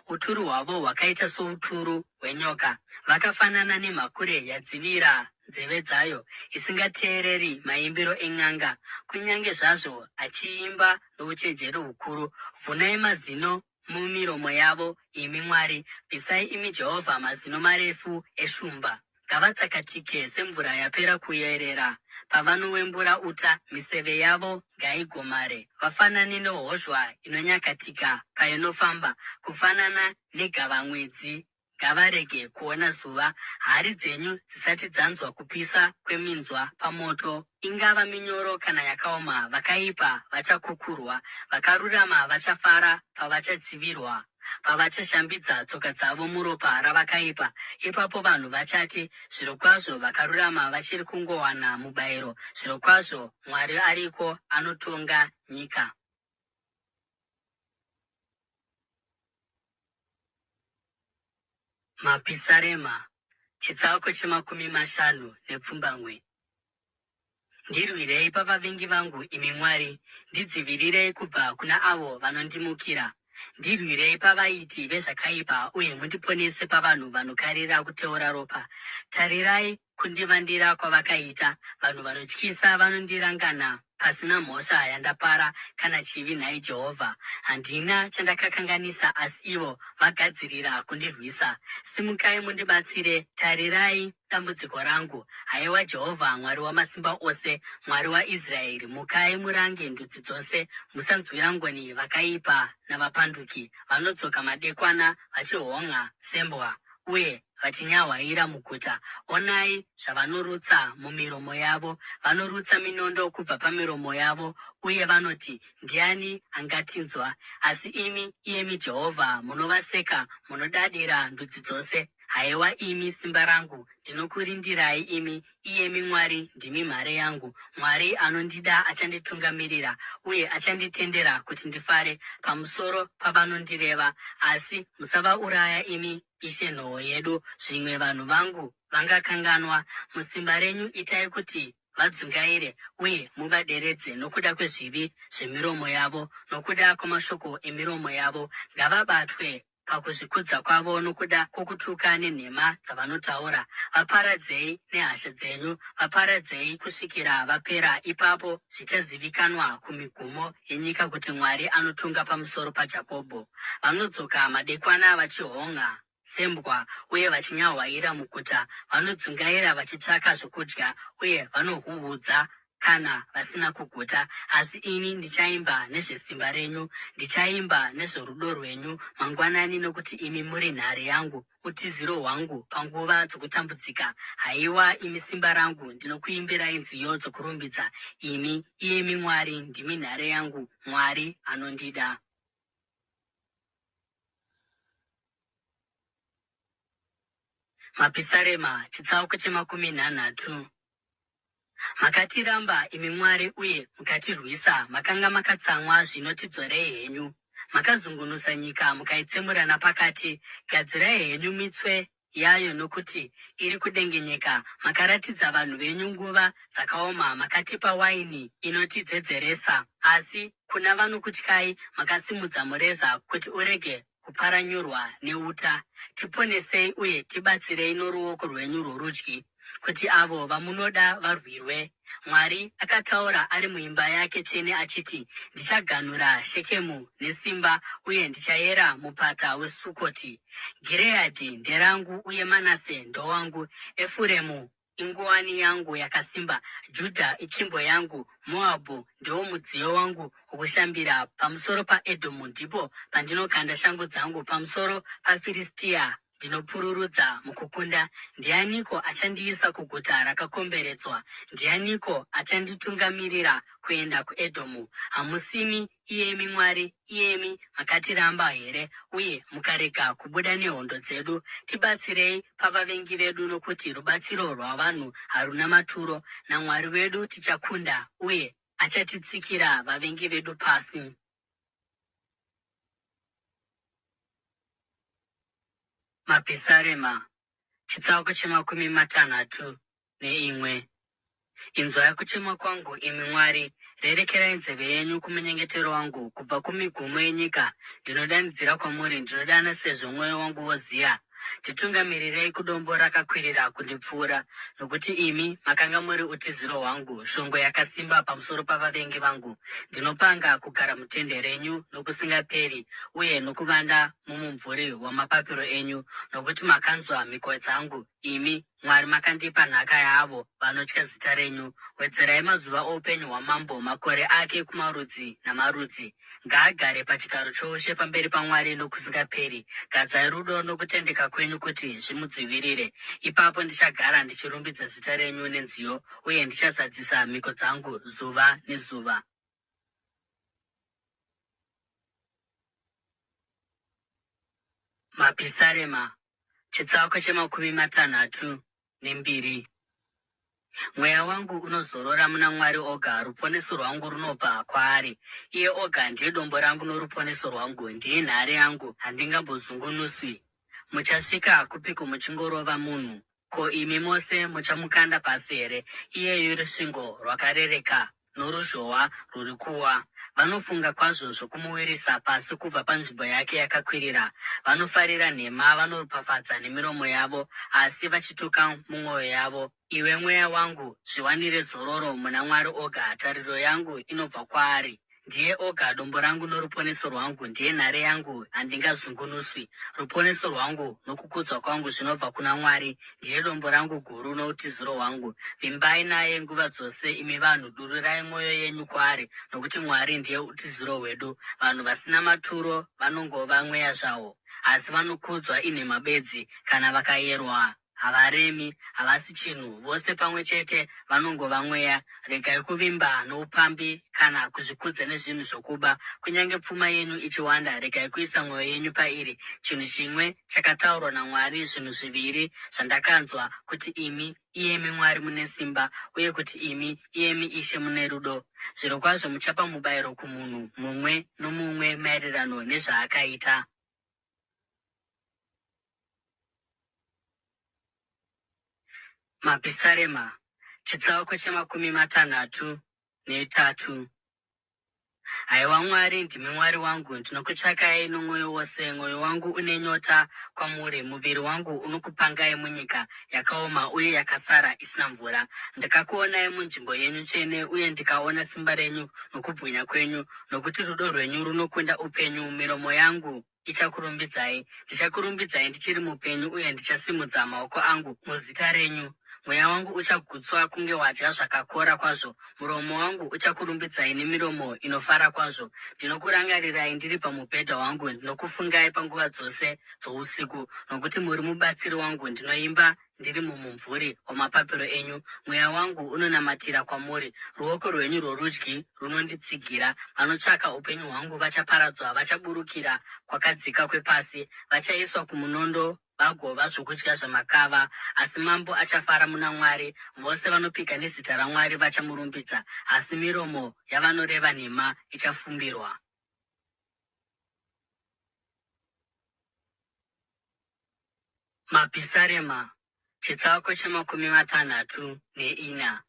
Uturu hwavo hwakaita souturu hwenyoka, vakafanana nemhakure yadzivira nzeve dzayo, isingateereri maimbiro en'anga, kunyange zvazvo achiimba nouchenjeri hukuru. Vhunai mazino mumiromo yavo, imi Mwari, bvisai, imi Jehovha, mazino marefu eshumba. Ngavatsakatike semvura yapera kuyerera, pavanowembura uta, miseve yavo ngaigomare. Vafanane nehozhwa inonyakatika painofamba, kufanana negavamwedzi, ngavarege kuona zuva. Hari dzenyu dzisati dzanzwa kupisa kweminzwa pamoto, ingava minyoro kana yakaoma, vakaipa vachakukurwa, vakarurama vachafara pavachatsivirwa. Pavachashambidza tsoka dzavo muropa ravakaipa, ipapo vanhu vachati, Zvirokwazvo vakarurama vachiri kungowana mubayiro, zvirokwazvo Mwari ariko anotonga nyika. Mapisarema, chitsauko chemakumi mashanu nepfumbamwe. Ndirwirei pavavengi vangu, imi Mwari, ndidzivirirei kubva kuna avo vanondimukira. Ndirwirei pavaiti vezvakaipa uye mundiponese pavanhu vanokarira kuteura ropa. Tarirai kundivandira kwavakaita, vanhu vanotyisa vanondirangana pasina mhosva yandapara kana chivi nhai Jehovha. Handina chandakakanganisa asi ivo vagadzirira kundirwisa. Simukai mundibatsire, tarirai dambudziko rangu. Haiwa Jehovha, Mwari Wamasimba Ose, Mwari waIsraeri, mukai murange ndudzi dzose. Musanzwira ngoni vakaipa navapanduki, vanodzoka madekwana vachihon'a sembwa uye vachinyahwaira muguta. Onai zvavanorutsa mumiromo yavo, vanorutsa minondo kubva pamiromo yavo, uye vanoti, Ndiani angatinzwa? Asi imi, iyemi Jehovha, munovaseka, munodadira ndudzi dzose. Haiwa imi simba rangu, ndinokurindirai imi, iyemi Mwari, ndimi mhare yangu. Mwari anondida achanditungamirira uye achanditendera kuti ndifare pamusoro pavanondireva. Asi musavauraya imi, Ishe nhoo yedu, zvimwe vanhu vangu vangakanganwa. Musimba renyu itai kuti vadzungaire uye muvaderedze nokuda kwezvivi zvemiromo yavo, nokuda kwamashoko emiromo yavo. Ngavabatwe pakuzvikudza kwavo nokuda kwokutuka nenhema dzavanotaura. Vaparadzei nehasha dzenyu, vaparadzei kusvikira vapera. Ipapo zvichazivikanwa kumigumo yenyika kuti Mwari anotonga pamusoro paJakobho. Vanodzoka madekwana vachihon'a sembwa uye vachinyahwaira muguta, vanodzungaira vachitsvaka zvokudya uye vanohuhudza. kana vasina kuguta. Asi ini ndichaimba nezvesimba renyu, ndichaimba nezvorudo rwenyu mangwanani, nokuti imi muri nhare yangu, utiziro hwangu panguva dzokutambudzika. Haiwa imi simba rangu, ndinokuimbirai nziyo dzokurumbidza imi, iyemi Mwari, ndimi nhare yangu, Mwari anondida. Mapisarema, chitsauko chemakumi nhanhatu. Makatiramba, imi Mwari, uye mukatirwisa, makanga makatsamwa, zvino tidzorei henyu. Makazungunusa nyika mukaitsemura napakati, gadzirai henyu mitswe yayo nokuti iri kudengenyeka. Makaratidza vanhu venyu nguva dzakaoma, makatipa waini inotidzedzeresa. Asi kuna vanokutyai makasimudza mureza kuti urege kuparanyurwa neuta. Tiponesei uye tibatsirei noruoko rwenyu rworudyi, kuti avo vamunoda varwirwe. Mwari akataura ari muimba yake tsvene achiti, Ndichaganhura Shekemu nesimba uye ndichayera mupata weSukoti. Gireadhi nderangu uye Manase ndowangu, Efuremu inguwani yangu yakasimba, Judha itsvimbo yangu, Moabhu ndiwo mudziyo wangu wokushambira. Pamusoro paEdhomu ndipo pandinokanda shangu dzangu, pamusoro paFiristia ndinopururudza mukukunda. Ndianiko achandiisa kuguta rakakomberedzwa? Ndianiko achanditungamirira kuenda kuEdhomu? Hamusimi iyemi Mwari, iyemi makatiramba here uye mukarega kubuda nehondo dzedu? Tibatsirei pavavengi vedu, nokuti rubatsiro rwavanhu haruna maturo. NaMwari wedu tichakunda, uye achatitsikira vavengi vedu pasi. Mapisarema, chitsauko chemakumi matanhatu neimwe. Inzwai kuchema kwangu, imi Mwari, rerekerai nzeve yenyu kumunyengetero wangu. Kubva kumigumo yenyika ndinodanidzira kwamuri, ndinodana sezvo mwoyo wangu woziya. Nditungamirirei kudombo rakakwirira kundipfuura, nokuti imi makanga muri utiziro hwangu, shongwe yakasimba pamusoro pavavengi vangu. Ndinopanga kugara mutende renyu nokusingaperi, uye nokuvanda mumumvuri wamapapiro enyu, nokuti makanzwa mhiko dzangu, imi Mwari makandipa nhaka yaavo vanotya zita renyu. Wedzerai mazuva oupenyu hwamambo, makore ake kumarudzi namarudzi. Ngaagare pachigaro choushe pamberi paMwari nokusingaperi. Gadzai rudo nokutendeka kwenyu kuti zvimudzivirire. Ipapo ndichagara ndichirumbidza zita renyu nenziyo, uye ndichazadzisa mhiko dzangu zuva nezuva. Mapisarema, chitsauko chemakumi matanhatu nembiri. Mweya wangu unozorora muna Mwari oga, ruponeso rwangu runobva kwaari. Iye oga ndiye dombo rangu noruponeso rwangu, ndiye nhare yangu, handingambozungunuswi. Muchasvika kupiko muchingorova munhu? Ko imi mose muchamukanda pasi here, iyeyu rusvingo rwakarereka noruzhowa rwuri kuwa? Vanofunga kwazvo zvokumuwirisa pasi kubva panzvimbo yake yakakwirira. Vanofarira nhema, vanoropafadza nemiromo yavo, asi vachituka mumwoyo yavo. Iwe mweya wangu, zviwanire zororo muna Mwari oga, tariro yangu inobva kwaari. Ndiye oga dombo rangu noruponeso rwangu, ndiye nhare yangu, handingazungunuswi. Ruponeso rwangu nokukudzwa kwangu zvinobva kuna Mwari, ndiye dombo rangu guru noutiziro hwangu. Vimbai naye nguva dzose, imi vanhu, dururai mwoyo yenyu kwaari, nokuti Mwari ndiye utiziro hwedu. Vanhu vasina maturo vanongova mweya zvawo, asi vanokudzwa inhema bedzi, kana vakayerwa havaremi, havasi chinhu, vose pamwe chete vanongova mweya. Regai kuvimba noupambi kana kuzvikudza nezvinhu zvokuba. Kunyange pfuma yenyu ichiwanda, regai kuisa mwoyo yenyu pairi. Chinhu chimwe chakataurwa naMwari, zvinhu zviviri zvandakanzwa, kuti imi, iyemi Mwari, mune simba, uye kuti imi, iyemi Ishe, mune rudo. Zvirokwazvo muchapa mubayiro kumunhu mumwe nomumwe maererano nezvaakaita. Mapisarema, chitsauko chemakumi matanhatu netatu. Haiwa Mwari, ndimi Mwari wangu, ndinokutsvakai nomwoyo wose. Mwoyo wangu une nyota kwamuri, muviri wangu unokupangai munyika yakaoma uye yakasara isina mvura. Ndakakuonai munzvimbo yenyu tsvene, uye ndikaona simba renyu nokubwinya kwenyu, nokuti rudo rwenyu runokunda upenyu, miromo yangu ichakurumbidzai. Ndichakurumbidzai ndichiri mupenyu, uye ndichasimudza maoko angu muzita renyu. Mweya wangu uchagutswa kunge wadya zvakakora kwazvo, muromo wangu uchakurumbidzai nemiromo inofara kwazvo. Ndinokurangarirai ndiri pamubhedha wangu, ndinokufungai panguva dzose dzousiku, nokuti muri mubatsiri wangu. Ndinoimba ndiri mumumvuri wamapapiro enyu. Mweya wangu unonamatira kwamuri, ruoko rwenyu rworudyi runonditsigira. Vanotsvaka upenyu hwangu vachaparadzwa, vachaburukira kwakadzika kwepasi, vachaiswa kumunondo vagova zvokudya zvamakava. Asi mambo achafara muna Mwari, vose vanopika nezita raMwari vachamurumbidza, asi miromo yavanoreva nhema ichafumbirwa. Mapisarema, chitsauko chemakumi matanhatu neina.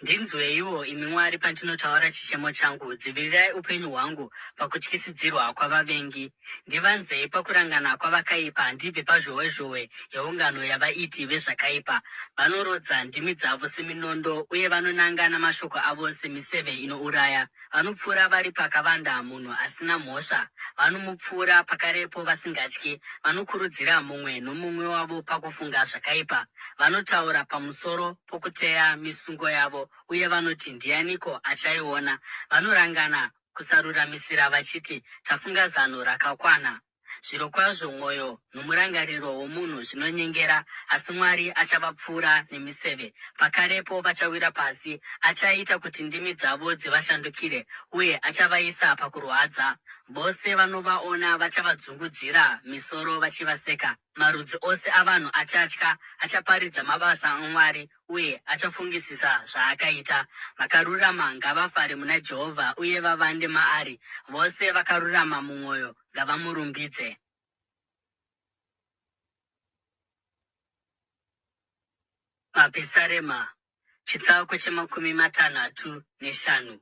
Ndinzweiwo, imi Mwari, pandinotaura chichemo changu, dzivirirai upenyu hwangu pakutyisidzirwa kwavavengi. Ndivanzei pakurangana kwavakaipa, ndibve pazhowezhowe yeungano yavaiti vezvakaipa. Vanorodza ndimi dzavo seminondo, uye vanonanga namashoko avo semiseve inouraya. Vanopfuura vari pakavanda munhu asina mhosva, vanomupfuura pakarepo vasingatyi. Vanokurudzira mumwe nomumwe wavo pakufunga zvakaipa. Vanotaura pamusoro pokuteya misungo yavo uye vanoti, Ndianiko achaiona? Vanorangana kusaruramisira vachiti, Tafunga zano rakakwana. Zvirokwazvo mwoyo nomurangariro womunhu zvinonyengera, asi Mwari achavapfura nemiseve. Pakarepo vachawira pasi. Achaita kuti ndimi dzavo dzivashandukire, uye achavaisa pakurwadza. Vose vanovaona vachavadzungudzira misoro vachivaseka. Marudzi ose avanhu achatya, achaparidza mabasa aMwari uye achafungisisa zvaakaita. Vakarurama ngavafare muna Jehovha uye vavande maari, vose vakarurama mumwoyo ngavamurumbidze. Mapisarema, chitsauko chemakumi matanhatu neshanu.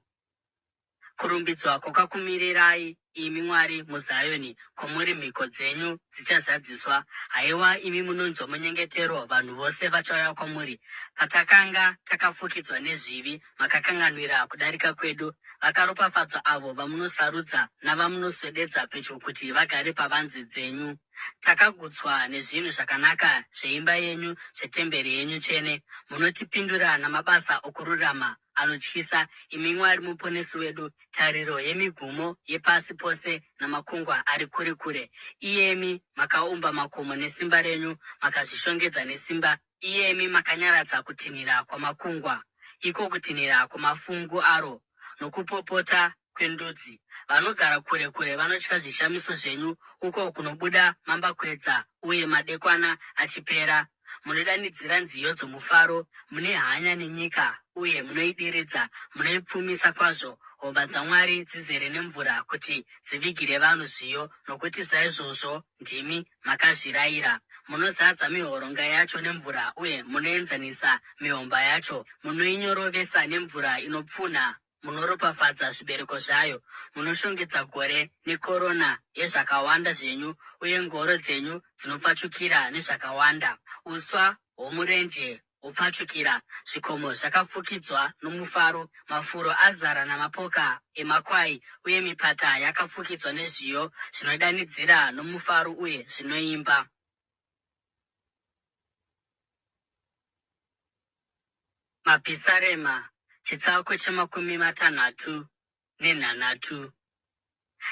Kurumbidzwa kwakakumirirai, imi Mwari, muZioni, kwamuri mhiko dzenyu dzichazadziswa. Haiwa imi munonzwa munyengetero, vanhu vose vachauya kwamuri. Patakanga takafukidzwa nezvivi, makakanganwira kudarika kwedu. Vakaropafadzwa avo vamunosarudza navamunoswededza pedyo kuti vagare pavanze dzenyu. Takagutswa nezvinhu zvakanaka zveimba yenyu, zvetemberi yenyu tsvene. Munotipindura namabasa okururama anotyisa, imi Mwari Muponesi wedu, tariro yemigumo yepasi pose namakungwa ari kure kure. Iyemi makaumba makomo nesimba renyu, makazvishongedza nesimba. Iyemi makanyaradza kutinhira kwamakungwa, iko kutinhira kwamafungu aro, nokupopota kwendudzi. Vanogara kure kure vanotya zvishamiso zvenyu, uko kunobuda mambakwedza uye madekwana achipera. Munodanidzira nziyo dzomufaro, mune hanya nenyika uye munoidiridza, munoipfumisa kwazvo. Hova dzaMwari dzizere nemvura kuti dzivigire vanhu zviyo, nokuti saizvozvo ndimi makazvirayira. Munozadza mihoronga yacho nemvura uye munoenzanisa mihomba yacho, munoinyorovesa nemvura inopfunha. Munoropafadza zvibereko zvayo, munoshongedza gore nekorona yezvakawanda zvenyu, uye ngoro dzenyu dzinopfachukira nezvakawanda. Uswa hwomurenje hwopfachukira, zvikomo zvakafukidzwa nomufaro, mafuro azara namapoka emakwai, uye mipata yakafukidzwa nezviyo zvinodanidzira nomufaro uye zvinoimba. Mapisarema, chitsauko chemakumi matanhatu nenhanhatu.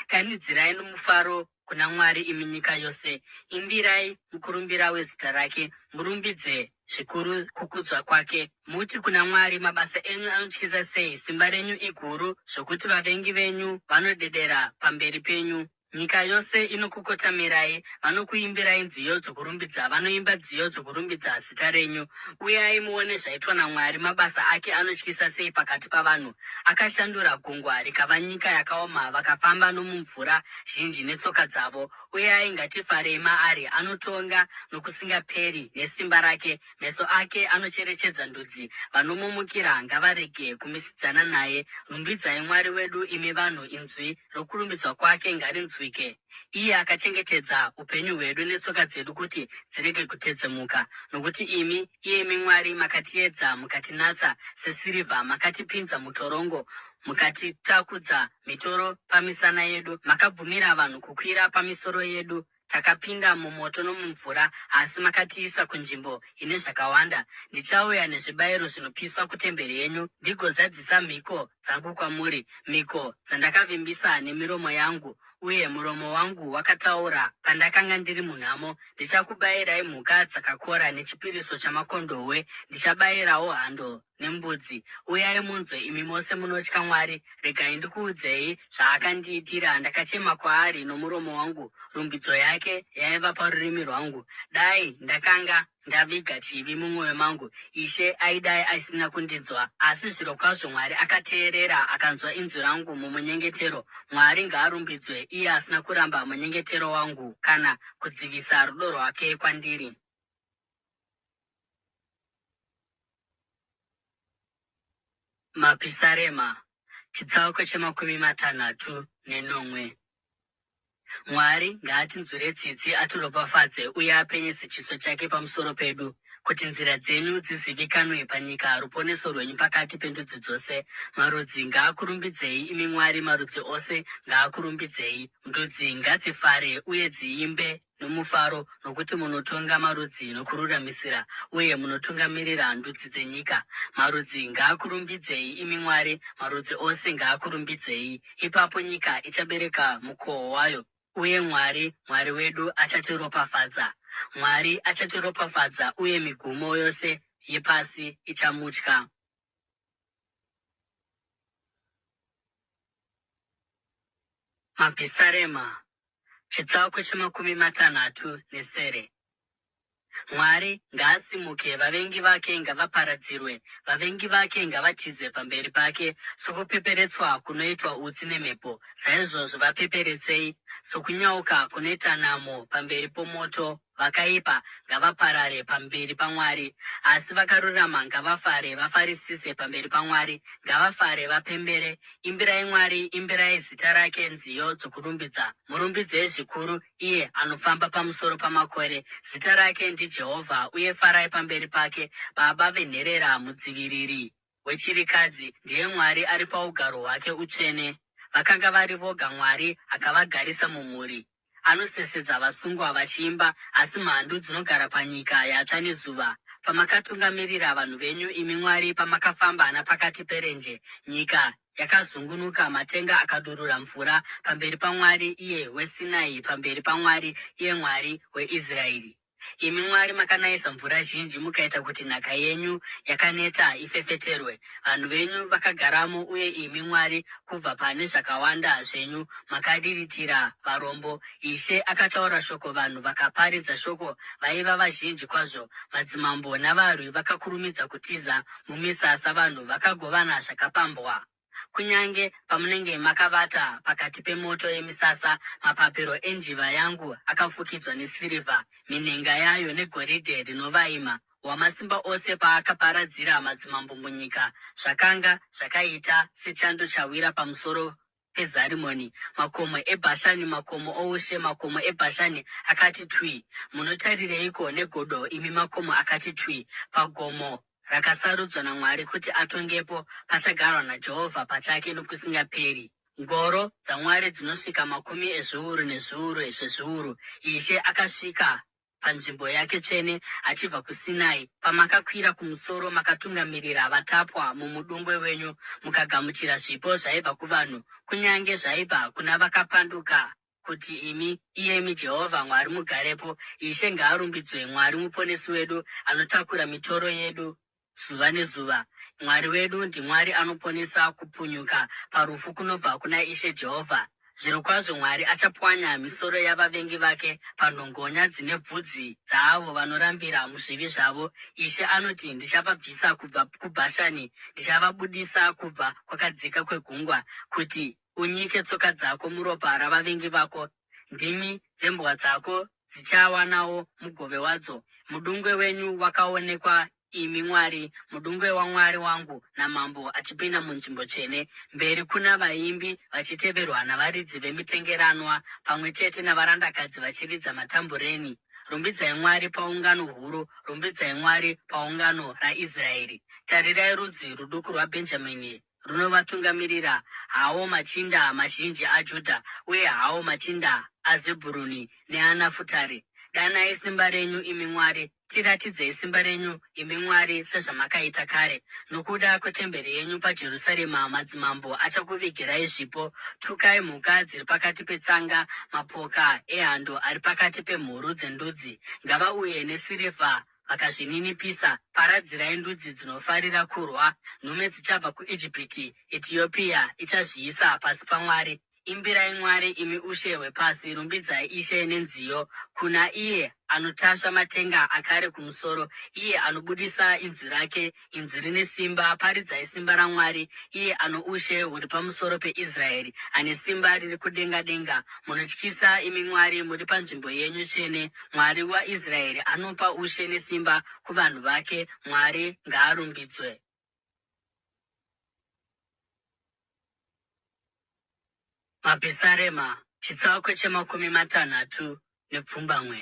Danidzirai nomufaro kuna Mwari imi nyika yose, imbirai mukurumbira wezita rake, murumbidze zvikuru kukudzwa kwake. Muti kuna Mwari, Mabasa enyu anotyisa sei! Simba renyu iguru zvokuti vavengi venyu vanodedera pamberi penyu. Nyika yose inokukotamirai, vanokuimbirai nziyo dzokurumbidza, vanoimba nziyo dzokurumbidza zita renyu. Uyai muone zvaitwa naMwari, mabasa ake anotyisa sei pakati pavanhu. Akashandura gungwa rikava nyika yakaoma, vakafamba nomumvura zhinji netsoka dzavo. Uyai, ngatifarei maari, anotonga nokusingaperi nesimba rake. Meso ake anocherechedza ndudzi, vanomumukira ngavarege kumisidzana naye. Rumbidzai Mwari wedu, imi vanhu, inzwi rokurumbidzwa kwake ngarinzwike. Iye akachengetedza upenyu hwedu netsoka dzedu kuti dzirege kutedzemuka. Nokuti imi, iyemi Mwari, makatiedza mukatinatsa sesirivha, makatipinza mutorongo mukatitakudza mitoro pamisana yedu, makabvumira vanhu kukwira pamisoro yedu. Takapinda mumoto nomumvura, asi makatiisa kunzvimbo ine zvakawanda. Ndichauya nezvibayiro zvinopiswa kutemberi yenyu, ndigozadzisa mhiko dzangu kwamuri, mhiko dzandakavimbisa nemiromo yangu, uye muromo wangu wakataura pandakanga ndiri munhamo. Ndichakubayirai mhuka dzakakora nechipiriso chamakondohwe, ndichabayirawo hando nembudzi. Uyai munzwe, imi mose munotya Mwari, regai ndikuudzei zvaakandiitira. Ndakachema kwaari nomuromo wangu, rumbidzo yake yaiva parurimi rwangu. Dai ndakanga ndaviga chivi mumwoyo mangu, Ishe aidai asina kundinzwa. Asi zvirokwazvo Mwari akateerera akanzwa inzwi rangu mumunyengetero. Mwari ngaarumbidzwe, iye asina kuramba munyengetero wangu kana kudzivisa rudo rwake kwandiri. Mapisarema, chitsauko chemakumi matanhatu nenomwe. Mwari ngaatinzwire tsitsi atiropafadze uye apenyese chiso chake pamusoro pedu, kuti nzira dzenyu dzizivikanwe panyika, ruponeso rwenyu pakati pendudzi dzose. Marudzi ngaakurumbidzei, imi Mwari, marudzi ose ngaakurumbidzei. Ndudzi ngadzifare uye dziimbe nomufaro, nokuti munotonga marudzi nokururamisira, uye munotungamirira ndudzi dzenyika. Marudzi ngaakurumbidzei, imi Mwari, marudzi ose ngaakurumbidzei. Ipapo nyika ichabereka mukoho wayo, uye Mwari, Mwari wedu, achatiropafadza. Mwari achatiropafadza, uye migumo yose yepasi ichamutya. Mapisarema, chitsauko chemakumi matanhatu nesere. Mwari ngaasimuke, vavengi vake ngavaparadzirwe, vavengi vake ngavatize pamberi pake. Sokupeperetswa kunoitwa utsi nemhepo, saizvozvo vapeperetsei, sokunyauka kunoita namo pamberi pomoto. Vakaipa ngavaparare pamberi paMwari, asi vakarurama ngavafare vafarisise pamberi paMwari, ngavafare vapembere. Imbirai Mwari, imbirai zita rake nziyo dzokurumbidza, murumbidzei zvikuru iye anofamba pamusoro pamakore. Zita rake ndiJehovha, uye farai pamberi pake. Baba venherera, mudziviriri wechirikadzi, ndiye Mwari ari paugaro hwake utsvene. Vakanga vari voga, Mwari akavagarisa mumhuri. Anosesedza vasungwa vachiimba, asi mhandu dzinogara panyika yatsva nezuva. Pamakatungamirira vanhu venyu, imi Mwari, pamakafamba napakati perenje, nyika yakazungunuka, matenga akadurura mvura pamberi paMwari, iye weSinai, pamberi paMwari, iye Mwari weIsraeri. Imi Mwari makanayisa mvura zhinji mukaita kuti nhaka yenyu yakaneta ifefeterwe. Vanhu venyu vakagaramo, uye imi Mwari kubva pane zvakawanda zvenyu makadiritira varombo. Ishe akataura shoko, vanhu vakaparidza shoko, vaiva vazhinji kwazvo. Madzimambo navarwi vakakurumidza kutiza mumisasa, vanhu vakagovana zvakapambwa. Kunyange pamunenge makavata pakati pemoto yemisasa, mapapiro enjiva yangu akafukidzwa nesirivha, minhenga yayo negoridhe rinovaima. Wamasimba Ose paakaparadzira madzimambo munyika, zvakanga zvakaita sechando chawira pamusoro peZarimoni, makomo eBhashani, makomo oushe, makomo eBhashani akati twi. Munotarireiko negodo, imi makomo akati twi, pagomo rakasarudzwa naMwari kuti atongepo, pachagarwa naJehovha pachake nokusingaperi? Ngoro dzaMwari dzinosvika makumi ezviuru nezviuru zvezviuru. Ishe akasvika panzvimbo yake tsvene achibva kuSinai, pamakakwira kumusoro makatungamirira vatapwa mumudungwe wenyu, mukagamuchira zvipo zvaibva kuvanhu, kunyange zvaibva kuna vakapanduka, kuti imi, iyemi Jehovha Mwari, mugarepo. Ishe ngaarumbidzwe, Mwari Muponesi wedu, anotakura mitoro yedu zuva nezuva. Mwari wedu ndiMwari anoponesa, kupunyuka parufu kunobva kuna Ishe Jehovha. Zvirokwazvo Mwari achapwanya misoro yavavengi vake panhongonya dzine bvudzi dzaavo vanorambira muzvivi zvavo. Ishe anoti, Ndichavabvisa kubva kuBhashani, ndichavabudisa kubva kwakadzika kwegungwa, kuti unyike tsoka dzako muropa ravavengi vako. Ndimi dzembwa dzako dzichawanawo mugove wadzo. Mudungwe wenyu wakaonekwa, imi Mwari, mudungwe waMwari wangu namambo achipinda munzvimbo tsvene. Mberi kuna vaimbi vachiteverwa navaridzi vemitengeranwa, pamwe chete navarandakadzi vachiridza matambureni. Rumbidzai Mwari paungano huru, rumbidzai Mwari paungano raIsraeri. Tarirai rudzi ruduku rwaBhenjamini runovatungamirira, hawo machinda mazhinji aJudha, uye hawo machinda aZebhuruni neaNafutari. Danai simba renyu, imi Mwari, tiratidzei simba renyu, imi Mwari, sezvamakaita kare. Nokuda kwetemberi yenyu paJerusarema, madzimambo achakuvigirai zvipo. Tukai mhuka dziri pakati petsanga, mapoka ehando ari pakati pemhuru dzendudzi. Ngavauye nesirivha vakazvininipisa. Paradzirai ndudzi dzinofarira kurwa. Nhume dzichabva kuIjipiti, Etiopia ichazviisa pasi paMwari. Imbirai Mwari, imi ushe hwepasi, rumbidzai Ishe nenziyo, kuna iye anotasva matenga akare kumusoro, iye anobudisa inzwi rake, inzwi rine simba. Paridzai simba raMwari, iye ano ushe huri pamusoro peIsraeri, ane simba riri kudenga denga. Munotyisa, imi Mwari, muri panzvimbo yenyu tsvene. Mwari waIsraeri anopa ushe nesimba kuvanhu vake. Mwari ngaarumbidzwe. Mapisarema, chitsauko chemakumi matanhatu nepfumbamwe.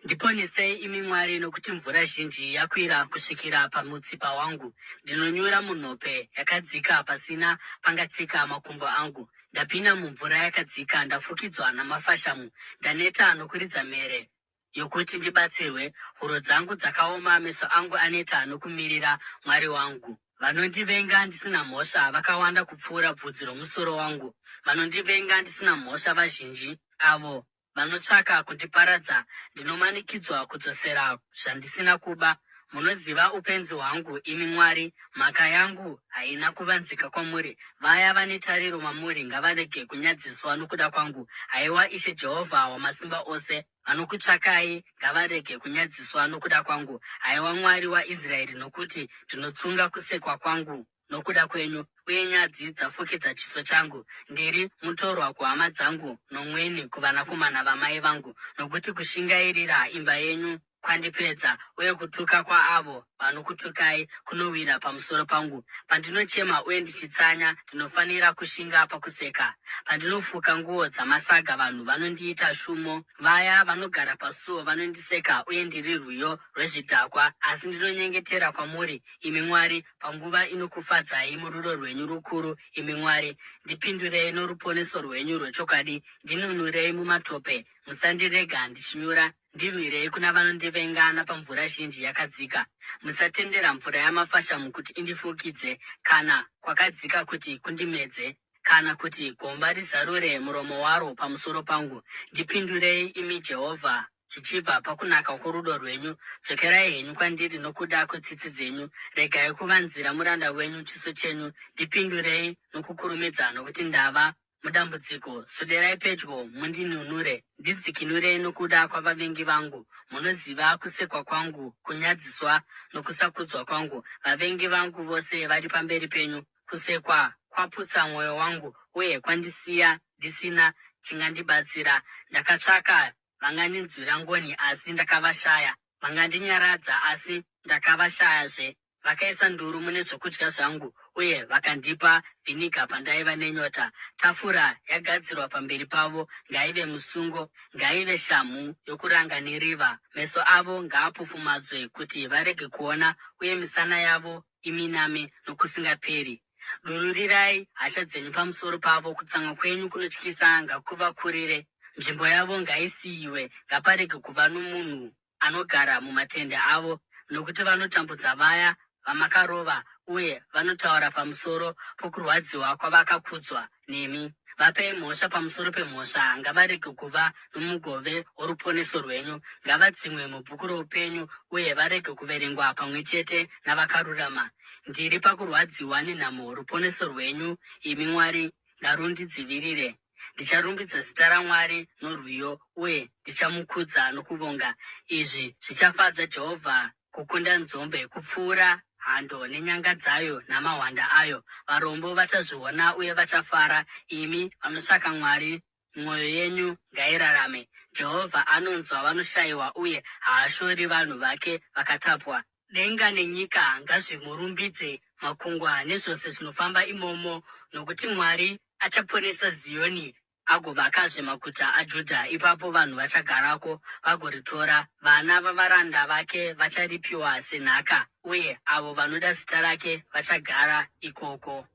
Ndiponesei, imi Mwari, nokuti mvura zhinji yakwira kusvikira pamutsipa wangu. Ndinonyura munhope yakadzika pasina pangatsika makumbo angu. Ndapinda mumvura yakadzika, ndafukidzwa namafashamu. Ndaneta nokuridza mhere yokuti ndibatsirwe. Huro dzangu dzakaoma, meso angu aneta nokumirira Mwari wangu. Vanondivenga ndisina mhosva vakawanda kupfuura bvudzi romusoro wangu. Vanondivenga ndisina mhosva vazhinji, avo vanotsvaka kundiparadza. Ndinomanikidzwa kudzosera zvandisina kuba. Munoziva upenzi hwangu, imi Mwari, mhaka yangu haina kuvanzika kwamuri. Vaya vane tariro mamuri ngavarege kunyadziswa nokuda kwangu. Haiwa Ishe Jehovha Wamasimba Ose, vanokutsvakai ngavarege kunyadziswa nokuda kwangu. Haiwa Mwari waIsraeri, nokuti ndinotsunga kusekwa kwangu nokuda kwenyu, uye nyadzi dzafukidza chiso changu. Ndiri mutorwa kuhama dzangu nomweni kuvanakomana vamai vangu, nokuti kushingairira imba yenyu kwandipedza, uye kutuka kwaavo vanokutukai kunowira pamusoro pangu. Pandinochema uye ndichitsanya, ndinofanira kushinga pakuseka. Pandinofuka nguo dzamasaga, vanhu vanondiita shumo. Vaya vanogara pasuo vanondiseka, uye ndiri rwiyo rwezvidhakwa. Asi ndinonyengetera kwamuri, imi Mwari, panguva inokufadzai murudo rwenyu rukuru, imi Mwari. Ndipindurei noruponeso rwenyu rwechokwadi, ndinunurei mumatope, musandirega ndichinyura. Ndirwirei kuna vanondivenga napamvura zhinji yakadzika. Musatendera mvura yamafashamu kuti indifukidze, kana kwakadzika kuti kundimedze, kana kuti gomba rizarure muromo waro pamusoro pangu. Ndipindurei, imi Jehovha, zvichibva pakunaka kworudo rwenyu. Dzokerai henyu kwandiri nokuda kwetsitsi dzenyu. Regai kuvanzira muranda wenyu chiso chenyu. Ndipindurei nokukurumidza, nokuti ndava mudambudziko. Swederai pedyo mundinunure, ndidzikinurei nokuda kwavavengi vangu. Munoziva kusekwa kwangu, kunyadziswa nokusakudzwa kwangu. Vavengi vangu vose vari pamberi penyu. Kusekwa kwaputsa mwoyo wangu uye kwandisiya ndisina chingandibatsira. Ndakatsvaka vangandinzwira ngoni asi ndakavashaya, vangandinyaradza asi ndakavashayazve. Vakaisa nduru mune zvokudya zvangu uye vakandipa vhiniga pandaiva nenyota. Tafura yagadzirwa pamberi pavo ngaive musungo, ngaive shamhu yokuranga neriva. Meso avo ngaapofumadzwe kuti varege kuona, uye misana yavo iminame nokusingaperi. Dururirai hasha dzenyu pamusoro pavo, kutsamwa kwenyu kunotyisa ngakuvakurire. Nzvimbo yavo ngaisiyiwe, ngaparege kuva nomunhu anogara mumatende avo, nokuti vanotambudza vaya vamakarova uye vanotaura pamusoro pokurwadziwa kwavakakudzwa nemi. Vapei mhosva pamusoro pemhosva, ngavarege kuva nomugove woruponeso rwenyu. Ngavadzimwe mubhuku roupenyu uye varege kuverengwa pamwe chete navakarurama. Ndiri pakurwadziwa nenhamo, ruponeso rwenyu, imi Mwari, ngarundidzivirire. Ndicharumbidza zita raMwari norwiyo, uye ndichamukudza nokuvonga. Izvi zvichafadza Jehovha kukunda nzombe, kupfuura hando nenyanga dzayo namahwanda ayo. Varombo vachazviona uye vachafara. Imi vanotsvaka Mwari, mwoyo yenyu ngairarame. Jehovha anonzwa vanoshayiwa uye haashori vanhu vake vakatapwa. Denga nenyika ngazvimurumbidze, makungwa nezvose zvinofamba imomo, nokuti Mwari achaponesa Ziyoni agovakazve maguta aJudha. Ipapo vanhu vachagarako vagoritora, vana vavaranda vake vacharipiwa senhaka, uye avo vanoda zita rake vachagara ikoko.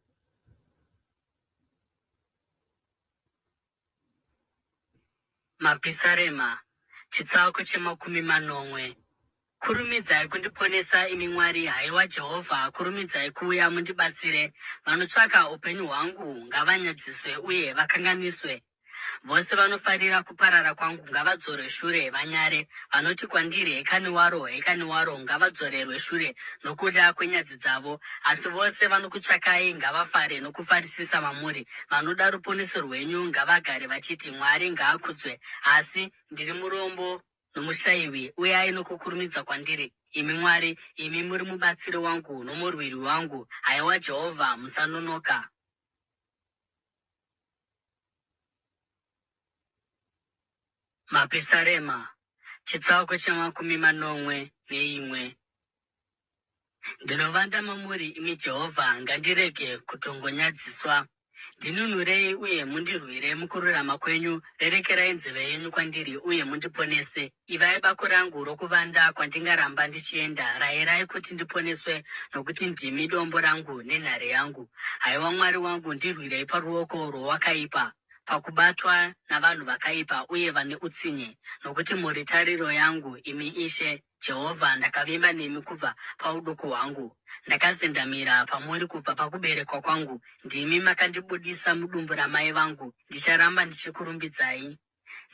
Mapisarema, chitsauko chemakumi manomwe. Kurumidzai kundiponesa, imi Mwari, haiwa Jehovha, kurumidzai kuuya mundibatsire. Vanotsvaka upenyu hwangu ngavanyadziswe uye vakanganiswe. Vose vanofarira kuparara kwangu ngavadzorwe shure vanyare. Vanoti kwandiri, Hekani waro, hekani waro, ngavadzorerwe shure nokuda kwenyadzi dzavo. Asi vose vanokutsvakai ngavafare nokufarisisa mamuri. Vanoda ruponeso rwenyu ngavagare vachiti, Mwari ngaakudzwe. Asi ndiri murombo nomushaiwi, uyai nokukurumidza kwandiri, imi Mwari, imi muri mubatsiri wangu nomurwiri wangu. Haiwa Jehovha, musanonoka. Mapisarema, chitsauko chemakumi manomwe neimwe. Ndinovanda mamuri, imi Jehovha, ngandirege kutongonyadziswa. Ndinunurei uye mundirwire mukururama kwenyu, rerekerai nzeve yenyu kwandiri uye mundiponese. Ivai bako rangu rokuvanda kwandingaramba ndichienda, rayirai kuti ndiponeswe, nokuti ndimi dombo rangu nenhare yangu. Haiwa Mwari wangu, ndirwirei paruoko rwowakaipa, pakubatwa navanhu vakaipa uye vane utsinye, nokuti muri tariro yangu, imi Ishe. Jehovha, ndakavimba nemi kubva pauduku hwangu, ndakazendamira pamuri kubva pakuberekwa kwangu. Ndimi makandibudisa mudumbu ramai vangu, ndicharamba ndichikurumbidzai.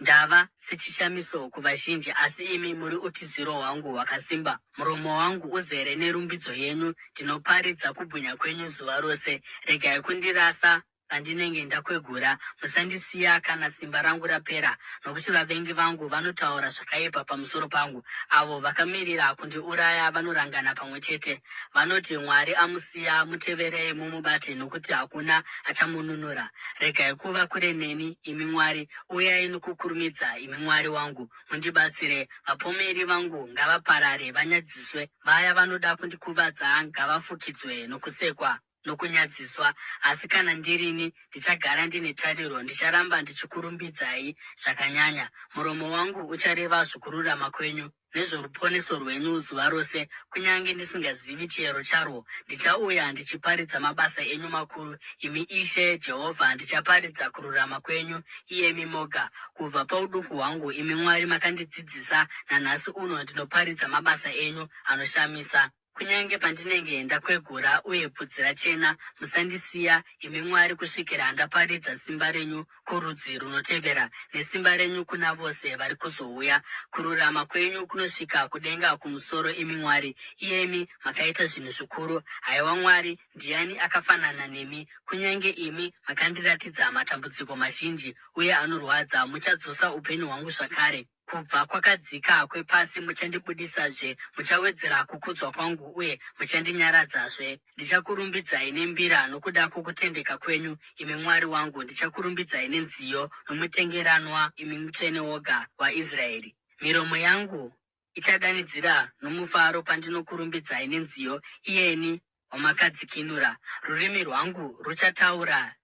Ndava sechishamiso kuvazhinji, asi imi muri utiziro hwangu hwakasimba. Muromo wangu uzere nerumbidzo yenyu, ndinoparidza kubwinya kwenyu zuva rose. Regai kundirasa pandinenge ndakwegura, musandisiya kana simba rangu rapera, nokuti vavengi vangu vanotaura zvakaipa pamusoro pangu, avo vakamirira kundiuraya vanorangana pamwe chete. Vanoti, Mwari amusiya, muteverei mumubate, nokuti hakuna achamununura. Regai kuva kure neni, imi Mwari, uyai nokukurumidza, imi Mwari wangu, mundibatsire. Vapomeri vangu ngavaparare vanyadziswe, vaya vanoda kundikuvadza ngavafukidzwe nokusekwa. Nokunyadziswa. Asi kana ndirini, ndichagara ndine tariro, ndicharamba ndichikurumbidzai zvakanyanya. Muromo wangu uchareva zvokururama kwenyu, nezvoruponeso rwenyu zuva rose, kunyange ndisingazivi chiyero charwo. Ndichauya ndichiparidza mabasa enyu makuru, imi Ishe Jehovha, ndichaparidza kururama kwenyu, iyemi moga. Kubva pauduku hwangu, imi Mwari makandidzidzisa, nanhasi uno ndinoparidza mabasa enyu anoshamisa. Kunyange pandinenge ndakwegura uye bvudzi rachena, musandisiya, imi Mwari, kusvikira ndaparidza simba renyu kurudzi runotevera, nesimba renyu kuna vose vari kuzouya. Kururama kwenyu kunosvika kudenga kumusoro, imi Mwari, iyemi makaita zvinhu zvikuru. Haiwa Mwari, ndiani akafanana nemi? Kunyange imi makandiratidza matambudziko mazhinji uye anorwadza, muchadzosa upenyu hwangu zvakare. Kubva kwakadzika kwepasi muchandibudisazve, muchawedzera kukudzwa kwangu uye muchandinyaradzazve. Ndichakurumbidzai nembira nokuda kwokutendeka kwenyu, imi Mwari wangu, ndichakurumbidzai nenziyo nomutengeranwa, imi Mutsvene woga waIsraeri. Miromo yangu ichadanidzira nomufaro pandinokurumbidzai nenziyo, iyeni wamakadzikinura. Rurimi rwangu ruchataura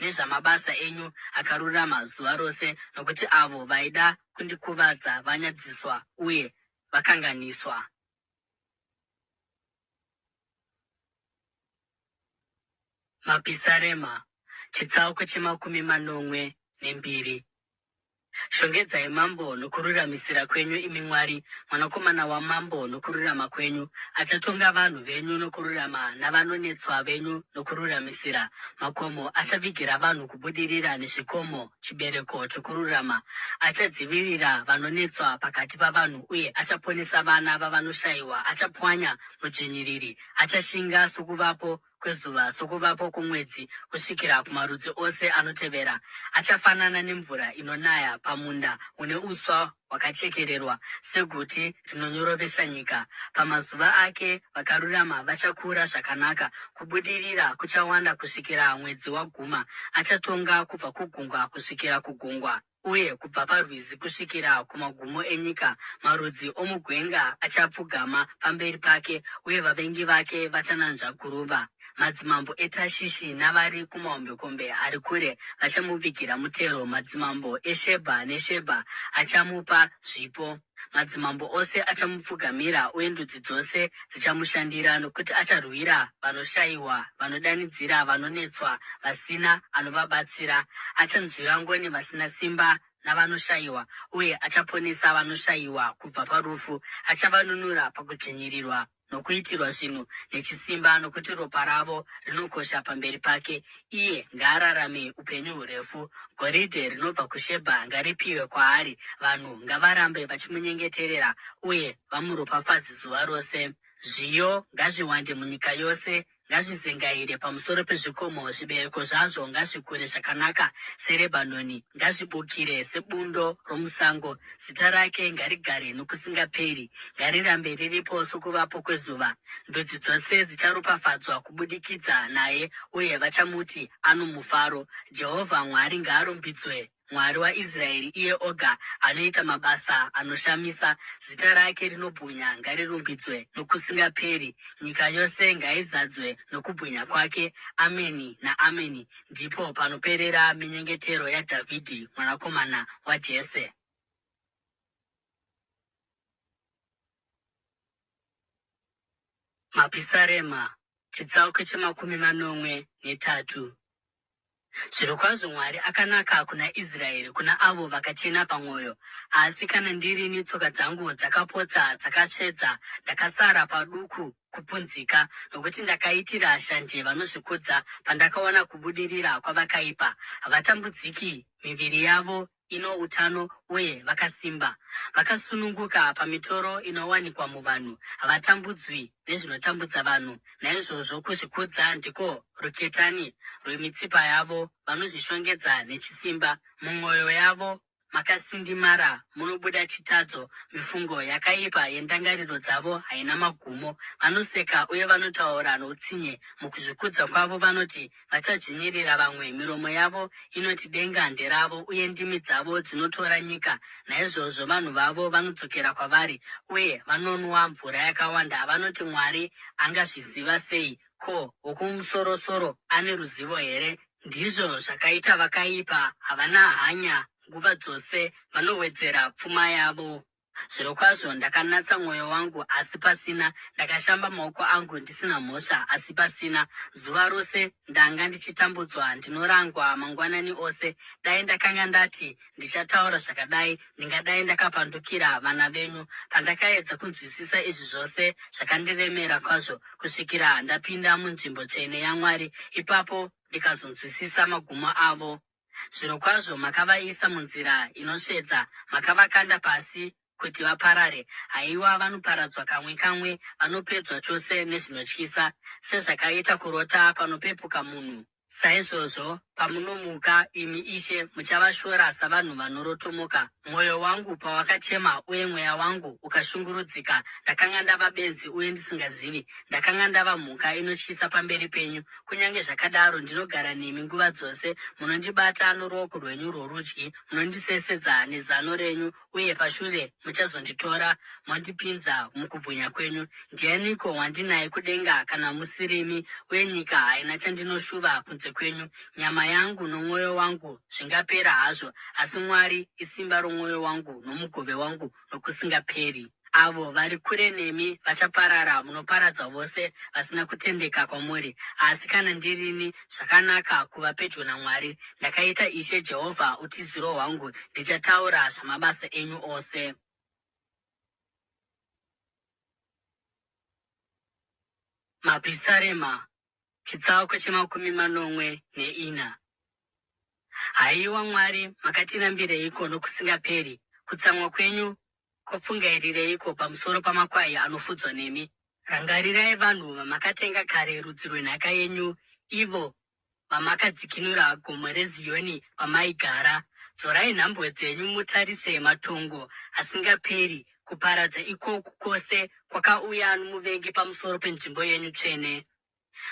nezvamabasa enyu akarurama zuva rose, nokuti avo vaida kundikuvadza vanyadziswa uye vakanganiswa. Mapisarema, chitsauko chemakumi manomwe nembiri. Shongedzai mambo nokururamisira kwenyu, imi Mwari, mwanakomana wamambo nokururama kwenyu. Achatonga vanhu venyu nokururama, navanonetswa venyu nokururamisira. Makomo achavigira vanhu kubudirira, nezvikomo chibereko chokururama. Achadzivirira vanonetswa pakati pavanhu, uye achaponesa vana vavanoshayiwa. Achapwanya mudzvinyiriri, achashinga sokuvapo kwezuva sokuvapo kwomwedzi kusvikira kumarudzi ose anotevera. Achafanana nemvura inonaya pamunda une uswa hwakachekererwa, seguti rinonyorovesa nyika. Pamazuva ake vakarurama vachakura zvakanaka, kubudirira kuchawanda kusvikira mwedzi waguma. Achatonga kubva kugungwa kusvikira kugungwa uye kubva parwizi kusvikira kumagumo enyika. Marudzi omugwenga achapfugama pamberi pake, uye vavengi vake vachananzva guruva. Madzimambo eTashishi navari kumahombekombe ari kure vachamuvigira mutero, madzimambo eShebha neShebha achamupa zvipo. Madzimambo ose achamupfugamira, uye ndudzi dzose dzichamushandira, nokuti acharwira vanoshayiwa, vanodanidzira, vanonetswa, vasina anovabatsira. Achanzwira ngoni vasina simba navanoshayiwa, uye achaponesa vanoshayiwa kubva parufu, achavanunura pakudzvinyirirwa nokuitirwa zvinhu nechisimba, nokuti ropa ravo rinokosha pamberi pake. Iye ngaararame upenyu hurefu. Goridhe rinobva kuShebha ngaripiwe kwaari, vanhu ngavarambe vachimunyengeterera uye vamuropafadze zuva rose. Zviyo ngazviwande munyika yose, Ngazvizengaire pamusoro pezvikomo, zvibereko zvazvo ngazvikure zvakanaka seRebhanoni, ngazvibukire sebundo romusango. Zita rake ngarigare nokusingaperi, ngarirambe riripo sokuvapo kwezuva. Ndudzi dzose dzicharopafadzwa kubudikidza naye, uye vachamuti ano mufaro. Jehovha Mwari ngaarumbidzwe, Mwari waIsraeri, iye oga anoita mabasa anoshamisa. Zita rake rinobwinya ngarirumbidzwe nokusingaperi. Nyika yose ngaizadzwe nokubwinya kwake. Ameni naAmeni. Ndipo panoperera minyengetero yaDhavhidhi mwanakomana waJese. Mapisarema, chitsauko chemakumi manomwe netatu. Zvirokwazvo Mwari akanaka kuna Israeri, kuna avo vakachena pamwoyo. Asi kana ndirini, tsoka dzangu dzakapotsa dzakatsvedza, ndakasara paduku kupunzika, nokuti ndakaitira shanje vanozvikudza, pandakaona kubudirira kwavakaipa. Havatambudziki, miviri yavo ino utano uye vakasimba. Vakasununguka pamitoro inowanikwa muvanhu, havatambudzwi nezvinotambudza vanhu. Naizvozvo kuzvikudza ndiko ruketani rwemitsipa yavo, vanozvishongedza nechisimba. Mumwoyo yavo makasindimara munobuda chitadzo, mifungo yakaipa yendangariro dzavo haina magumo. Vanoseka uye vanotaura noutsinye, mukuzvikudza kwavo vanoti, Vachadzvinyirira vamwe, miromo yavo inoti denga nderavo, uye ndimi dzavo dzinotora nyika. Naizvozvo vanhu vavo vanodzokera kwavari, uye vanonwa mvura yakawanda. Vanoti, Mwari angazviziva sei? Ko, Wokumusorosoro ane ruzivo here? Ndizvo zvakaita vakaipa, havana hanya nguva dzose, vanowedzera pfuma yavo. Zvirokwazvo ndakanatsa mwoyo wangu, asi pasina, ndakashamba maoko angu ndisina mhosva, asi pasina. Zuva rose ndanga ndichitambudzwa, ndinorangwa mangwanani ose. Dai ndakanga ndati, Ndichataura zvakadai, ndingadai ndakapandukira vana venyu. Pandakaedza kunzwisisa izvi zvose, zvakandiremera kwazvo, kusvikira ndapinda munzvimbo tsvene yaMwari, ipapo ndikazonzwisisa magumo avo. Zvirokwazvo makavaisa munzira inotsvedza, makavakanda pasi kuti vaparare. Haiwa, vanoparadzwa kamwe kamwe, vanopedzwa chose nezvinotyisa. Sezvakaita kurota panopepuka munhu, saizvozvo pamunomuka, imi Ishe, muchavashora savanhu vanorotomoka. Mwoyo wangu pawakachema uye mweya wangu ukashungurudzika, ndakanga ndava benzi uye ndisingazivi, ndakanga ndava mhuka inotyisa pamberi penyu. Kunyange zvakadaro, ndinogara nemi nguva dzose, munondibata noruoko rwenyu rworudyi, munondisesedza nezano renyu, uye pashure muchazonditora mondipinza mukubwinya kwenyu. Ndianiko wandinaye kudenga kana musirimi, uye nyika haina chandinoshuva kunze kwenyu? Nyama yangu nomwoyo wangu zvingapera hazvo, asi Mwari isimba romwoyo wangu nomugove wangu nokusingaperi. Avo vari kure nemi vachaparara, munoparadza vose vasina kutendeka kwamuri. Asi kana ndirini, zvakanaka kuva pedyo naMwari. Ndakaita Ishe Jehovha utiziro hwangu, ndichataura zvamabasa enyu ose. Mapisarema, chitsauko chemakumi manomwe neina. Haiwa Mwari, makatirambireiko nokusingaperi? Kutsamwa kwenyu kwopfungairireiko pamusoro pamakwai anofudzwa nemi? Rangarirai vanhu vamakatenga kare, rudzi rwenhaka yenyu, ivo vamakadzikinura, gomo reZiyoni pamaigara. Dzorai nhambwe dzenyu mutarise matongo asingaperi, kuparadza ikoku kwose kwakauya nomuvengi pamusoro penzvimbo yenyu tsvene.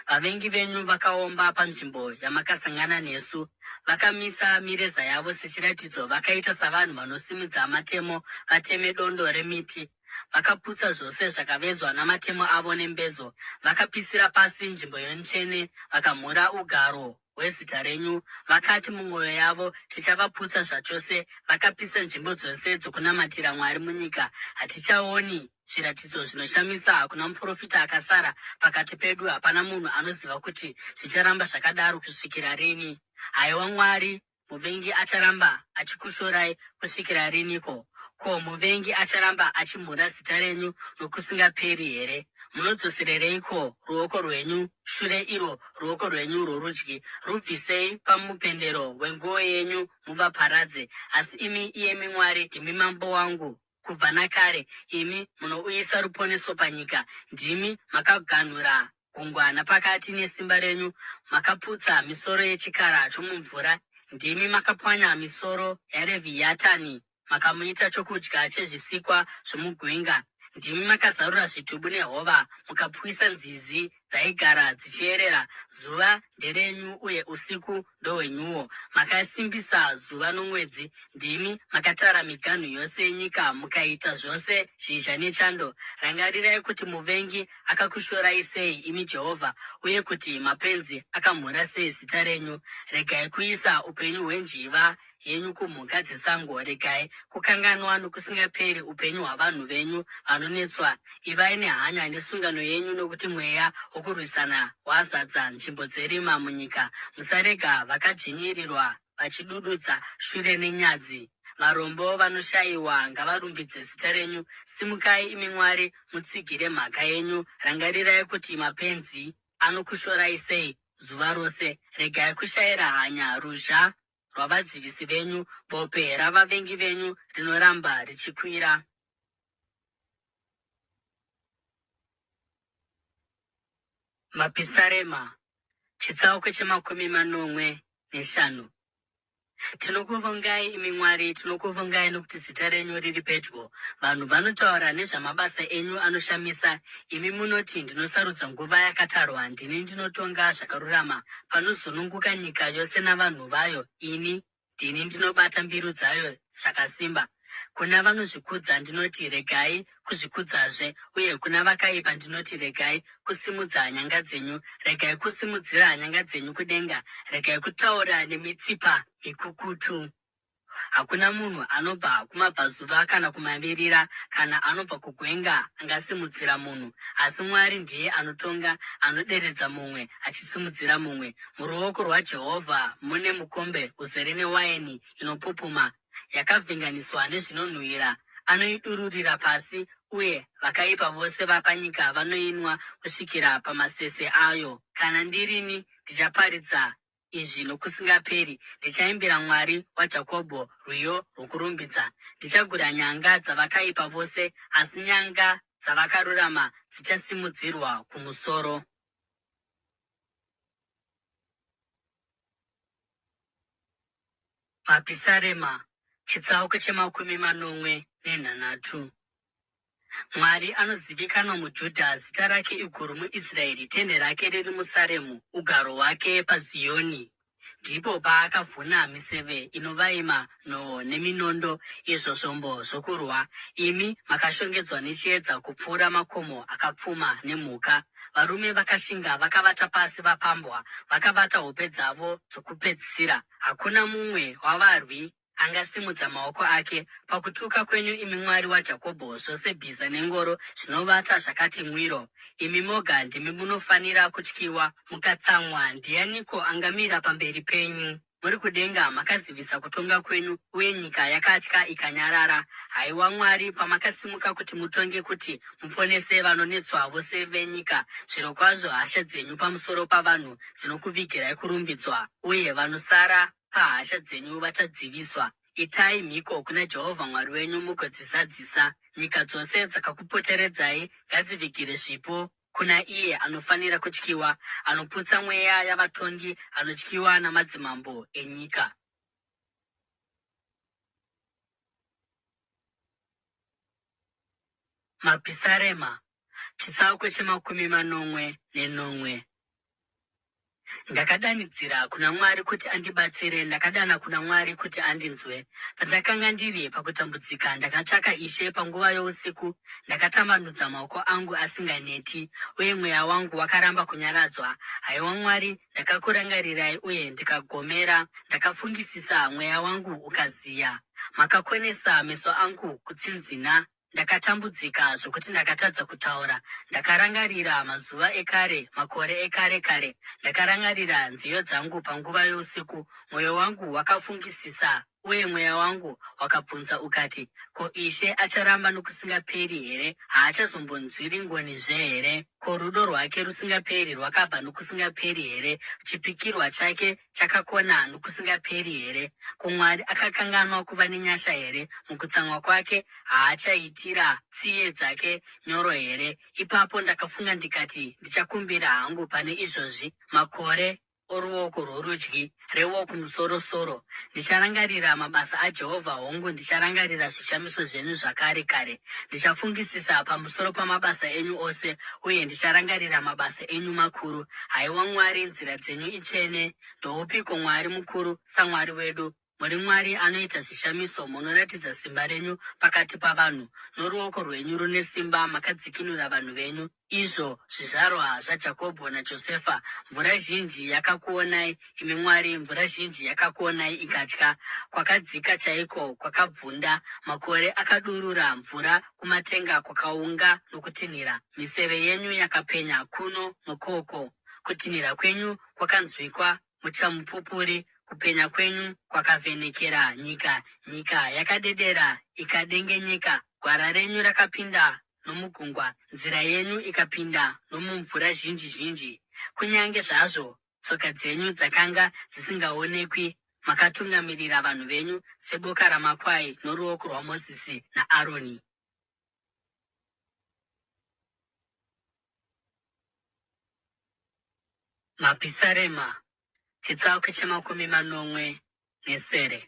Vavengi venyu vakaomba panzvimbo yamakasangana nesu, vakamisa mireza yavo sechiratidzo, vakaita savanhu vanosimudza matemo vateme dondo remiti. Vakaputsa zvose zvakavezwa namatemo avo nembezo, vakapisira pasi nzvimbo yenyu tsvene, vakamhura ugaro hwezita renyu. Vakati mumwoyo yavo, Tichavaputsa zvachose. Vakapisa nzvimbo dzose dzokunamatira Mwari munyika. Hatichaoni zviratidzo zvinoshamisa, hakuna muprofita akasara pakati pedu, hapana munhu anoziva kuti zvicharamba zvakadaro kusvikira rini. Haiwa Mwari, Muvengi acharamba achikushorai kusvikira riniko? Ko, muvengi acharamba achimhura zita renyu nokusingaperi here? Munodzoserereiko ruoko rwenyu shure, irwo ruoko rwenyu rworudyi? Rubvisei pamupendero wenguo yenyu muvaparadze. Asi imi, iyemi Mwari, ndimi mambo wangu kubva nakare, imi munouyisa ruponeso panyika. Ndimi makaganhura gungwa napakati nesimba renyu, makaputsa misoro yechikara chomumvura. Ndimi makapwanya misoro yaRevhiatani, makamuita chokudya chezvisikwa zvomugwenga. Ndimi makazarura zvitubu nehova, mukapwisa nzizi dzaigara dzichiyerera. Zuva nderenyu uye usiku ndohwenyuwo. Makasimbisa zuva nomwedzi. Ndimi makatara miganhu yose yenyika, mukaita zvose zhizha nechando. Rangarirai kuti muvengi akakushorai sei, imi Jehovha, uye kuti mapenzi akamhura sei zita renyu. Regai kuisa upenyu hwenjiva yenyu kumhuka dzesango, regai kukanganwa nokusingaperi upenyu hwavanhu venyu vanonetswa. Ivai nehanya nesungano yenyu, nokuti mweya wokurwisana wazadza nzvimbo dzerima munyika. Musarega vakadzvinyirirwa vachidududza shure nenyadzi. Varombo vanoshayiwa ngavarumbidze zita renyu. Simukai, imi Mwari, mutsigire mhaka yenyu. Rangarirai kuti mapenzi anokushorai sei zuva rose. Regai kushayira hanya ruzha rwavadzivisi venyu, bope ravavengi venyu rinoramba richikwira. Mapisarema, chitsauko che75. Tinokuvongai, imi Mwari, tinokuvongai nokuti zita renyu riri pedyo. Vanhu vanotaura nezvamabasa enyu anoshamisa. Imi munoti, Ndinosarudza nguva yakatarwa, ndini ndinotonga zvakarurama. Panozununguka nyika yose navanhu vayo, ini ndini ndinobata mbiru dzayo zvakasimba. Kuna vanozvikudza ndinoti, Regai kuzvikudzazve, uye kuna vakaipa ndinoti, Regai kusimudza nyanga dzenyu, regai kusimudzira nyanga dzenyu kudenga, regai kutaura nemitsipa mikukutu. Hakuna munhu anobva kumabvazuva kana kumavirira, kana anobva kugwenga angasimudzira munhu, asi Mwari ndiye anotonga, anoderedza mumwe achisimudzira mumwe. Muruoko rwaJehovha mune mukombe uzere newaini inopupuma, yakavhenganiswa nezvinonhuhwira, anoidururira pasi, uye vakaipa vose vapanyika vanoinwa kusvikira pamasese ayo. Kana ndirini, ndichaparidza izvi nokusingaperi, ndichaimbira Mwari waJakobho rwiyo rwokurumbidza. Ndichagura nyanga dzavakaipa vose, asi nyanga dzavakarurama dzichasimudzirwa kumusoro. Mapisarema, chitsauko che73. Mwari anozivikanwa muJudha, zita rake iguru muIsraeri, tende rake riri muSaremu, ugaro hwake paZiyoni. Ndipo paakavhuna miseve inovaima, nhoo neminondo, izvo zvombo zvokurwa. Imi makashongedzwa nechiedza kupfuura makomo akapfuma nemhuka. Varume vakashinga vakavata pasi vapambwa, vakavata hope dzavo dzokupedzisira. Hakuna mumwe wavarwi angasimudza maoko ake pakutuka kwenyu, imi Mwari waJakobho, zvose bhiza nengoro zvinovata zvakati mwiro. Imi moga ndimi munofanira kutyiwa, mukatsamwa, ndianiko angamira pamberi penyu? Muri kudenga makazivisa kutonga kwenyu, uye nyika yakatya ikanyarara. Haiwa Mwari, pamakasimuka kuti mutonge, kuti muponese vanonetswa vose venyika, zvirokwazvo hasha dzenyu pamusoro pavanhu dzinokuvigirai kurumbidzwa, uye vanosara pahasha dzenyu vachadziviswa. Itai mhiko kuna Jehovha Mwari wenyu mugodzizadzisa. Nyika dzose dzakakupoteredzai ngadzivigire zvipo kuna iye anofanira kutyiwa, anoputsa mweya yavatongi, anotyiwa namadzimambo enyika. Mapisarema, chitsauko che77. Ndakadanidzira kuna Mwari kuti andibatsire, ndakadana kuna Mwari kuti andinzwe. Pandakanga ndiri pakutambudzika, ndakatsvaka Ishe panguva yousiku, ndakatambanudza maoko angu asinganeti, uye mweya wangu wakaramba kunyaradzwa. Haiwa Mwari, ndakakurangarirai uye ndikagomera, ndakafungisisa, mweya wangu ukaziya. Makakonesa meso angu kutsinzina. Ndakatambudzika zvokuti ndakatadza kutaura. Ndakarangarira mazuva ekare, makore ekare kare. Ndakarangarira nziyo dzangu panguva yousiku. Mwoyo wangu wakafungisisa uye mweya wangu wakabvunza ukati, Ko Ishe acharamba nokusingaperi here? Haachazombonzwiri ngonizve here? Ko rudo rwake rusingaperi rwakabva nokusingaperi here? Chipikirwa chake chakakona nokusingaperi here? Ko Mwari akakanganwa kuva nenyasha here? Mukutsamwa kwake haachaitira tsiye dzake nyoro here? Ipapo ndakafunga ndikati, Ndichakumbira hangu pane izvozvi makore oruoko rworudyi reWokumusoro-soro. Ndicharangarira mabasa aJehovha, hongu, ndicharangarira zvishamiso zvenyu zvakare kare. Ndichafungisisa pamusoro pamabasa enyu ose, uye ndicharangarira mabasa enyu makuru. Haiwa Mwari, nzira dzenyu itsvene. Ndoupiko Mwari mukuru saMwari wedu? Muri Mwari anoita zvishamiso, munoratidza simba renyu pakati pavanhu. Noruoko rwenyu rune simba makadzikinura vanhu venyu, izvo zvizvarwa zvaJakobho naJosefa. Mvura zhinji yakakuonai, imi Mwari, mvura zhinji yakakuonai ikatya. Kwakadzika chaiko, kwakabvunda. Makore akadurura mvura kumatenga, kwakaunga nokutinhira. Miseve yenyu yakapenya kuno nokoko. Kutinhira kwenyu kwakanzwikwa muchamupupuri, kupenya kwenyu kwakavhenekera nyika. Nyika yakadedera ikadengenyeka, gwara renyu rakapinda nomugungwa, nzira yenyu ikapinda nomumvura zhinji zhinji. Kunyange zvazvo tsoka dzenyu dzakanga dzisingaonekwi, makatungamirira vanhu venyu seboka ramakwai noruoko rwaMozisi naAroni. Mapisarema, chitsauko che76.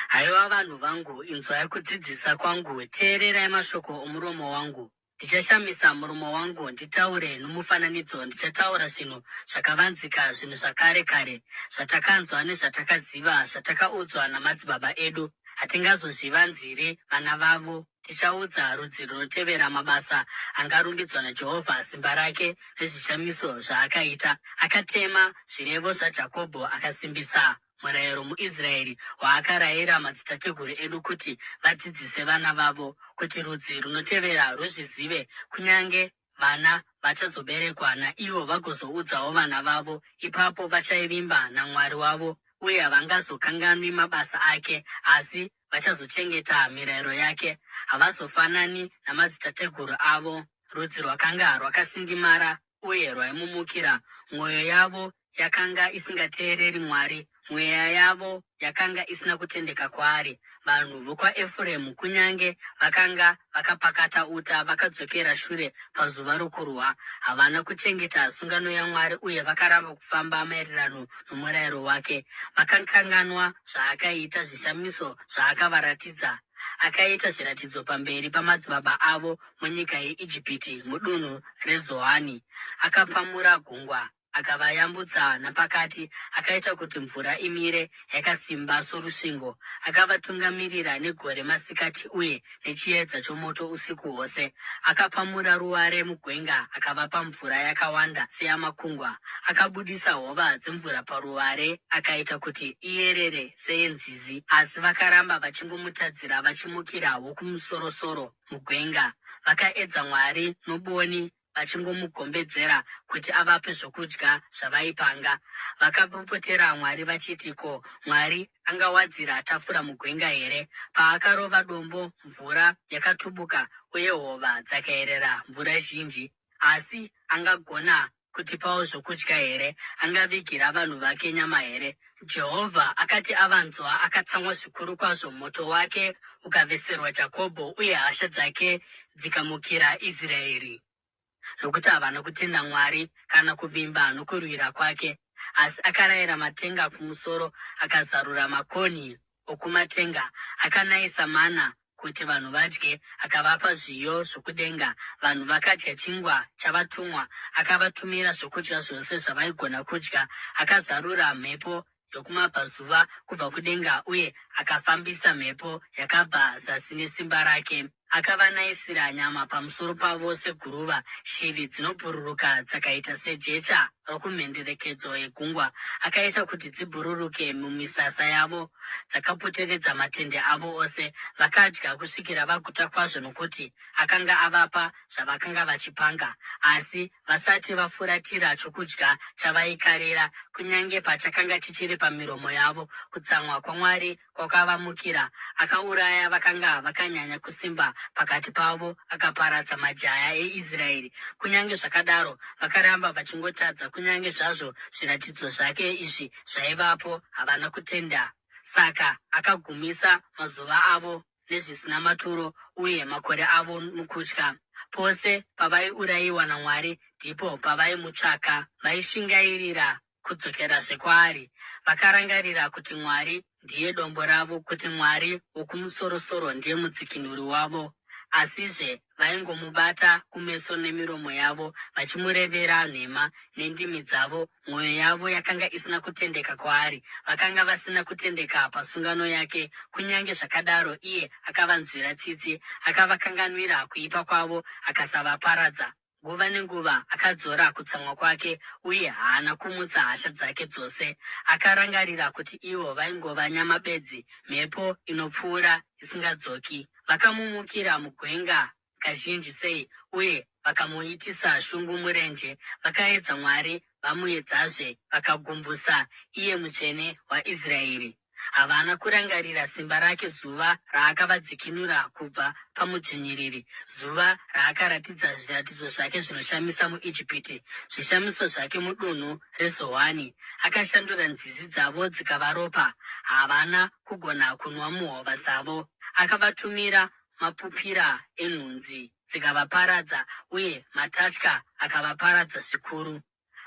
Haiwa vanhu vangu, inzwai kudzidzisa kwangu, teererai mashoko omuromo wangu. Ndichashamisa muromo wangu nditaure nomufananidzo, ndichataura zvinhu zvakavanzika, zvinhu zvakare kare, zvatakanzwa nezvatakaziva, zvatakaudzwa namadzibaba edu. Hatingazozvivanziri vana vavo. Tichaudza rudzi runotevera mabasa angarumbidzwa naJehovha, simba rake nezvishamiso zvaakaita. Akatema zvirevo zvaJakobho, akasimbisa murayiro muIsraeri waakarayira madzitateguru edu kuti vadzidzise vana vavo, kuti rudzi runotevera ruzvizive, kunyange vana vachazoberekwa naivo vagozoudzawo vana vavo. Ipapo vachaivimba naMwari wavo uye havangazokanganwi mabasa ake, asi vachazochengeta mirayiro yake. Havazofanani namadzitateguru avo, rudzi rwakanga rwakasindimara uye rwaimumukira. Mwoyo yavo yakanga isingateereri Mwari, mweya yavo yakanga isina kutendeka kwaari. Vanhu vokwaEfuremu, kunyange vakanga vakapakata uta, vakadzokera shure pazuva rokurwa. Havana kuchengeta sungano yaMwari uye vakaramba kufamba maererano nomurayiro wake. Vakakanganwa zvaakaita, zvishamiso zvaakavaratidza. Akaita zviratidzo pamberi pamadzibaba avo munyika yeIjipiti, mudunhu reZoani. Akapamura gungwa akavayambutsa napakati, akaita kuti mvura imire yakasimba sorusvingo. Akavatungamirira negore masikati uye nechiedza chomoto usiku hwose. Akapamura ruware mugwenga akavapa mvura yakawanda seyamakungwa. Akabudisa hova dzemvura paruware akaita kuti iyerere seyenzizi. Asi vakaramba vachingomutadzira vachimukira Wokumusorosoro mugwenga. Vakaedza Mwari nobwoni vachingomugombedzera kuti avape zvokudya zvavaipanga. Vakapopotera Mwari vachiti, Ko, Mwari angawadzira tafura mugwenga here? Paakarova dombo, mvura yakatubuka, uye hova dzakayerera mvura zhinji. Asi angagona kutipawo zvokudya here? Angavigira vanhu vake nyama here? Jehovha akati avanzwa, akatsamwa zvikuru kwazvo, moto wake ukaveserwa Jakobho, uye hasha dzake dzikamukira Israeri. Nokuti havana kutenda Mwari kana kuvimba nokurwira kwake. Asi akarayira matenga kumusoro, akazarura makonhi okumatenga, akanayisa mana kuti vanhu vadye, akavapa zviyo zvokudenga. Vanhu vakadya chingwa chavatumwa, akavatumira zvokudya zvose zvavaigona kudya. Akazarura mhepo yokumabvazuva kubva kudenga uye akafambisa mhepo yakabva zasi nesimba rake. Akavanaisira nyama pamusoro pavo seguruva, shiri dzinobhururuka dzakaita sejecha rokumhenderekedzo yegungwa. Akaita kuti dzibhururuke mumisasa yavo, dzakapoteredza matende avo ose. Vakadya kusvikira vaguta kwazvo, nokuti akanga avapa zvavakanga vachipanga. Asi vasati vafuratira chokudya chavaikarira, kunyange pachakanga chichiri pamiromo yavo, kutsamwa kwaMwari kwakavamukira. Akauraya vakanga vakanyanya kusimba pakati pavo, akaparadza majaya eIsraeri. Kunyange zvakadaro, vakaramba vachingotadza, kunyange zvazvo zviratidzo zvake izvi zvaivapo, havana kutenda. Saka akagumisa mazuva avo nezvisina maturo uye makore avo mukutya. Pose pavaiurayiwa naMwari, ndipo pavaimutsvaka. Vaishingairira kudzokerazve kwaari. Vakarangarira kuti Mwari ndiye dombo ravo, kuti Mwari Wokumusorosoro ndiye mudzikinuri wavo. Asizve vaingomubata kumeso nemiromo yavo, vachimurevera nhema nendimi dzavo. Mwoyo yavo yakanga isina kutendeka kwaari, vakanga vasina kutendeka pasungano yake. Kunyange zvakadaro, iye akavanzwira tsitsi, akavakanganwira kuipa kwavo, akasavaparadza. Nguva nenguva akadzora kutsamwa kwake uye haana kumutsa hasha dzake dzose. Akarangarira kuti ivo vaingova nyama bedzi, mhepo inopfuura isingadzoki. Vakamumukira mugwenga kazhinji sei uye vakamuitisa shungu murenje. Vakaedza Mwari vamuedzazve, vakagumbusa iye Mutsvene waIsraeri. Havana kurangarira simba rake zuva raakavadzikinura kubva pamudzvinyiriri, zuva raakaratidza zviratidzo zvake zvinoshamisa muIjipiti, zvishamiso zvake mudunhu reZoani. Akashandura nzizi dzavo dzikava ropa, havana kugona kunwa muhova dzavo. Akavatumira mapupira enhunzi dzikavaparadza, uye matatya akavaparadza zvikuru.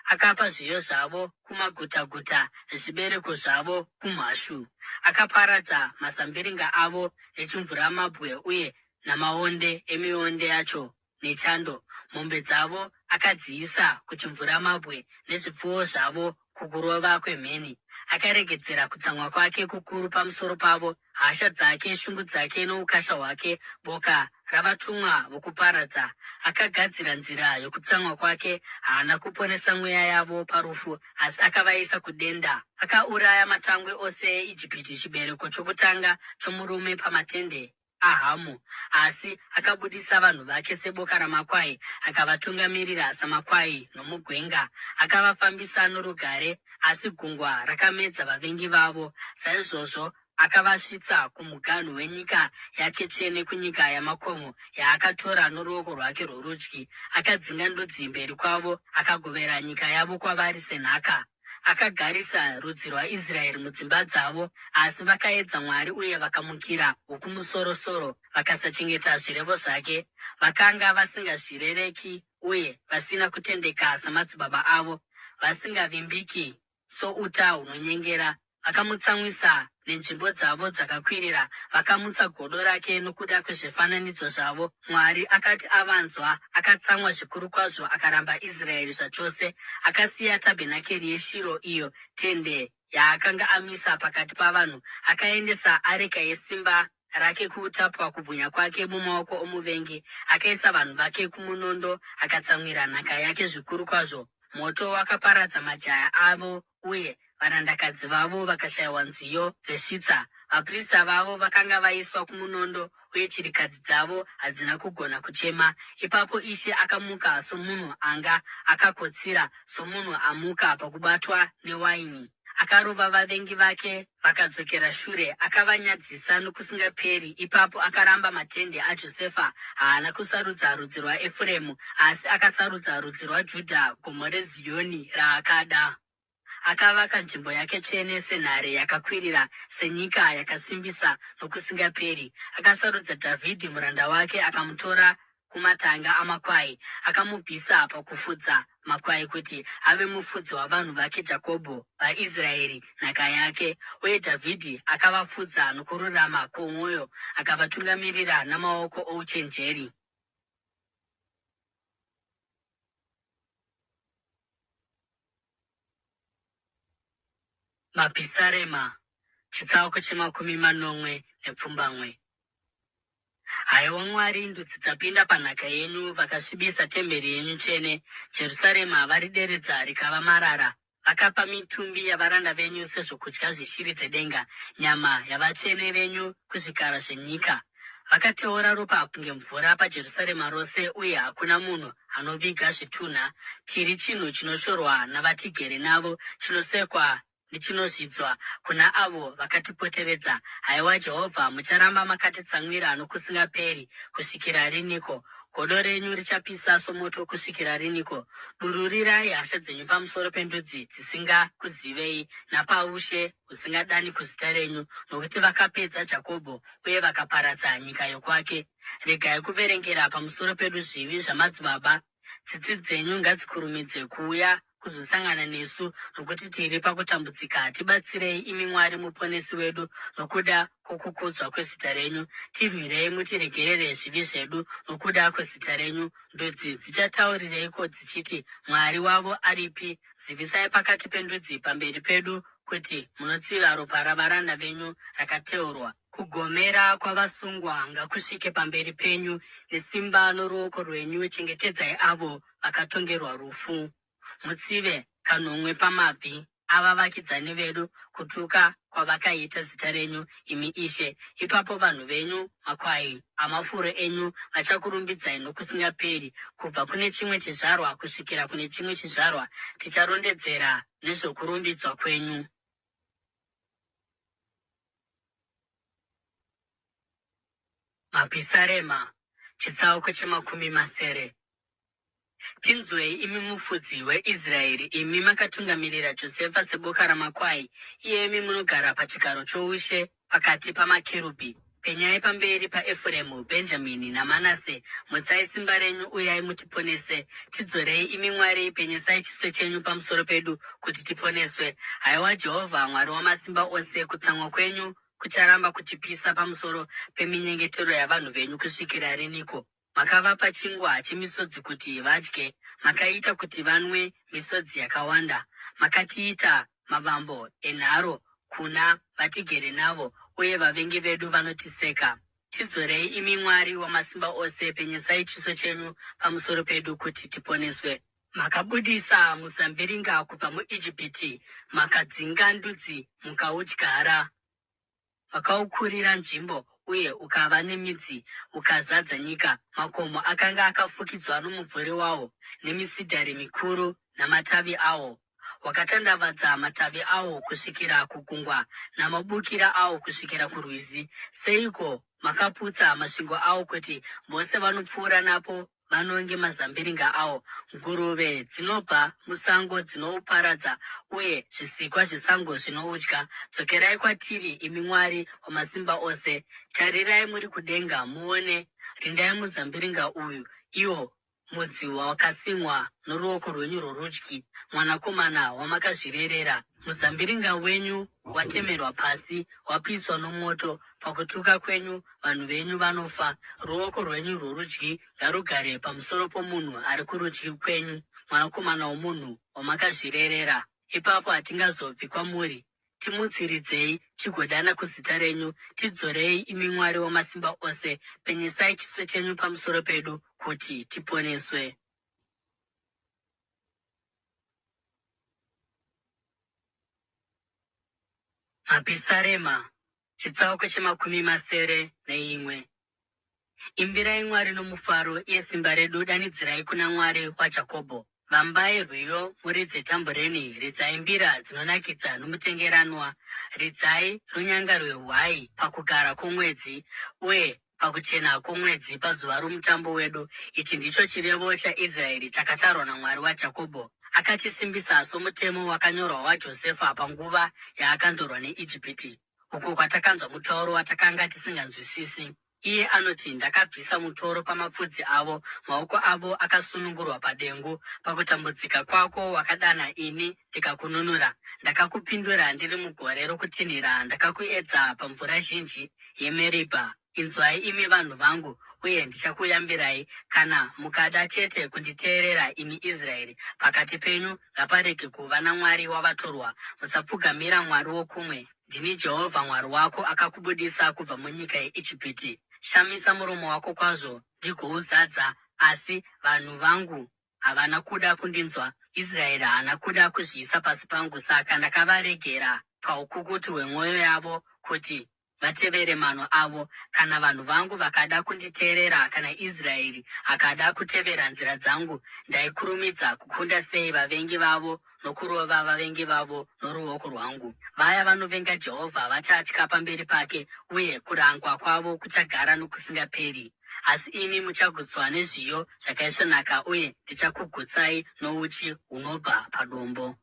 Akapa zviyo zvavo kumagutaguta nezvibereko zvavo kumhashu. Akaparadza mazambiringa avo nechimvuramabwe uye namaonde emionde yacho nechando. Mombe dzavo akadziisa kuchimvuramabwe nezvipfuwo zvavo kukurova kwemheni. Akaregedzera kutsamwa kwake kukuru pamusoro pavo, hasha dzake, shungu dzake noukasha hwake, boka ravatumwa vokuparadza. Akagadzira nzira yokutsamwa kwake, haana kuponesa mweya yavo parufu, asi akavaisa kudenda. Akauraya matangwe ose eIjipiti, chibereko chokutanga chomurume pamatende aHamu. Asi akabudisa vanhu vake seboka ramakwai, akavatungamirira samakwai nomugwenga. Akavafambisa norugare, asi gungwa rakamedza vavengi vavo. Saizvozvo akavasvitsa kumuganhu wenyika yake tsvene, kunyika yamakomo yaakatora noruoko rwake rworudyi. Akadzinga ndudzi mberi kwavo, akagovera nyika yavo kwavari senhaka. Akagarisa rudzi rwaIsraeri mudzimba dzavo, asi vakaedza Mwari uye vakamukira Wokumusorosoro, vakasachengeta zvirevo zvake. Vakanga vasingazvirereki uye vasina kutendeka samadzibaba avo, vasingavimbiki souta hunonyengera. Vakamutsamwisa nenzvimbo dzavo dzakakwirira, vakamutsa godo rake nokuda kwezvifananidzo zvavo. Mwari akati avanzwa, akatsamwa zvikuru kwazvo, akaramba Israeri zvachose. Akasiya tabhenakeri yeShiro, iyo tende yaakanga amisa pakati pavanhu, akaendesa areka yesimba rake kuutapwa, kubwinya kwake mumaoko omuvengi. Akaisa vanhu vake kumunondo, akatsamwira nhaka yake zvikuru kwazvo. Moto wakaparadza majaya avo, uye varandakadzi vavo vakashayiwa nziyo dzesvitsa. Vaprista vavo vakanga vaiswa kumunondo, uye chirikadzi dzavo hadzina kugona kuchema. Ipapo Ishe akamuka somunhu anga akakotsira, somunhu amuka pakubatwa newaini. Akarova vavengi vake vakadzokera shure, akavanyadzisa nokusingaperi. Ipapo akaramba matende aJosefa, haana kusarudza rudzi rwaEfuremu, asi akasarudza rudzi rwaJudha, gomo reZioni raakada. Akavaka nzvimbo yake tsvene senhare yakakwirira, senyika yakasimbisa nokusingaperi. Akasarudza Dhavhidhi muranda wake, akamutora kumatanga amakwai, akamubvisa pakufudza makwai kuti ave mufudzi wavanhu vake Jakobho, vaIsraeri, nhaka yake. Uye Dhavhidhi akavafudza nokururama kwomwoyo, akavatungamirira namaoko ouchenjeri. Mapisarema, chitsauko chemakumi manomwe nepfumbamwe. Haiwa Mwari, ndudzi dzapinda panhaka yenyu, vakasvibisa temberi yenyu tsvene. Jerusarema varideredza rikava marara. Vakapa mitumbi yavaranda venyu sezvokudya zveshiri dzedenga, nyama yavatsvene venyu kuzvikara zvenyika. Vakateura ropa kunge mvura paJerusarema rose, uye hakuna munhu anoviga zvitunha. Tiri chinhu chinoshorwa navatigere navo, chinosekwa nechinozvidzwa kuna avo vakatipoteredza. Haiwa Jehovha, mucharamba makatitsamwira nokusingaperi kusvikira riniko? Godo renyu richapisa somoto kusvikira riniko? Dururirai hasha dzenyu pamusoro pendudzi dzisingakuzivei, napaushe husingadani kuzita renyu, nokuti vakapedza Jakobho uye vakaparadza nyika yokwake. Regai kuverengera pamusoro pedu zvivi zvamadzibaba. Tsitsi dzenyu ngadzikurumidze kuuya kuzosangana nesu, nokuti tiri pakutambudzika. Tibatsirei, imi Mwari Muponesi wedu, nokuda kwokukudzwa kwezita renyu. Tirwirei mutiregerere zvivi zvedu nokuda kwezita renyu. Ndudzi dzichataurireiko dzichiti, Mwari wavo aripi? Zivisai pakati pendudzi pamberi pedu kuti munotsiva ropa ravaranda venyu rakateurwa. Kugomera kwavasungwa ngakusvike pamberi penyu, nesimba noruoko rwenyu chengetedzai avo vakatongerwa rufu. Mutsive kanomwe pamabvi avavakidzani vedu kutuka kwavakaita zita renyu, imi Ishe. Ipapo vanhu venyu, makwai amafuro enyu, vachakurumbidzai nokusingaperi, kubva kune chimwe chizvarwa kusvikira kune chimwe chizvarwa, ticharondedzera nezvokurumbidzwa kwenyu. Mapisarema, chitsauko chemakumi masere. Tinzwei, imi mufudzi weIsraeri, imi makatungamirira Josefa seboka ramakwai, iyemi munogara pachigaro choushe pakati pamakerubhi. Penyai pamberi paEfuremu, Bhenjamini naManase, mutsai simba renyu, uyai mutiponese. Tidzorei, imi Mwari, penyesai chiso chenyu pamusoro pedu, kuti tiponeswe. Haiwa Jehovha, Mwari Wamasimba Ose, kutsamwa kwenyu kucharamba kuchipisa pamusoro peminyengetero yavanhu venyu kusvikira riniko? Makavapa chingwa chemisodzi kuti vadye, makaita kuti vanwe misodzi yakawanda. Makatiita mavambo enharo kuna vatigere navo, uye vavengi vedu vanotiseka. Tidzorei, imi Mwari Wamasimba Ose, penyesai chiso chenyu pamusoro pedu kuti tiponeswe. Makabudisa muzambiringa kubva muIjipiti, makadzinga ndudzi mukaudyara. Makaukurira nzvimbo, uye ukava nemidzi ukazadza nyika. Makomo akanga akafukidzwa nomumvuri wawo, nemisidhari mikuru namatavi awo. Wakatandavadza matavi awo kusvikira kugungwa, namabukira awo kusvikira kurwizi. Seiko makaputsa masvingo awo, kuti vose vanopfuura napo vanonge mazambiringa awo? Nguruve dzinobva musango dzinouparadza, uye zvisikwa zvesango zvinoudya. Dzokerai kwatiri, imi Mwari Wamasimba Ose. Tarirai muri kudenga, muone. Rindai muzambiringa uyu, iwo mudzi wakasimwa noruoko rwenyu rworudyi, mwanakomana wamakazvirerera. Muzambiringa wenyu watemerwa pasi, wapiswa nomoto. Pakutuka kwenyu vanhu venyu vanofa. Ruoko rwenyu rworudyi ngarugare pamusoro pomunhu ari kurudyi kwenyu, mwanakomana womunhu wamakazvirerera. Ipapo hatingazobvi kwamuri. Timutsiridzei, tigodana kuzita renyu. Tidzorei, imi Mwari Wamasimba Ose, penyesai chiso chenyu pamusoro pedu, kuti tiponeswe. Mapisarema, chitsauko chemakumi masere neimwe. Imbirai Mwari nomufaro, iye simba redu, danidzirai kuna Mwari waJakobho. Vambai rwiyo, muridze tambureni, ridzai mbira dzinonakidza nomutengeranwa. Ridzai runyanga rwehwai pakugara kwomwedzi, uye pakuchena kwomwedzi pazuva romutambo wedu. Ichi ndicho chirevo chaIsraeri chakatarwa naMwari waJakobho, akachisimbisa somutemo wakanyorwa waJosefa panguva yaakandorwa neIjipiti, uko kwatakanzwa mutauro watakanga tisinganzwisisi. Iye anoti, Ndakabvisa mutoro pamapfudzi avo, maoko avo akasunungurwa padengu. Pakutambudzika kwako wakadana ini, ndikakununura. Ndakakupindura ndiri mugore rokutinhira, ndakakuedza pamvura zhinji yeMeribha. Inzwai, imi vanhu vangu, uye ndichakuyambirai, kana mukada chete kunditeerera, imi Israeri. Pakati penyu ngaparege kuva namwari wavatorwa, musapfugamira mwari wokumwe. Ndini Jehovha Mwari wako akakubudisa kubva munyika yeIjipiti. Shamisa muromo wako kwazvo, ndigouzadza. Asi vanhu vangu havana kuda kundinzwa, Israeri haana kuda kuzviisa pasi pangu. Saka ndakavaregera paukukutu hwemwoyo yavo kuti vatevere mano avo. Kana vanhu vangu vakada kunditeerera, kana Israeri akada kutevera nzira dzangu, ndaikurumidza kukunda sei vavengi vavo nokurova vavengi vavo noruoko rwangu. Vaya vanovenga Jehovha vachatya pamberi pake, uye kurangwa kwavo kuchagara nokusingaperi. Asi imi muchagutswa nezviyo zvakaisvonaka, uye ndichakugutsai nouchi hunobva padombo.